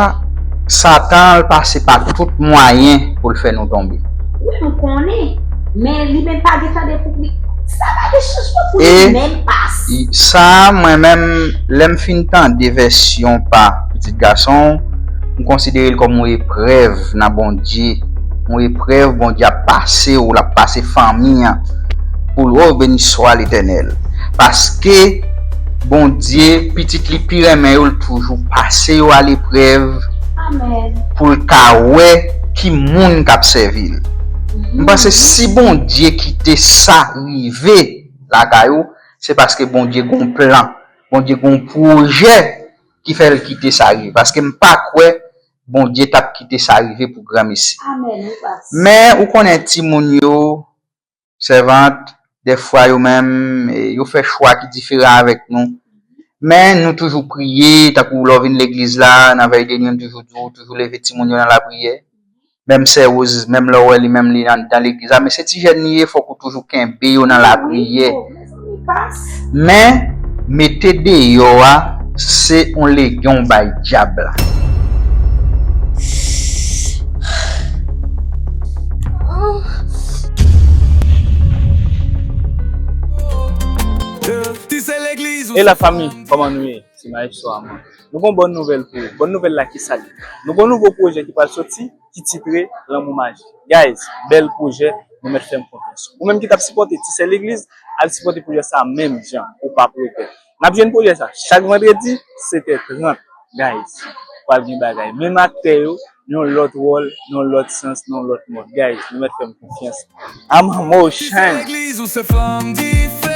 Satan, l pase pa tout mwayen pou l fè nou tonbe. Wi, m konnen. Men li menm pa gen tande pou li. Sa pa gen chanjman pou li menm, pas. E sa, mwen menm, lè m fin tande vèsyon pa pitit gason w, m konsidere l kòm yon eprèv nan Bondye. Yon eprèv Bondye ap pase w, l ap pase fanmi an, pou l, o, beni swa Letènèl. Paske Bondye, pitit li pi renmen yo, l toujou pase yo aleprèv pou l ka wè ki moun k ap sèvi l. M panse si Bondye kite sa rive lakay ou, se paske Bondye gon plan, Bondye gon pwojè ki fè l kite sa rive. Paske m pa kwè Bondye t ap kite sa rive pou granmesi. Amèn, wi, pas. Men, ou konnen timoun yo, sèvant, dèfwa yo menm, e, yo fè chwa ki diferan avèk nou. Men, nou toujou priye, tankou lè w vin legliz la, nan vèy de nwi, m toujou di w, toujou leve timoun yo nan lapriyè. Menm sè Rose, menm lè w wè li menm li anndan legliz la, men se ti jèn li ye, fòk ou toujou kenbe yo nan lapriyè. Wi, wi, wi, mezanmi, pas. Men, mete deyò a, se yon legyon w bay dyab la. E la fanmi, kòman nou ye? Se Maestro Armand. Nou gon bòn nouvèl pou ou. Bòn nouvèl la ki sa l ye? Nou gon nouvo pwojè ki pral soti, ki titre Lanmou Majik. Guys, bèl pwojè, nou mèt fè m konfyans. Ou menm ki t ap sipòte Ti Sè Legliz, al sipòte pwojè sa menm jan, ou p ap regrèt. N ap jwenn pwojè sa chak vandredi, sèt è trant. Guys, pral gen bagay. Menm aktè yo, yon lòt wòl, yon lòt sans, yon lòt mòd. Guys, nou mèt fè m konfyans. I'm a motion. Ti Sè Legliz, ou se flanm dife.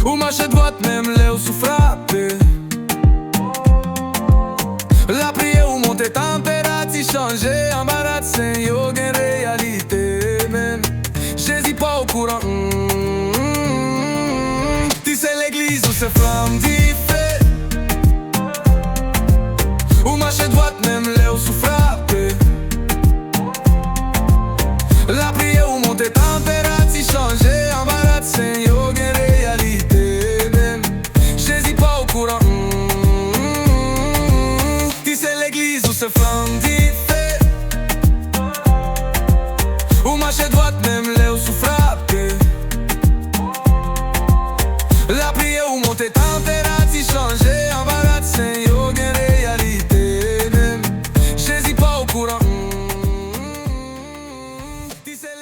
Ou mache dwat menm lè w sou frape. Lapriyè ou monte, tanperati chanje, anba rad sen yo gen reyalite menm. Jezi pa okouran. Mm. Ti Sè Legliz, ou se flanm dife. Ou mache dwat menm lè w sou frape. Lapriyè ou monte, tanperati chanje, anba rad sen yo gen reyalite menm. Jezi pa okouran. Mm. Ti Sè Legliz, ou se flanm dife. Ou mache dwat menm